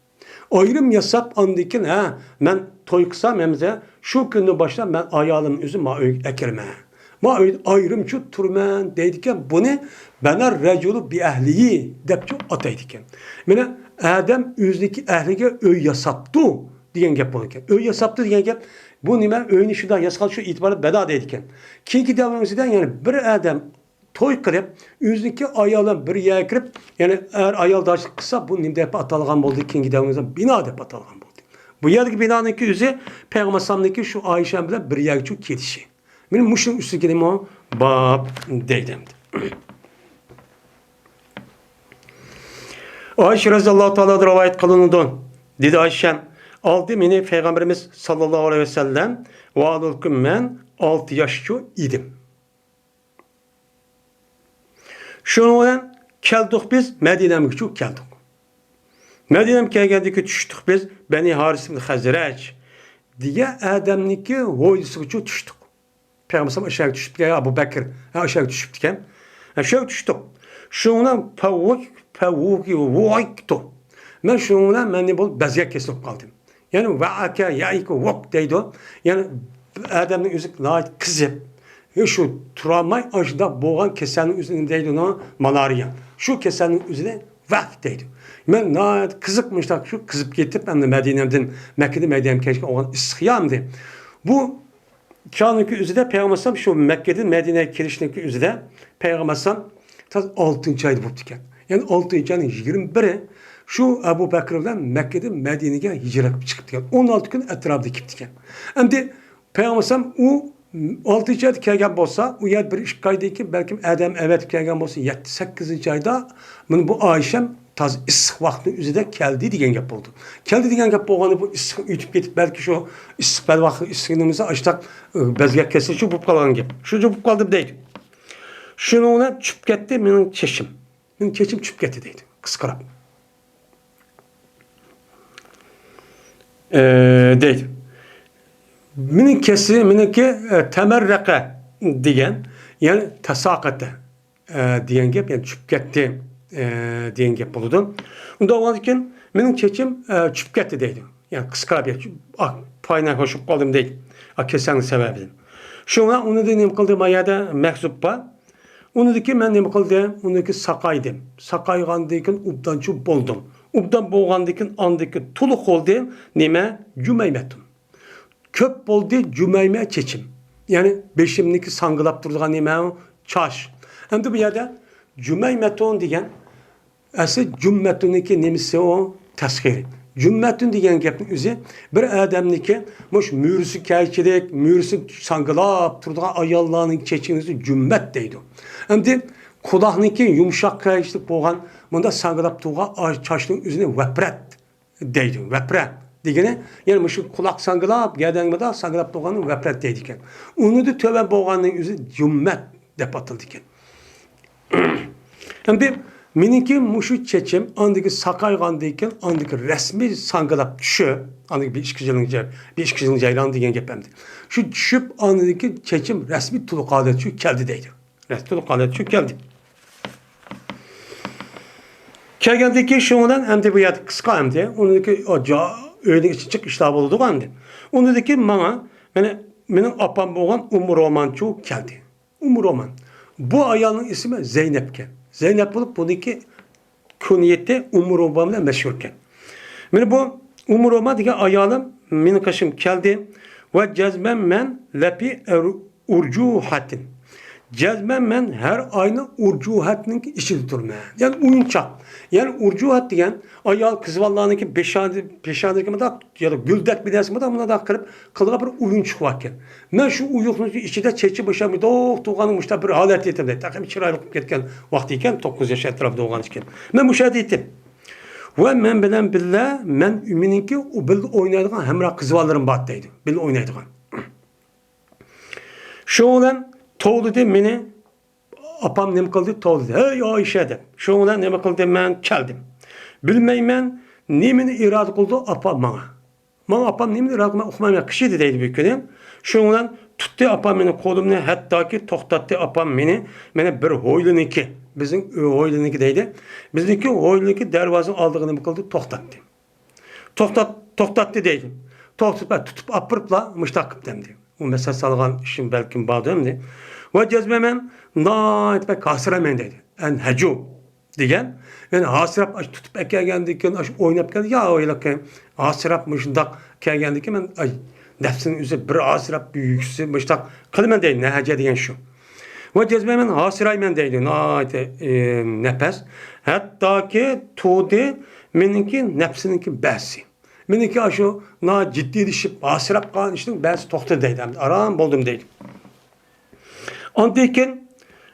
ئايرىم ياساپ، ئاندىن كېيىن، ھە، مەن توي قىلسام، ھەمزە، شۇ كۈندىن باشلاپ مەن ئايالىمنى ئۆزۈم ما ئۆيگە ئەكىرىمەن. ما ئۆيدە ئايرىمچۇ تۇرىمەن دەيدىكەن. بۇنى بەنەر رەجۇلۇ بىئەھلىيى دەپچۇ ئاتايدىكەن. مانا ئادەم ئۆزىنىڭكى ئەھلىگە ئۆي ياساپتۇ دېگەن گەپ بولىدىكەن. ئۆي ياساپتۇ دېگەن گەپ، بۇ نېمە؟ ئۆينى شۇنداق ياسىغان، شۇ ئېتىبارى بەنا دەيدىكەن. كېيىنكى دەۋرىمىزدە يەنە بىر ئادەم توي قىلىپ، ئۆزىنىڭكى ئايالى بىلەن بىر يەرگە كىرىپ، يەنى ئەر ئايال داشلىق قىلسا، بۇ نېمە دەپ ئاتالغان بولدى؟ كېيىنكى دەۋرىمىزدە بىنا دەپ ئاتالغان بولدى. بۇ يەردىكى بىنانىڭكى ئۆزى پەيغەمبەر ئەلەيھىسسالامنىڭكى شۇ ئائىشە بىلەن بىر يەرگىچۇ كېلىشى. مانا مۇشۇنىڭ ئۈستىگە نېمە باب دەيدۇ ئەمدى. ئائىشە رەزىياللاھۇ تائالا رىۋايەت قىلىنىدۇ. دېدى ئائىشەم، ئالدى مېنى پەيغەمبىرىمىز ساللاللاھۇ ئەلەيھى ۋەسەللەم ۋە ئالىلكۈم، مەن ئالتە ياشچۇ ئىدىم. شۇنىڭ بىلەن كەلدۇق بىز، مەدىنەمگىچۇ كەلدۇق. مەدىنەمگە كەلگەندىكى چۈشتۇق بىز، بەنى ھارىس ئىبن خەزرەج دېگەن ئادەمنىڭكى ھويلىسىغىچۇ چۈشتۇق. پەيغەمبەر ئەشەگە چۈشۈپ كەلگەن، ئەبۇ بەكىر، ھە، ئەشەگە چۈشۈپتىكەن. ھە، شۇ چۈشتۇق. شۇنىڭ بىلەن پەۋۋۇك، پەۋۋۇكى، ۋۇئىكتۇ. مەن شۇنىڭ بىلەن مەن نېمە بولدۇم؟ بەزگەك كېسىلىپ قالدىم. يەنى ۋەئەكە، يەئىكە، ۋۇق دەيدۇ. يەنى ئادەمنىڭ ئۆزى ناھايىتى قىزىپ، ھە، شۇ تۇرالماي، ئاشۇنداق بولغان كېسەلنىڭ ئۆزىنى دەيدۇ، مالارىيە. شۇ كېسەلنىڭ ئۆزىنى ۋەك دەيدۇ. مەن ناھايىتى قىزىق مۇشۇنداق شۇ قىزىپ كېتىپ، ئەمدى مەدىنەمدىن، مەككىدىن مەدىنەمگە كەلگەن ئىسسىق يامدى. بۇ چاغنىڭكى ئۆزىدە پەيغەمبەر ئەلەيھىسسالام شۇ مەككىدىن مەدىنەگە كېلىشنىڭكى ئۆزىدە پەيغەمبەر ئەلەيھىسسالام تازا ئالتىنچى ئايدا بوپتىكەن. يەنى ئالتىنچى ئاينىڭ يىگىرمە بىرى شۇ ئەبۇ بەكرى بىلەن مەككىدىن مەدىنىگە ھىجرەت قىلىپ چىقىپتىكەن. ئون ئالتە كۈن ئەتراپىدا كېلىپتىكەن. ئەمدى پەيغەمبەر ئەلەيھىسسالام ئۇ ئالتىنچى ئايدا كەلگەن بولسا، ئۇ يەر بىر ئىككى ئايدىن كېيىن بەلكىم ئادەم ئەۋەتىپ كەلگەن بولسا، يەتتە، سەككىزىنچى ئايدا مانا بۇ ئائىشەم تازا ئىسسىق ۋاقىتنىڭ ئۆزىدە كەلدى دېگەن گەپ بولىدۇ. كەلدى دېگەن گەپ بولغاندا بۇ ئىسسىق ئۆتۈپ كېتىپ، بەلكى شۇ ئىسسىق بەلباغ ئىسسىق نېمىسى ئاشتاق، ئى، بەزگەك كېسىلىچۇ بولۇپ قالغان گەپ. شۇنچە بولۇپ قالدى دەيدۇ. شۇنىڭ بىلەن چۈشۈپ كەتتى مېنىڭ چېچىم. مېنىڭ چېچىم چۈشۈپ كەتتى دەيدۇ، قىسقىراپ. ئى، دەيدۇ. مېنىڭ كېسى، مېنىڭكى، ئى، تەمەررەقە دېگەن، يەنى تەساقەتە، ئى، دېگەن گەپ، يەنى چۈشۈپ كەتتى، ئى، دېگەن گەپ بولىدۇ. ئۇنداق بولغاندىن كېيىن مېنىڭ چېچىم، ئى، چۈشۈپ كەتتى دەيدۇ. يەنى قىسقىراپ، يا، چۈ-، ئا، پايناق بوشاپ قالدىم دەيدۇ. ئا، كېسەلنىڭ سەۋەبىدىن. شۇڭا ئۇنىڭدىن نېمە قىلدى؟ ما يەردە مەخزۇپ بار. ئۇنىڭدىن كېيىن مەن نېمە قىلدىم؟ ئۇنىڭدىن كېيىن ساقايدىم. ساقايغاندىن كېيىن ئوبدانچۇ بولدۇم. ئوبدان بولغاندىن كېيىن ئاندىن كېيىن تولۇق بولدى. نېمە؟ جۇمەيمەتۇن. كۆپ بولدى جۇمەيمە چېچىم. يەنى بېشىمنىڭكى ساڭگىلاپ تۇرىدىغان نېمە؟ چاچ. ئەمدى بۇ يەردە جۇمەيمەتۇن دېگەن ئەسلى جۇممەتۇننىڭكى نېمىسى ئۇ؟ تەسخىرى. جۈممەتۇن دېگەن گەپنىڭ ئۆزى بىر ئادەمنىڭكى مۇشۇ مۈرىسى كەيچىلىك، مۈرىسى ساڭگىلاپ تۇرىدىغان ئاياللارنىڭ چېچىنى ئۆزى جۈممەت دەيدۇ. ئەمدى قۇلاقنىڭكى يۇمشاق كەيچىلىك بولغان، مۇنداق ساڭگىلاپ تۇرغان ئاي-، چاچنىڭ ئۆزىنى ۋەپرەت دەيدۇ. ۋەپرە دېگىنى، يەنى مۇشۇ قۇلاق ساڭگىلاپ، گەدەن مۇنداق ساڭگىلاپ تۇرغاننى ۋەپرەت دەيدىكەن. ئۇنىڭدىن تۆۋەن بولغاننىڭ ئۆزى جۈممەت دەپ ئاتىلىدىكەن. ئەمدى مېنىڭكى مۇشۇ چېچىم ئاندىكى ساقايغاندىن كېيىن، ئاندىكى رەسمىي ساڭگىلاپ چۈشۈپ، ئاندىكى بىر ئىككى يىلنىڭ جە-، بىر ئىككى يىلنىڭ جەريانى دېگەن گەپ ئەمدى. شۇ چۈشۈپ، ئاندىن كېيىن چېچىم رەسمىي تولۇق ھالەتكە كەلدى دەيدۇ. رەسمىي تولۇق ھالەتكە كەلدى. كەلگەندىن كېيىن شۇنىڭ بىلەن ئەمدى بۇ يەردە قىسقا ئەمدى. ئۇنىڭدىن كېيىن ئۆينىڭ ئىچى جىق ئىشلار بولىدىغۇ ئەمدى. ئۇنىڭدىن كېيىن ماڭا، مانا، مېنىڭ ئاپام بولغان ئۇممۇ رومانچۇ كەلدى. ئۇممۇ رومان. بۇ ئايالنىڭ ئىسمى زەينەپكەن. زەينەپ بولۇپ، بۇنىڭكى كۇنيىتى ئۇممۇ رومان بىلەن مەشھۇركەن. مانا بۇ ئۇممۇ رومان دېگەن ئايالىم مېنىڭ قېشىمغا كەلدى ۋە جەزمەن مەن لەپى ئەر-، ئۇرجۇھەتىن. جەزمەن مەن ھەر ئاينىڭ ئۇرجۇھەتنىڭكى ئىچىدە تۇرىمەن. يەنى ئويۇنچاق. يەنى ئۇرجۇھەت دېگەن ئايال قىز بالىلارنىڭكى پېشانە-، پېشانىدىكى مۇنداق يا گۈلدەك بىر نەرسە مۇنداق، مۇنداق قىلىپ قىلىدىغان بىر ئويۇنچۇق باركەن. مەن شۇ ئويۇنچۇقنىڭ ئىچىدە چېچى بوشاپ مۇنداق تۇرغان مۇشۇنداق بىر ھالەتتە يېتىمدە. تېخىمۇ چىرايلىق بولۇپ كەتكەن ۋاقتى ئىكەن، توققۇز ياش ئەتراپىدا بولغان ئىكەن. مەن مۇشۇ يەردە يېتىپ ۋە مەن بىلەن بىللە مەن مېنىڭكى بىللە ئوينايدىغان ھەمراھ قىز بالىلىرىم بار دەيدۇ. بىللە ئوينايدىغان. شۇنىڭ بىلەن توۋلىدى مېنى. ئاپام نېمە قىلدى؟ توۋلىدى. «ھەي، ئائىشە!» دەپ. شۇنىڭ بىلەن نېمە قىلدى؟ مەن كەلدىم. بىلمەيمەن، نېمىنى ئىرادە قىلدى ئاپام ماڭا. ماڭا ئاپام نېمىنى ئىرادە قىلدى، مەن ئۇقمايمەن. قىچ ئىدى دەيدۇ بىر كۈنى. شۇنىڭ بىلەن تۇتتى ئاپام مېنى قولۇمنى، ھەتتاكى توختاتتى ئاپام مېنى. مانا بىر ھويلىنىڭكى، بىزنىڭ ھويلىنىڭكى دەيدۇ. بىزنىڭكى ھويلىنىڭكى دەرۋازىنىڭ ئالدىغا نېمە قىلدى؟ توختاتتى. توختات، توختاتتى دەيدۇ. توختىتىپ، تۇتۇپ ئاپىرىپلا مۇشتاق قىپتۇ ئەمدى. ئۇ مەسەل سالغان ئىشىم بەلكىم باردۇ ئەمدى. ۋە جەزمەن مەن ناھايىتى بەك ھاسىرايمەن دەيدۇ. ئەن ھەجۇ دېگەن، يەنى ھاسىراپ ئاشۇ تۇتۇپ ئەكەلگەندىن كېيىن، ئاشۇ ئويناپ كەلدى، يا ھېلىقى ھاسىراپ مۇشۇنداق كەلگەندىن كېيىن مەن، ئاي، نەپسىنىڭ ئۆزى بىر ھاسىراپ، يۈكسى مۇشۇنداق قىلىمەن دەيدۇ. نەھەجە دېگەن شۇ. ۋە جەزمەن مەن ھاسىرايمەن دەيدۇ. ناھايىتى، ئى، نەپەس. ھەتتاكى تۇدى مېنىڭكى نەپسىنىڭكى بەزىسى. مېنىڭكى ئاشۇ ناھايىتى جىددىيلىشىپ، ھاسىراپ قالغان ئىشنىڭ بەزىسى توختىدى دەيدۇ. ئەمدى ئارام بولدۇم دەيدۇ. ئاندىن كېيىن،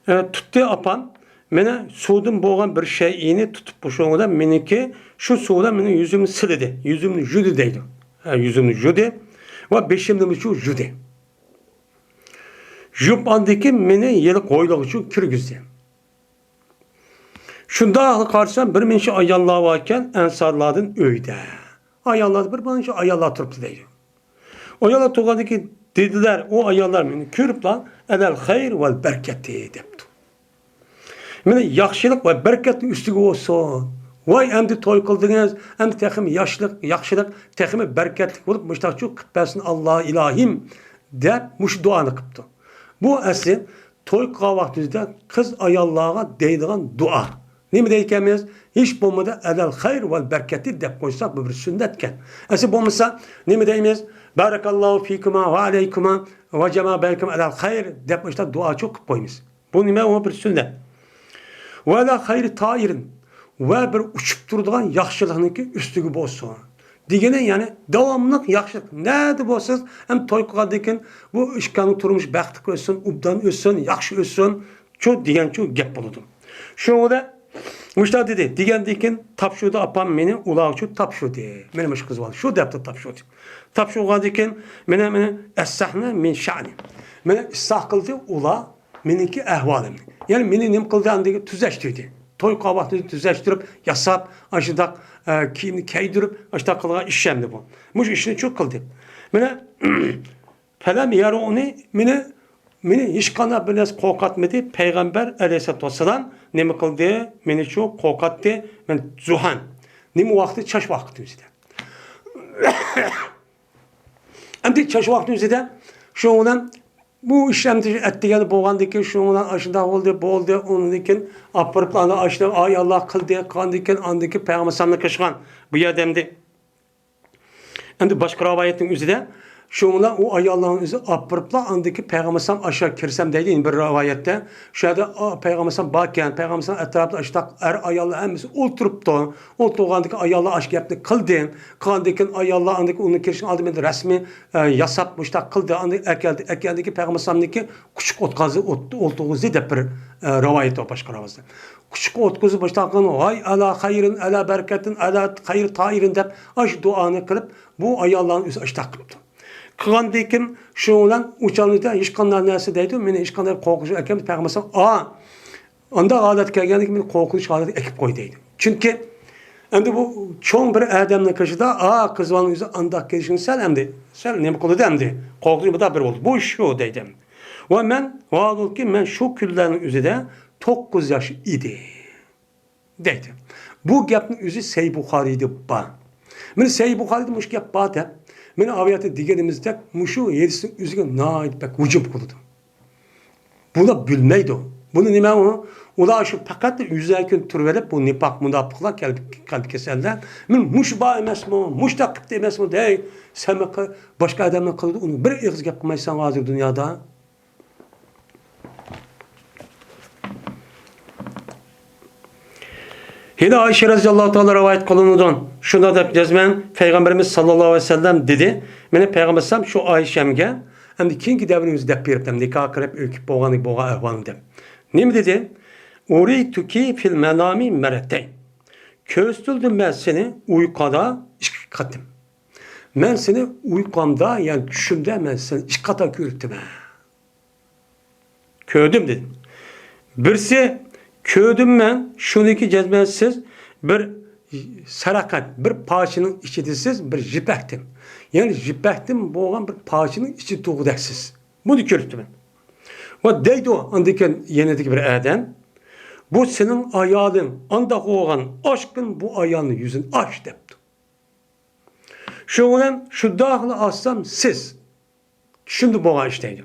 ئە، تۇتتى ئاپام. مېنى سۇدىن بولغان بىر شەيئىنى تۇتۇپ، شۇنىڭ بىلەن مېنىڭكى شۇ سۇ بىلەن مېنىڭ يۈزۈمنى سىلىدى. يۈزۈمنى يۇدى دەيدۇ. ھە، يۈزۈمنى يۇدى ۋە بېشىمنىمۇ شۇ يۇدى. يۇپ ئاندىن كېيىن مېنى ھېلىقى ھويلىغا شۇ كىرگۈزدى. شۇنداقلا قارىسام، بىر مۇنچە ئاياللار باركەن، ئەنسارلاردىن ئۆيدە. ئاياللار، بىر مۇنچە ئاياللار تۇرۇپتۇ دەيدۇ. ئاياللار تۇرغاندىن كېيىن دېدىلەر، ئۇ ئاياللار مېنى كۆرۈپلا، «ئەلەل خەير ۋەل بەرىكەتى» دەپتۇ. مانا ياخشىلىق ۋە بەرىكەتنىڭ ئۈستىگە بولسۇن. ۋاي، ئەمدى توي قىلدىڭىز، ئەمدى تېخىمۇ ياشلىق، ياخشىلىق، تېخىمۇ بەرىكەتلىك بولۇپ، مۇشۇنداق چۇ قىلىپ بەرسۇن ئاللا ئىلاھىم، دەپ مۇشۇ دۇئانى قىپتۇ. بۇ ئەسلى توي قىلغان ۋاقتىمىزدا قىز ئاياللارغا دەيدىغان دۇئا. نېمە دەيدىكەنمىز؟ ھېچ بولمىدا «ئەلەل خەير ۋەل بەرىكەتى» دەپ قويساق، بۇ بىر سۈننەتكەن. ئەسلى بولمىسا نېمە دەيمىز؟ «بارەكاللاھۇ فىكۇما ۋە ئەلەيكۇما ۋە جەمە بەينەكۇما ئەلەل خەير» دەپ مۇشۇنداق دۇئا چۇ قىلىپ قويىمىز. بۇ نېمە؟ ئۇ بىر سۈننەت. «ۋە ئەلەل خەير تائىرىن» ۋە بىر ئۇچۇپ تۇرىدىغان ياخشىلىقنىڭكى ئۈستىگە بولسۇن. دېگىنى، يەنى داۋاملىق ياخشىلىق. نەدە بولسىڭىز، ھەم توي قىلغاندىن كېيىن بۇ ئىككىڭلارنىڭ تۇرمۇشى بەختلىك ئۆتسۇن، ئوبدان ئۆتسۇن، ياخشى ئۆتسۇن، شۇ دېگەن شۇ گەپ بولىدۇ. شۇنىڭدا مۇشۇنداق دېدى. دېگەندىن كېيىن تاپشۇردى ئاپام مېنى، ئۇلارغا شۇ تاپشۇردى. مېنى مۇشۇ قىز بالا شۇ دەپتۇ تاپشۇردى. تاپشۇرغاندىن كېيىن مېنى، مېنى ئەسسەھنە مىن شەئنى. مېنى ئىسلاھ قىلدى ئۇلار مېنىڭكى ئەھۋالىمنى. يەنى مېنى نېمە قىلدى، ئاندىن كېيىن تۈزەشتۈردى. توي قىلغان ۋاقتىدا تۈزەشتۈرۈپ، ياساپ، ئاشۇنداق، ئە، كىيىمنى كىيدۈرۈپ، ئاشۇنداق قىلغان ئىش ئەمدى بۇ. مۇشۇ ئىشنى شۇ قىلدى. مانا، فەلەم يەرئۇنى، مېنى، مېنى ھېچقانداق بىر نەرسە قورقۇتمىدى. پەيغەمبەر ئەلەيھىسسالاتۇ ۋەسسالام نېمە قىلدى؟ مېنى شۇ قورقۇتتى. مەن زۇھەن. نېمە ۋاقتى؟ چاچ ۋاقتى ئۆزىدە. ئەمدى چاچ ۋاقتى ئۆزىدە شۇنىڭ بىلەن بۇ ئىش ئەمدى ئەتىگەن بولغاندىن كېيىن، شۇنىڭ بىلەن ئاشۇنداق بولدى، بولدى. ئۇنىڭدىن كېيىن ئاپىرىپ، ئاشۇنداق ئاياللار قىلدى، قىلغاندىن كېيىن، ئاندىن كېيىن پەيغەمبەر ئەلەيھىسسالامنى قىلغان. بۇ يەردە ئەمدى ئەمدى باشقا رىۋايەتنىڭ ئۆزىدە، شۇڭا ئۇ ئاياللارنىڭ ئۆزى ئاپىرىپلا، ئاندىكى پەيغەمبەر ئەلەيھىسسالام ئاشۇ كىرسەم دەيدۇ، يەنە بىر رىۋايەتتە. شۇ يەردە، ئا، پەيغەمبەر ئەلەيھىسسالام باركەن، پەيغەمبەر ئەلەيھىسسالام ئەتراپىدا ئاشۇنداق ئەر ئاياللار ھەممىسى ئولتۇرۇپتۇ. ئولتۇرغاندىكى ئاياللار ئاشۇ گەپنى قىلدى. قىلغاندىن كېيىن ئاياللار ئاندىن كېيىن ئۇنىڭ كىرىشىنىڭ ئالدىدا رەسمىي، ئە، ياساپ مۇشۇنداق قىلدى. ئاندىن ئەكەلدى، ئەكەلدىكى پەيغەمبەر ئەلەيھىسسالامنىڭكى قۇچىقى ئولتۇرغۇزدى، ئولت-، ئولتۇرغۇزدى دەپ بىر، ئە، رىۋايەت بار باشقا رىۋايەتتە. قۇچىقى ئولتۇرغۇزۇپ مۇشۇنداق قىلغان، ۋاي ئەلا خەيرىن، ئەلا بەرىكەتىن، ئەلا خەير تائىرىن دەپ ئاشۇ دۇئانى قىلىپ، بۇ ئاياللارنىڭ ئۆزى ئاشۇنداق قىپتۇ. قىلغاندىن كېيىن شۇنىڭ بىلەن ئۇ چاغدا ھېچقانداق نەرسە دەيدۇ، مېنى ھېچقانداق قورقۇنچ ئەكەلمىدى. پەيغەمبەر ئەلەيھىسسالام، ئا، ئانداق ھالەتكە كەلگەندىن كېيىن مېنى قورقۇنچ ھالەتكە ئەكىپ قوي دەيدۇ. چۈنكى ئەمدى بۇ چوڭ بىر ئادەمنىڭ قېشىدا، ئا، قىز بالىنىڭ ئۆزى ئانداق كېلىشىنى سەل ئەمدى، سەل نېمە قىلىدۇ ئەمدى، قورقۇنچ بۇدا بىر بولدى. بۇ شۇ دەيدۇ. ۋە مەن، ۋاھالەنكى، مەن شۇ كۈنلەرنىڭ ئۆزىدە توققۇز ياش ئىدى. دەيدۇ. بۇ گەپنىڭ ئۆزى سەھىھ بۇخارىيدا بار. مانا سەھىھ بۇخارىيدا مۇشۇ گەپ بار دەپ، مانا ئاۋۇ يەردە دېگىنىمىزدەك مۇشۇ ھەدىسنىڭ ئۆزىگە ناھايىتى بەك ھۇجۇم قىلىدۇ. بۇلار بىلمەيدۇ. بۇنى نېمە ئۇ؟ ئۇلار شۇ پەقەت ئۆزلەرنى كۆرۈپ تۇرۇۋېلىپ، بۇ نىپاق مۇناپىقلار قەلبى، قەلبى كېسەللەر. مانا مۇشۇ بار ئەمەسمۇ؟ مۇشۇنداق قىپتۇ ئەمەسمۇ؟ دەي، سەن باشقا ئادەملەر قىلىدۇ، ئۇنى بىر ئېغىز گەپ قىلمايسەن ھازىر دۇنيادا. ھېلى ئائىشە رەزىياللاھۇ تائالا رىۋايەت قىلىنىدۇ. شۇنداق دەپ جەزمەن پەيغەمبىرىمىز ساللاللاھۇ ئەلەيھى ۋەسەللەم دېدى. مېنى پەيغەمبەر ئەلەيھىسسالام شۇ ئائىشەمگە، ئەمدى كېيىنكى دەۋرنى ئۆزى دەپ بېرىپتۇ، نىكاھ قىلىپ ئۆي كېلىپ بولغان، بولغان ئەھۋالنى دەپ. نېمە دېدى؟ ئۇرىتۇكى فىل مەنامى مەررەتەين. كۆرسىتىلدىم مەن سېنى ئۇيقۇدا ئىككى قېتىم. مەن سېنى ئۇيقۇمدا، يەنى چۈشۈمدە مەن سېنى ئىككى قېتىم كۆرۈپتىمەن. كۆردۈم دېدى. بىرسى، كۆردۈم مەن، شۇنىڭكى جەزمەن سىز بىر سەرەقەت، بىر پارچىنىڭ ئىچىدە سىز بىر يىپەكتىن، يەنى يىپەكتىن بولغان بىر پارچىنىڭ ئىچىدە تۇرغۇدەكسىز. بۇنى كۆرۈپتىمەن. ۋە دەيدۇ، ئاندىن كېيىن يېنىدىكى بىر ئادەم، بۇ سېنىڭ ئايالىڭ، ئانداق بولغان ئاشقىن بۇ ئايالنىڭ يۈزىنى ئاچ دەپتۇ. شۇنىڭ بىلەن شۇنداقلا ئاچسام سىز. چۈشۈمدە بولغان ئىش دەيدۇ.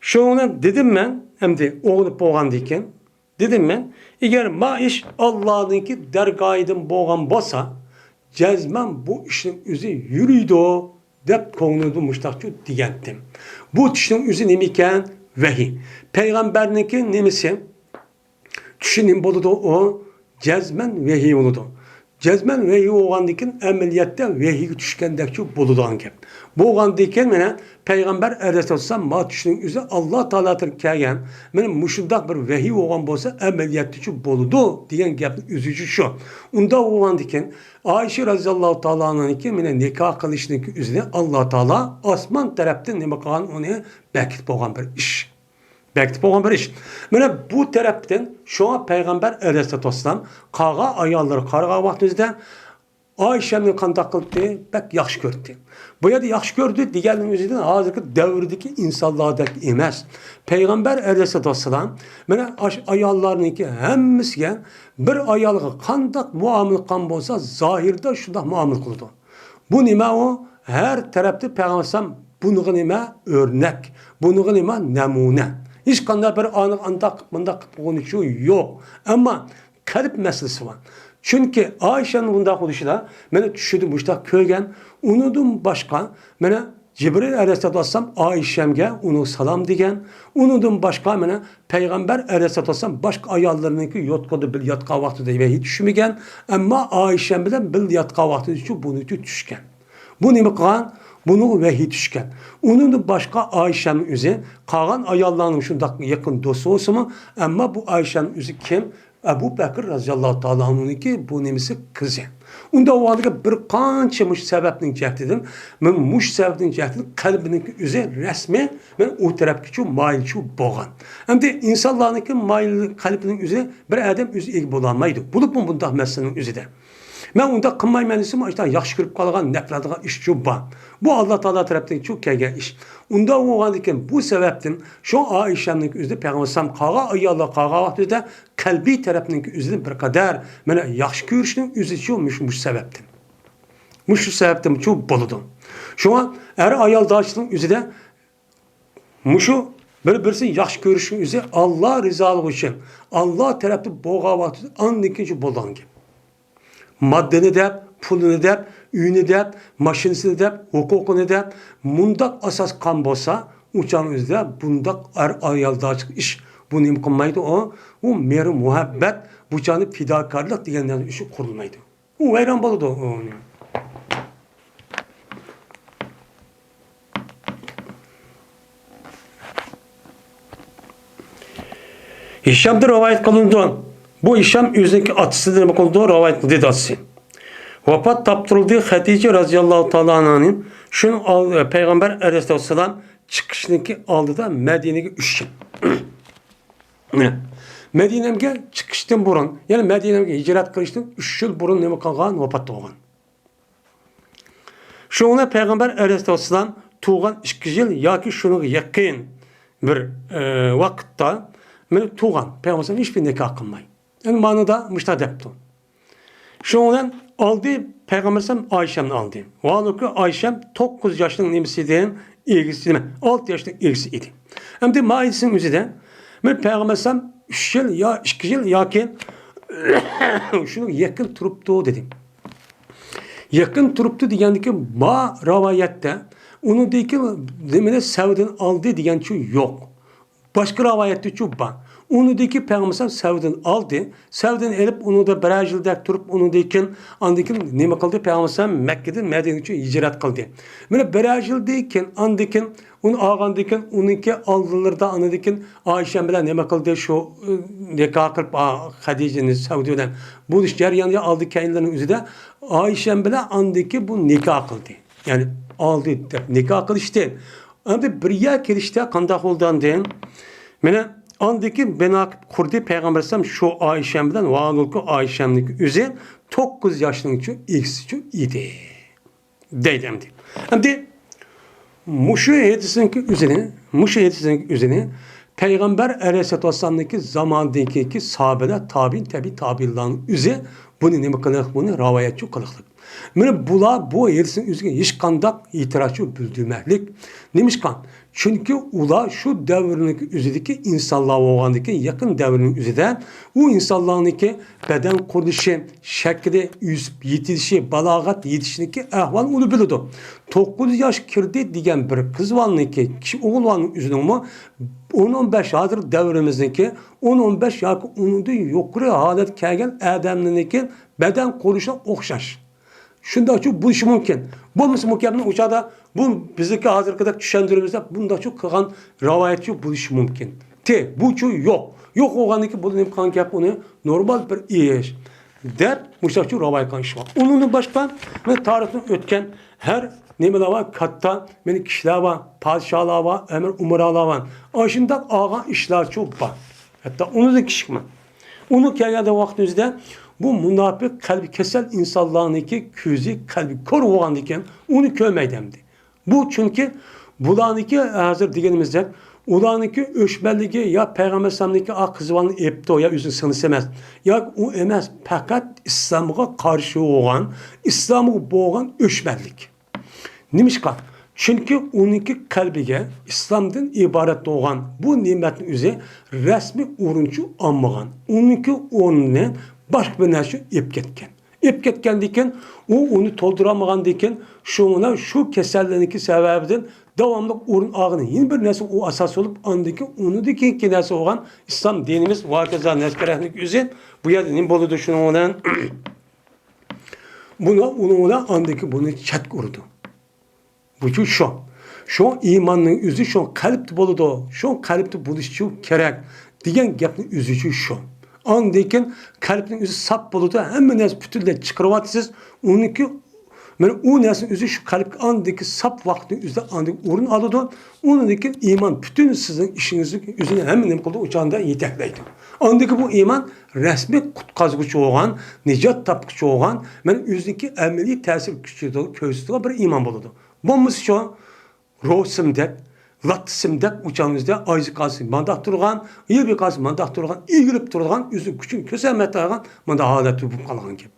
شۇنىڭ بىلەن دېدىم مەن، ئەمدى ئويغىنىپ بولغاندىن كېيىن، دېدىم مەن، ئەگەر ما ئىش ئاللانىڭكى دەرگاھىدىن بولغان بولسا، جەزمەن بۇ ئىشنىڭ ئۆزى يۈرىدۇ، دەپ كۆڭلۈمدە مۇشتاقچۇ دېگەنتىم. بۇ چۈشنىڭ ئۆزى نېمە ئىكەن؟ ۋەھىي. پەيغەمبەرنىڭكى نېمىسى؟ چۈشى نېمە بولىدۇ؟ ئۇ جەزمەن ۋەھىي بولىدۇ. جەزمەن ۋەھىي بولغاندىن كېيىن ئەمەلىيەتتە ۋەھىيگە چۈشكەندەكچۇ بولىدىغان گەپ. بولغاندىن كېيىن مانا پەيغەمبەر ئەلەيھىسسالام ما چۈشنىڭ ئۆزى ئاللا تائالا تەرىپىدىن كەلگەن، مانا مۇشۇنداق بىر ۋەھىي بولغان بولسا ئەمەلىيەتتىچۇ بولىدۇ دېگەن گەپنىڭ ئۆزىچۇ شۇ. ئۇنداق بولغاندىن كېيىن ئائىشە رەزىياللاھۇ تائالا ئانھانىڭكى مانا نىكاھ قىلىشنىڭكى ئۆزىنى ئاللا تائالا ئاسمان تەرەپتىن نېمە قىلغان، ئۇنى بەكىتىپ بولغان بىر ئىش. بەكىتىپ بولغان بىر ئىش. مانا بۇ تەرەپتىن شۇڭا پەيغەمبەر ئەلەيھىسسالاتۇ ۋەسسالام قالغان ئاياللىرىغا قارىغان ۋاقتىمىزدا ئائىشەمنى قانداق قىلدى؟ بەك ياخشى كۆردى. بۇ يەردە ياخشى كۆردى دېگەننىڭ ئۆزىدىن ھازىرقى دەۋردىكى ئىنسانلاردەك ئەمەس. پەيغەمبەر ئەلەيھىسسالاتۇ ۋەسسالام مانا ئاشۇ ئاياللارنىڭكى ھەممىسىگە بىر ئايالغا قانداق مۇئامىلە قىلغان بولسا، زاھىردا شۇنداق مۇئامىلە قىلىدۇ. بۇ نېمە ئۇ؟ ھەر تەرەپتە پەيغەمبەر ئەلەيھىسسالام بۇنىڭغا نېمە؟ ئۆرنەك. بۇنىڭغا نېمە؟ نەمۇنە. ھېچقانداق بىر ئانىغا ئانداق قىپ، مۇنداق قىپ بولغىنىچۇ يوق. ئەمما قەلب مەسىلىسى بار. چۈنكى ئائىشەنىڭ بۇنداق بولۇشىدا مانا چۈشىدە مۇشتاق كۆرگەن، ئۇنىڭدىن باشقا مانا جىبرىل ئەلەيھىسسالاتۇ ۋەسسالام ئائىشەمگە ئۇنىڭغا سالام دېگەن، ئۇنىڭدىن باشقا مانا پەيغەمبەر ئەلەيھىسسالاتۇ ۋەسسالام باشقا ئاياللىرىنىڭكى يوتقىنىدا بىللە ياتقان ۋاقتىدا ۋەھىي چۈشمىگەن، ئەمما ئائىشەم بىلەن بىللە ياتقان ۋاقتىدىچۇ بۇنىڭكى چۈشكەن. بۇ نېمە قىلغان؟ بۇنىڭغا ۋەھىي چۈشكەن. ئۇنىڭدىن باشقا ئائىشەمنىڭ ئۆزى، قالغان ئاياللارنىڭ شۇنداق يېقىن دوستى بولسىمۇ، ئەمما بۇ ئائىشەمنىڭ ئۆزى كىم؟ ئەبۇ بەكرى رەزىياللاھۇ تائالا ئەنھۇنىڭكى بۇ نېمىسى؟ قىزى. ئۇنداق بولغاندىكىن بىر قانچە مۇشۇ سەۋەبنىڭ جەھىتىدىن، مانا مۇشۇ سەۋەبنىڭ جەھىتىدىن قەلبىنىڭكى ئۆزى رەسمىي مانا ئۇ تەرەپكىچۇ مايىلچۇ بولغان. ئەمدى ئىنسانلارنىڭكى مايىل قەلبىنىڭ ئۆزى بىر ئادەم ئۆزى ئىگە بولالمايدۇ. بولۇپمۇ بۇنداق مەسىلىنىڭ ئۆزىدە. مەن ئۇنداق قىلمايمەن دېسىمۇ، ئاشۇنداق ياخشى كۆرۈپ قالغان، نەپرەتلەنگەن ئىشچۇ بار. بۇ ئاللا تائالا تەرەپتىنچۇ كەلگەن ئىش. ئۇنداق بولغاندىكىن بۇ سەۋەبتىن شۇ ئائىشەمنىڭكى ئۆزىدە پەيغەمبەر ئەلەيھىسسالام قالغان ئاياللار قالغان ۋاقتىدا قەلبىي تەرەپنىڭكى ئۆزىدىن بىر قەدەر مانا ياخشى كۆرۈشنىڭ ئۆزىچۇ مۇشۇ، مۇشۇ سەۋەبتىن. مۇشۇ سەۋەبتىنچۇ بولىدۇ. شۇڭا ئەر ئايالداشلىقنىڭ ئۆزىدە مۇشۇ بىر-بىرسىنى ياخشى كۆرۈشنىڭ ئۆزى ئاللا رىزالىقى ئۈچۈن، ئاللا تەرەپتىن بولغان ۋاقتىدا ئاندىن كېيىن شۇ بولىدىغان گەپ. ماددىنى دەپ، پۇلىنى دەپ، ئۆيىنى دەپ، ماشىنىسىنى دەپ، ھوقۇقىنى دەپ، مۇنداق ئاساس قان بولسا، ئۇ چاغنىڭ ئۆزىدە بۇنداق ئەر ئايالداچىلىق ئىش، بۇ نېمە قىلمايدۇ ئۇ؟ ئۇ مېھرى مۇھەببەت، بۇ چاغنى پىداكارلىق دېگەن نەرسە ئىشى قۇرۇلمايدۇ. ئۇ ۋەيران بولىدۇ. ئۇ ھىشامدىن رىۋايەت قىلىنىدۇ. بۇ ھىشام ئۆزىنىڭكى ئاتىسىدىن نېمە قىلىدۇ؟ رىۋايەت قىلدى دېدى ئاتىسى. ۋاپات تاپتۇرۇلدى خەدىجە رەزىياللاھۇ تائالا ئەنھانىڭ. شۇنىڭ ئال-، پەيغەمبەر ئەلەيھىسسالام چىقىشنىڭكى ئالدىدا مەدىنىگە ئۈچ يىل. مەدىنەگە چىقىشتىن بۇرۇن، يەنى مەدىنەگە ھىجرەت قىلىشتىن ئۈچ يىل بۇرۇن نېمە قىلغان؟ ۋاپات بولغان. شۇڭا پەيغەمبەر ئەلەيھىسسالام تۇغان ئىككى يىل ياكى شۇنىڭغا يېقىن بىر، ئە، ۋاقىتتا مېنى تۇغان. پەيغەمبەر ھېچبىر نىكاھ قىلماي. يەنى مانىدا مۇشتا دەپتۇ. شۇنىڭ بىلەن ئالدى پەيغەمبەر ئەلەيھىسسالام ئائىشەمنى ئالدى. ۋاھالۇكى، ئائىشەم توققۇز ياشنىڭ نېمىسى ئىدى؟ ئىگىسى، نېمە، ئالتە ياشنىڭ ئىگىسى ئىدى. ئەمدى مائىدىسىنىڭ ئۆزىدە مېنى پەيغەمبەر ئەلەيھىسسالام ئۈچ يىل يا ئىككى يىل ياكى شۇنىڭغا يېقىن تۇرۇپتۇ دېدى. يېقىن تۇرۇپتۇ دېگەندىكى بار رىۋايەتتە ئۇنىڭدىكى نېمىنى سەۋدىن ئالدى دېگەنچۇ يوق. باشقا رىۋايەتتىچۇ بار. ئۇنىڭدىكى پەيغەمبەر سەۋدىن ئالدى، سەۋدىن ئېلىپ ئۇنىڭدا بىرەر يىلدەك تۇرۇپ ئۇنىڭدىن كېيىن، ئاندىن كېيىن نېمە قىلدى؟ پەيغەمبەر مەككىدىن مەدىنىگىچە ھىجرەت قىلدى. مانا بىرەر يىلدىن كېيىن، ئاندىن كېيىن ئۇنى ئالغاندىن كېيىن ئۇنىڭكى ئالدىلىرىدا ئاندىن كېيىن ئائىشەم بىلەن نېمە قىلدى؟ شۇ، ئى، نىكاھ قىلىپ، ئا، خەدىجىنى سەۋدە بىلەن بولۇش جەريانىدا ئالدى كەينىلىرىنىڭ ئۆزىدە ئائىشەم بىلەن ئاندىن كېيىن بۇ نىكاھ قىلدى. يەنى ئالدى دەپ نىكاھ قىلىشتى. ئەمدى بىر يەر كېلىشتە قانداق بولدى ئاندىن؟ مانا ئاندىن كېيىن بىنا قىلىپ قۇردى پەيغەمبەر ئەلەيھىسسالام شۇ ئائىشەم بىلەن، ۋاھالۇكى، ئائىشەمنىڭكى ئۆزى توققۇز ياشنىڭچۇ ئىگىسىچۇ ئىدى. دەيدۇ ئەمدى. ئەمدى مۇشۇ ھەدىسنىڭكى ئۆزىنى، مۇشۇ ھەدىسنىڭكى ئۆزىنى پەيغەمبەر ئەلەيھىسسالاتۇ ۋەسسالامنىڭكى زامانىدىن كېيىنكى ساھابىلەر، تابىئىن، تەبىئىي تابىئىنلارنىڭ ئۆزى بۇنى نېمە قىلىقلىق، بۇنى رىۋايەتچۇ قىلىقلىق. مانا بۇلار بۇ ھەدىسنىڭ ئۆزىگە ھېچقانداق ئېتىرازچۇ بىلدۈرمەكلىك. نېمىشقا؟ چۈنكى ئۇلار شۇ دەۋرنىڭكى ئۆزىدىكى ئىنسانلار بولغاندىكىن، يېقىن دەۋرنىڭ ئۆزىدە ئۇ ئىنسانلارنىڭكى بەدەن قۇرۇلۇشى، شەكلى، ئۆسۈپ يېتىلىشى، بالاغەت يېتىشنىڭكى ئەھۋالىنى ئۇلار بىلىدۇ. توققۇز ياش كىردى دېگەن بىر قىز بالىنىڭكى، كىشى ئوغۇل بالىنىڭ ئۆزىنىڭمۇ ئون، ئون بەش، ھازىر دەۋرىمىزنىڭكى ئون، ئون بەش ياكى ئۇنىڭدىن يۇقىرى ھالەتكە كەلگەن ئادەملەرنىڭكى بەدەن قۇرۇلۇشىغا ئوخشاش. شۇنداقچۇ بولۇشى مۇمكىن. بولمىسا مۇكەپنى ئۇ چاغدا بۇ بىزنىڭكى ھازىرقىدەك چۈشەندۈرىمىز دەپ بۇنداقچۇ قىلغان رىۋايەتچۇ بولۇشى مۇمكىن. تى، بۇچۇ يوق. يوق بولغاندىن كېيىن بۇ نېمە قىلغان گەپ ئۇنى نورمال بىر ئىش دەپ مۇشۇنداقچۇ رىۋايەت قىلغان ئىش بار. ئۇنىڭدىن باشقا مانا تارىختىن ئۆتكەن ھەر نېمىلەر بار، كاتتا مانا كىشىلەر بار، پادىشاھلار بار، ئەمىر ئۇمرالار بار. ئاشۇنداق ئالغان ئىشلارچۇ بار. ھەتتا ئۇنىڭدىن كىچىكمەن. ئۇنىڭ كەلگەندە ۋاقىتنىڭ ئۆزىدە بۇ مۇناپىق قەلبى كېسەل ئىنسانلارنىڭكى كۆزى، قەلبى كور بولغاندىكىن ئۇنى كۆرمەيدۇ ئەمدى. بۇ چۈنكى بۇلارنىڭكى ھازىر دېگىنىمىزدەك ئۇلارنىڭكى ئۆچمەنلىكى يا پەيغەمبەر ئەلەيھىسسالامنىڭكى ئا قىز بالىنى ئېپتۇ يا ئۆزىنىڭ سىڭلىسى ئەمەس. ياكى ئۇ ئەمەس، پەقەت ئىسلامغا قارشى بولغان، ئىسلامغا بولغان ئۆچمەنلىك. نېمىشقا؟ چۈنكى ئۇنىڭكى قەلبىگە ئىسلامدىن ئىبارەت بولغان بۇ نېمەتنىڭ ئۆزى رەسمىي ئورۇنچۇ ئالمىغان. ئۇنىڭكى ئورنىنى باشقا بىر نەرسە ئېلىپ كەتكەن. ئېلىپ كەتكەندىن كېيىن، ئۇ ئۇنى تولدۇرالمىغاندىن كېيىن، شۇڭا شۇ كېسەللىكنىڭكى سەۋەبىدىن داۋاملىق ئورۇن ئالغان يەنە بىر نەرسە ئۇ ئاساس بولۇپ، ئاندىن كېيىن ئۇنىڭدىن كېيىنكى نەرسە بولغان ئىسلام دىنىمىز ۋاكازا نەسكەرەھنىڭكى ئۆزى بۇ يەردە نېمە بولىدۇ شۇنىڭ بىلەن؟ بۇنى، ئۇنىڭ بىلەن ئاندىكى بۇنى چەتكە ئۇرىدۇ. بۇچۇ شۇ. شۇ ئىماننىڭ ئۆزى شۇ قەلبتە بولىدۇ. شۇ قەلبتە بولۇشىچۇ كېرەك دېگەن گەپنىڭ ئۆزىچۇ شۇ. ئاندىن كېيىن قەلبنىڭ ئۆزى ساپ بولىدۇ. ھەممە نەرسە پۈتۈنلەي چىقىرىۋاتىسىز. ئۇنىڭكى، مانا ئۇ نەرسىنىڭ ئۆزى شۇ قەلبكە ئاندىكى ساپ ۋاقىتنىڭ ئۆزىدە ئاندىن ئورۇن ئالىدۇ. ئۇنىڭدىن كېيىن ئىمان پۈتۈن سىزنىڭ ئىشىڭىزنى ئۆزىنى ھەممە نېمە قىلىدۇ، ئۇ چاغدا يېتەكلەيدۇ. ئاندىكى بۇ ئىمان رەسمىي قۇتقازغۇچى بولغان، نىجات تاپقۇچى بولغان، مەن ئۆزىنىڭكى ئەمەلىي تەسىر كۈچى كۆرسىتىدىغان بىر ئىمان بولىدۇ. بولمىسىچۇ، روسىمدەك، لاتتىسىمدەك ئۇچاڭىزدا ئايزى قالسا مانداق تۇرغان، يىلبى قالسا مانداق تۇرغان، ئېگىلىپ تۇرىدىغان، ئۆزىنىڭ كۈچىنى كۆرسەتمەيدىغان مانداق ھالەتتە بولۇپ قالغان گەپ.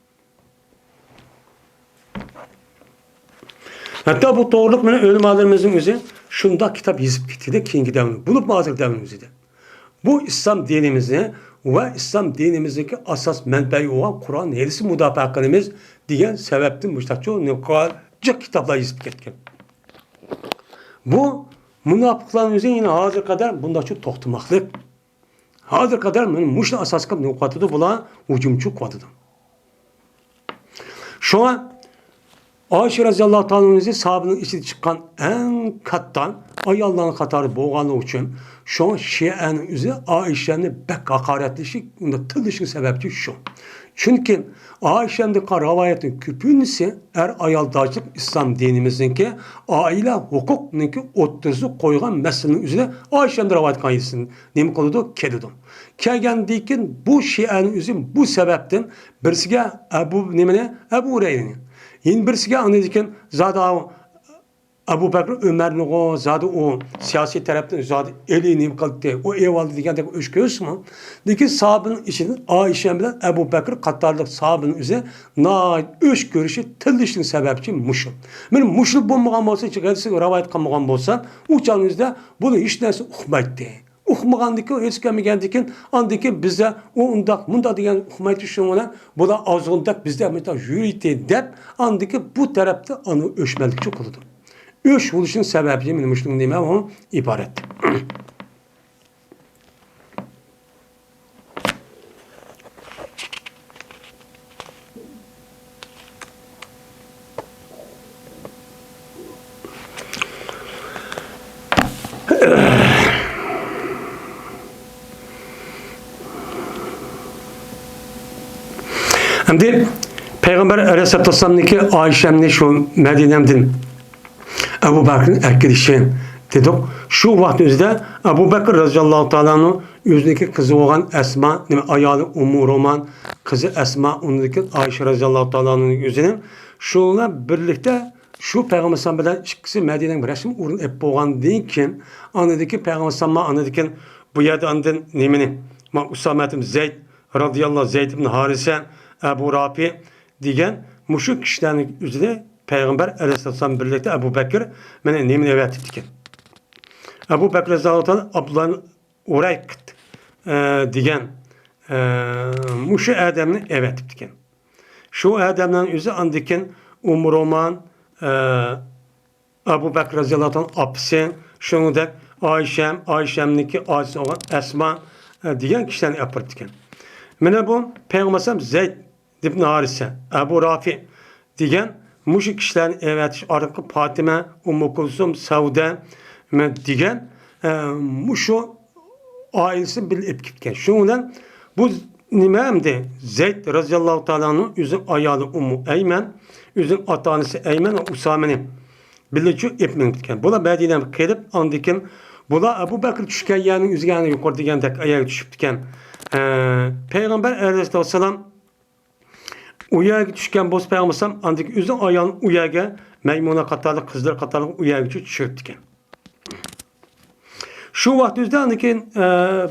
ھەتتا بۇ توغرىلىق مانا ئۆلىمالىرىمىزنىڭ ئۆزى شۇنداق كىتاب يېزىپ كەتكەندەك كېيىنكى دەۋرنى، بولۇپمۇ ھازىرقى دەۋرنىڭ ئۆزىدە. بۇ ئىسلام دىنىمىزنى ۋە ئىسلام دىنىمىزدىكى ئاساس مەنبەي بولغان قۇرئان ھەدىسنى مۇداپىئە قىلىمىز دېگەن سەۋەبتىن مۇشۇنداق جىق كىتابلار يېزىپ كەتكەن. بۇ مۇناپىقلارنىڭ ئۆزى يەنە ھازىرغا قەدەر بۇنداقچە توختىماقلىق. ھازىرغا قەدەر مانا مۇشۇ ئاساس قىلىپ نېمە قىلىۋاتىدۇ، بۇلار ھۇجۇمچى قىلىۋاتىدۇ. شۇڭا ئائىشە رەزىياللاھۇ تائالا ئەنھا ئۆزى ساھابىنىڭ ئىچىدە چىققان ئەڭ كاتتا ئاياللارنىڭ قاتارىدا بولغانلىقى ئۈچۈن، شۇڭا شىئەنىڭ ئۆزى ئائىشەنى بەك ھاقارەتلىشى، ئۇنداق تىللىشىنىڭ سەۋەبى شۇ. چۈنكى ئائىشەمدىن قالغان رىۋايەتنىڭ كۆپىنچىسى ئەر-ئايالدارچىلىق ئىسلام دىنىمىزنىڭكى ئائىلە ھوقۇقنىڭكى ئوتتۇرىسىغا قويغان مەسىلىنىڭ ئۆزىنى ئائىشەمدىن رىۋايەت قىلغان ھەدىسىنى نېمە قىلىدۇ؟ كېلىدۇ. كەلگەندىن كېيىن بۇ شىئەنىڭ ئۆزى بۇ سەۋەبتىن بىرسىگە ئەبۇ نېمىنى؟ ئەبۇ ھۇرەيرىنى. يەنە بىرسىگە ئاندىن كېيىن زادى ئەبۇ بەكرى ئۆمەرنىغۇ زادى ئۇ سىياسىي تەرەپتىن زادى ئېلى نېمە قىلدى، ئۇ ئېۋالدى دېگەندەك ئۆچ كۆرسىمۇ. لېكىن ساھابىنىڭ ئىچىدىن ئائىشە بىلەن ئەبۇ بەكرى قاتارلىق ساھابىنىڭ ئۆزى ناھايىتى ئۆچ كۆرۈشى، تىللىشىنىڭ سەۋەبى مۇشۇ. مانا مۇشۇ بولمىغان بولسا، ھېچ قايسى رىۋايەت قىلمىغان بولسا، ئۇ چاغنىڭ ئۆزىدە بۇنى ھېچ نەرسە ئۇقمايتتى. ئۇقمىغاندىن كېيىن، ھېس كەلمىگەندىن كېيىن، ئاندىن كېيىن بىزدە ئۇ ئۇنداق، مۇنداق دېگەن ئۇقمايتتى، شۇنىڭ بىلەن بۇلار ئازغۇندەك بىزدە مۇنداق يۈرىتى دەپ، ئاندىن كېيىن بۇ تەرەپتە ئانا ئۆچمەنلىكچى قىلىدۇ. ئۆچ بولۇشنىڭ سەۋەبى مانا مۇشۇنىڭ نېمە ئۇ ئىبارەت. ئەمدى پەيغەمبەر ئەلەيھىسسالاتۇ ۋەسسالامنىڭكى ئائىشەمنى شۇ مەدىنەمدىن ئەبۇ بەكرنىڭ ئەكېلىشى دېدۇق. شۇ ۋاقىت ئۆزىدە ئەبۇ بەكر رەزىياللاھۇ تائالا ئەنھۇ ئۆزىنىڭكى قىزى بولغان ئەسما، نېمە، ئايالى ئۇممۇ رومان، قىزى ئەسما، ئۇنىڭدىن كېيىن ئائىشە رەزىياللاھۇ تائالا ئەنھۇنىڭ ئۆزىنىڭ شۇلار بىللە شۇ پەيغەمبەر ئەلەيھىسسالام بىلەن ئىككىسى مەدىنەگە رەسمىي ئورۇن ئېلىپ بولغاندىن كېيىن، ئاندىن كېيىن پەيغەمبەر ئەلەيھىسسالام ئاندىن كېيىن بۇ يەردە ئاندىن نېمىنى، ما ئۇسامە ئىبن زەيد رەزىياللاھۇ، زەيد ئىبن ھارىسە، ئەبۇ رافى دېگەن مۇشۇ كىشىلەرنىڭ ئۆزىنى پەيغەمبەر ئەلەيھىسسالام بىللە ئەبۇ بەكر مانا نېمىنى ئەۋەتىپتىكەن. ئەبۇ بەكر رەزىياللاھۇ تائالا ئابدۇللا ئۇرەيقىت، ئە، دېگەن، ئە، مۇشۇ ئادەمنى ئەۋەتىپتىكەن. شۇ ئادەمنىڭ ئۆزى ئاندىن كېيىن ئۇممۇ رومان، ئە، ئەبۇ بەكرى رەزىياللاھۇ تائالا ئاپىسى، شۇنىڭدەك ئائىشەم، ئائىشەمنىڭكى ئاچىسى بولغان ئەسما، ئە، دېگەن كىشىلەرنى ئاپىرىپتىكەن. مانا بۇ پەيغەمبەر ئەلەيھىسسالام زەيد ئىبن ھارىسە، ئەبۇ رافى دېگەن مۇشۇ كىشىلەرنى ئەۋەتىش ئارقىلىق پاتىمە، ئۇممۇ كۇلسۇم، سەۋدە، مە-، دېگەن، ئە، مۇشۇ ئائىلىسىنى بىللە ئېلىپ كېتىپتىكەن. شۇنىڭ بىلەن بۇ نېمە ئەمدى؟ زەيد رەزىياللاھۇ تائالا ئەنھۇ ئۆزىنىڭ ئايالى ئۇممۇ ئەيمەن، ئۆزىنىڭ ئاتا-ئانىسى ئەيمەن ۋە ئۇسامىنى بىللە چۈ-، ئېلىپ مېڭىپتىكەن. بۇلار مەدىنەگە كېلىپ، ئاندىن كېيىن بۇلار ئەبۇ بەكرى چۈشكەن يەرنىڭ ئۆزىگە، يەنە يۇقىرىدا دېگەندەك ئاياغغا چۈشۈپتىكەن. ئە، پەيغەمبەر ئەلەيھىسسالام ئۇ يەرگە چۈشكەن بولسا، پەيغەمبەر ئەلەيھىسسالام ئاندىن كېيىن ئۆزىنىڭ ئايالىنى ئۇ يەرگە، مەيمۇنە قاتارلىق قىزلىرى قاتارلىق ئۇ يەرگە چۈ-، چۈشۈرۈپتىكەن. شۇ ۋاقىت ئۆزىدە ئاندىن كېيىن، ئە،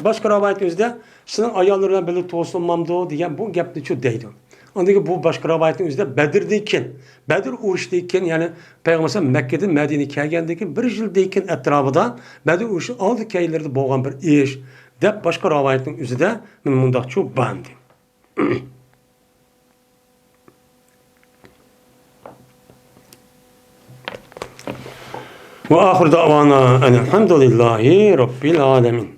باشقا رىۋايەت ئۆزىدە سېنىڭ ئاياللىرىڭ بىلەن بىللە تۇغۇلسۇنمامدۇ دېگەن بۇ گەپنى چۇ دەيدۇ. ئاندىن كېيىن بۇ باشقا رىۋايەتنىڭ ئۆزىدە بەدىردىن كېيىن، بەدىر ئۇرۇشىدىن كېيىن، يەنى پەيغەمبەر ئەلەيھىسسالام مەككىدىن مەدىنىگە كەلگەندىن كېيىن بىر يىلدىن كېيىن ئەتراپىدا بەدىر ئۇرۇشى ئالدى كەينىلىرىدە بولغان بىر ئىش دەپ باشقا رىۋايەتنىڭ ئۆزىدە مانا مۇنداقچۇ بار ئىدى. وآخر دعوانا أن الحمد لله رب العالمين.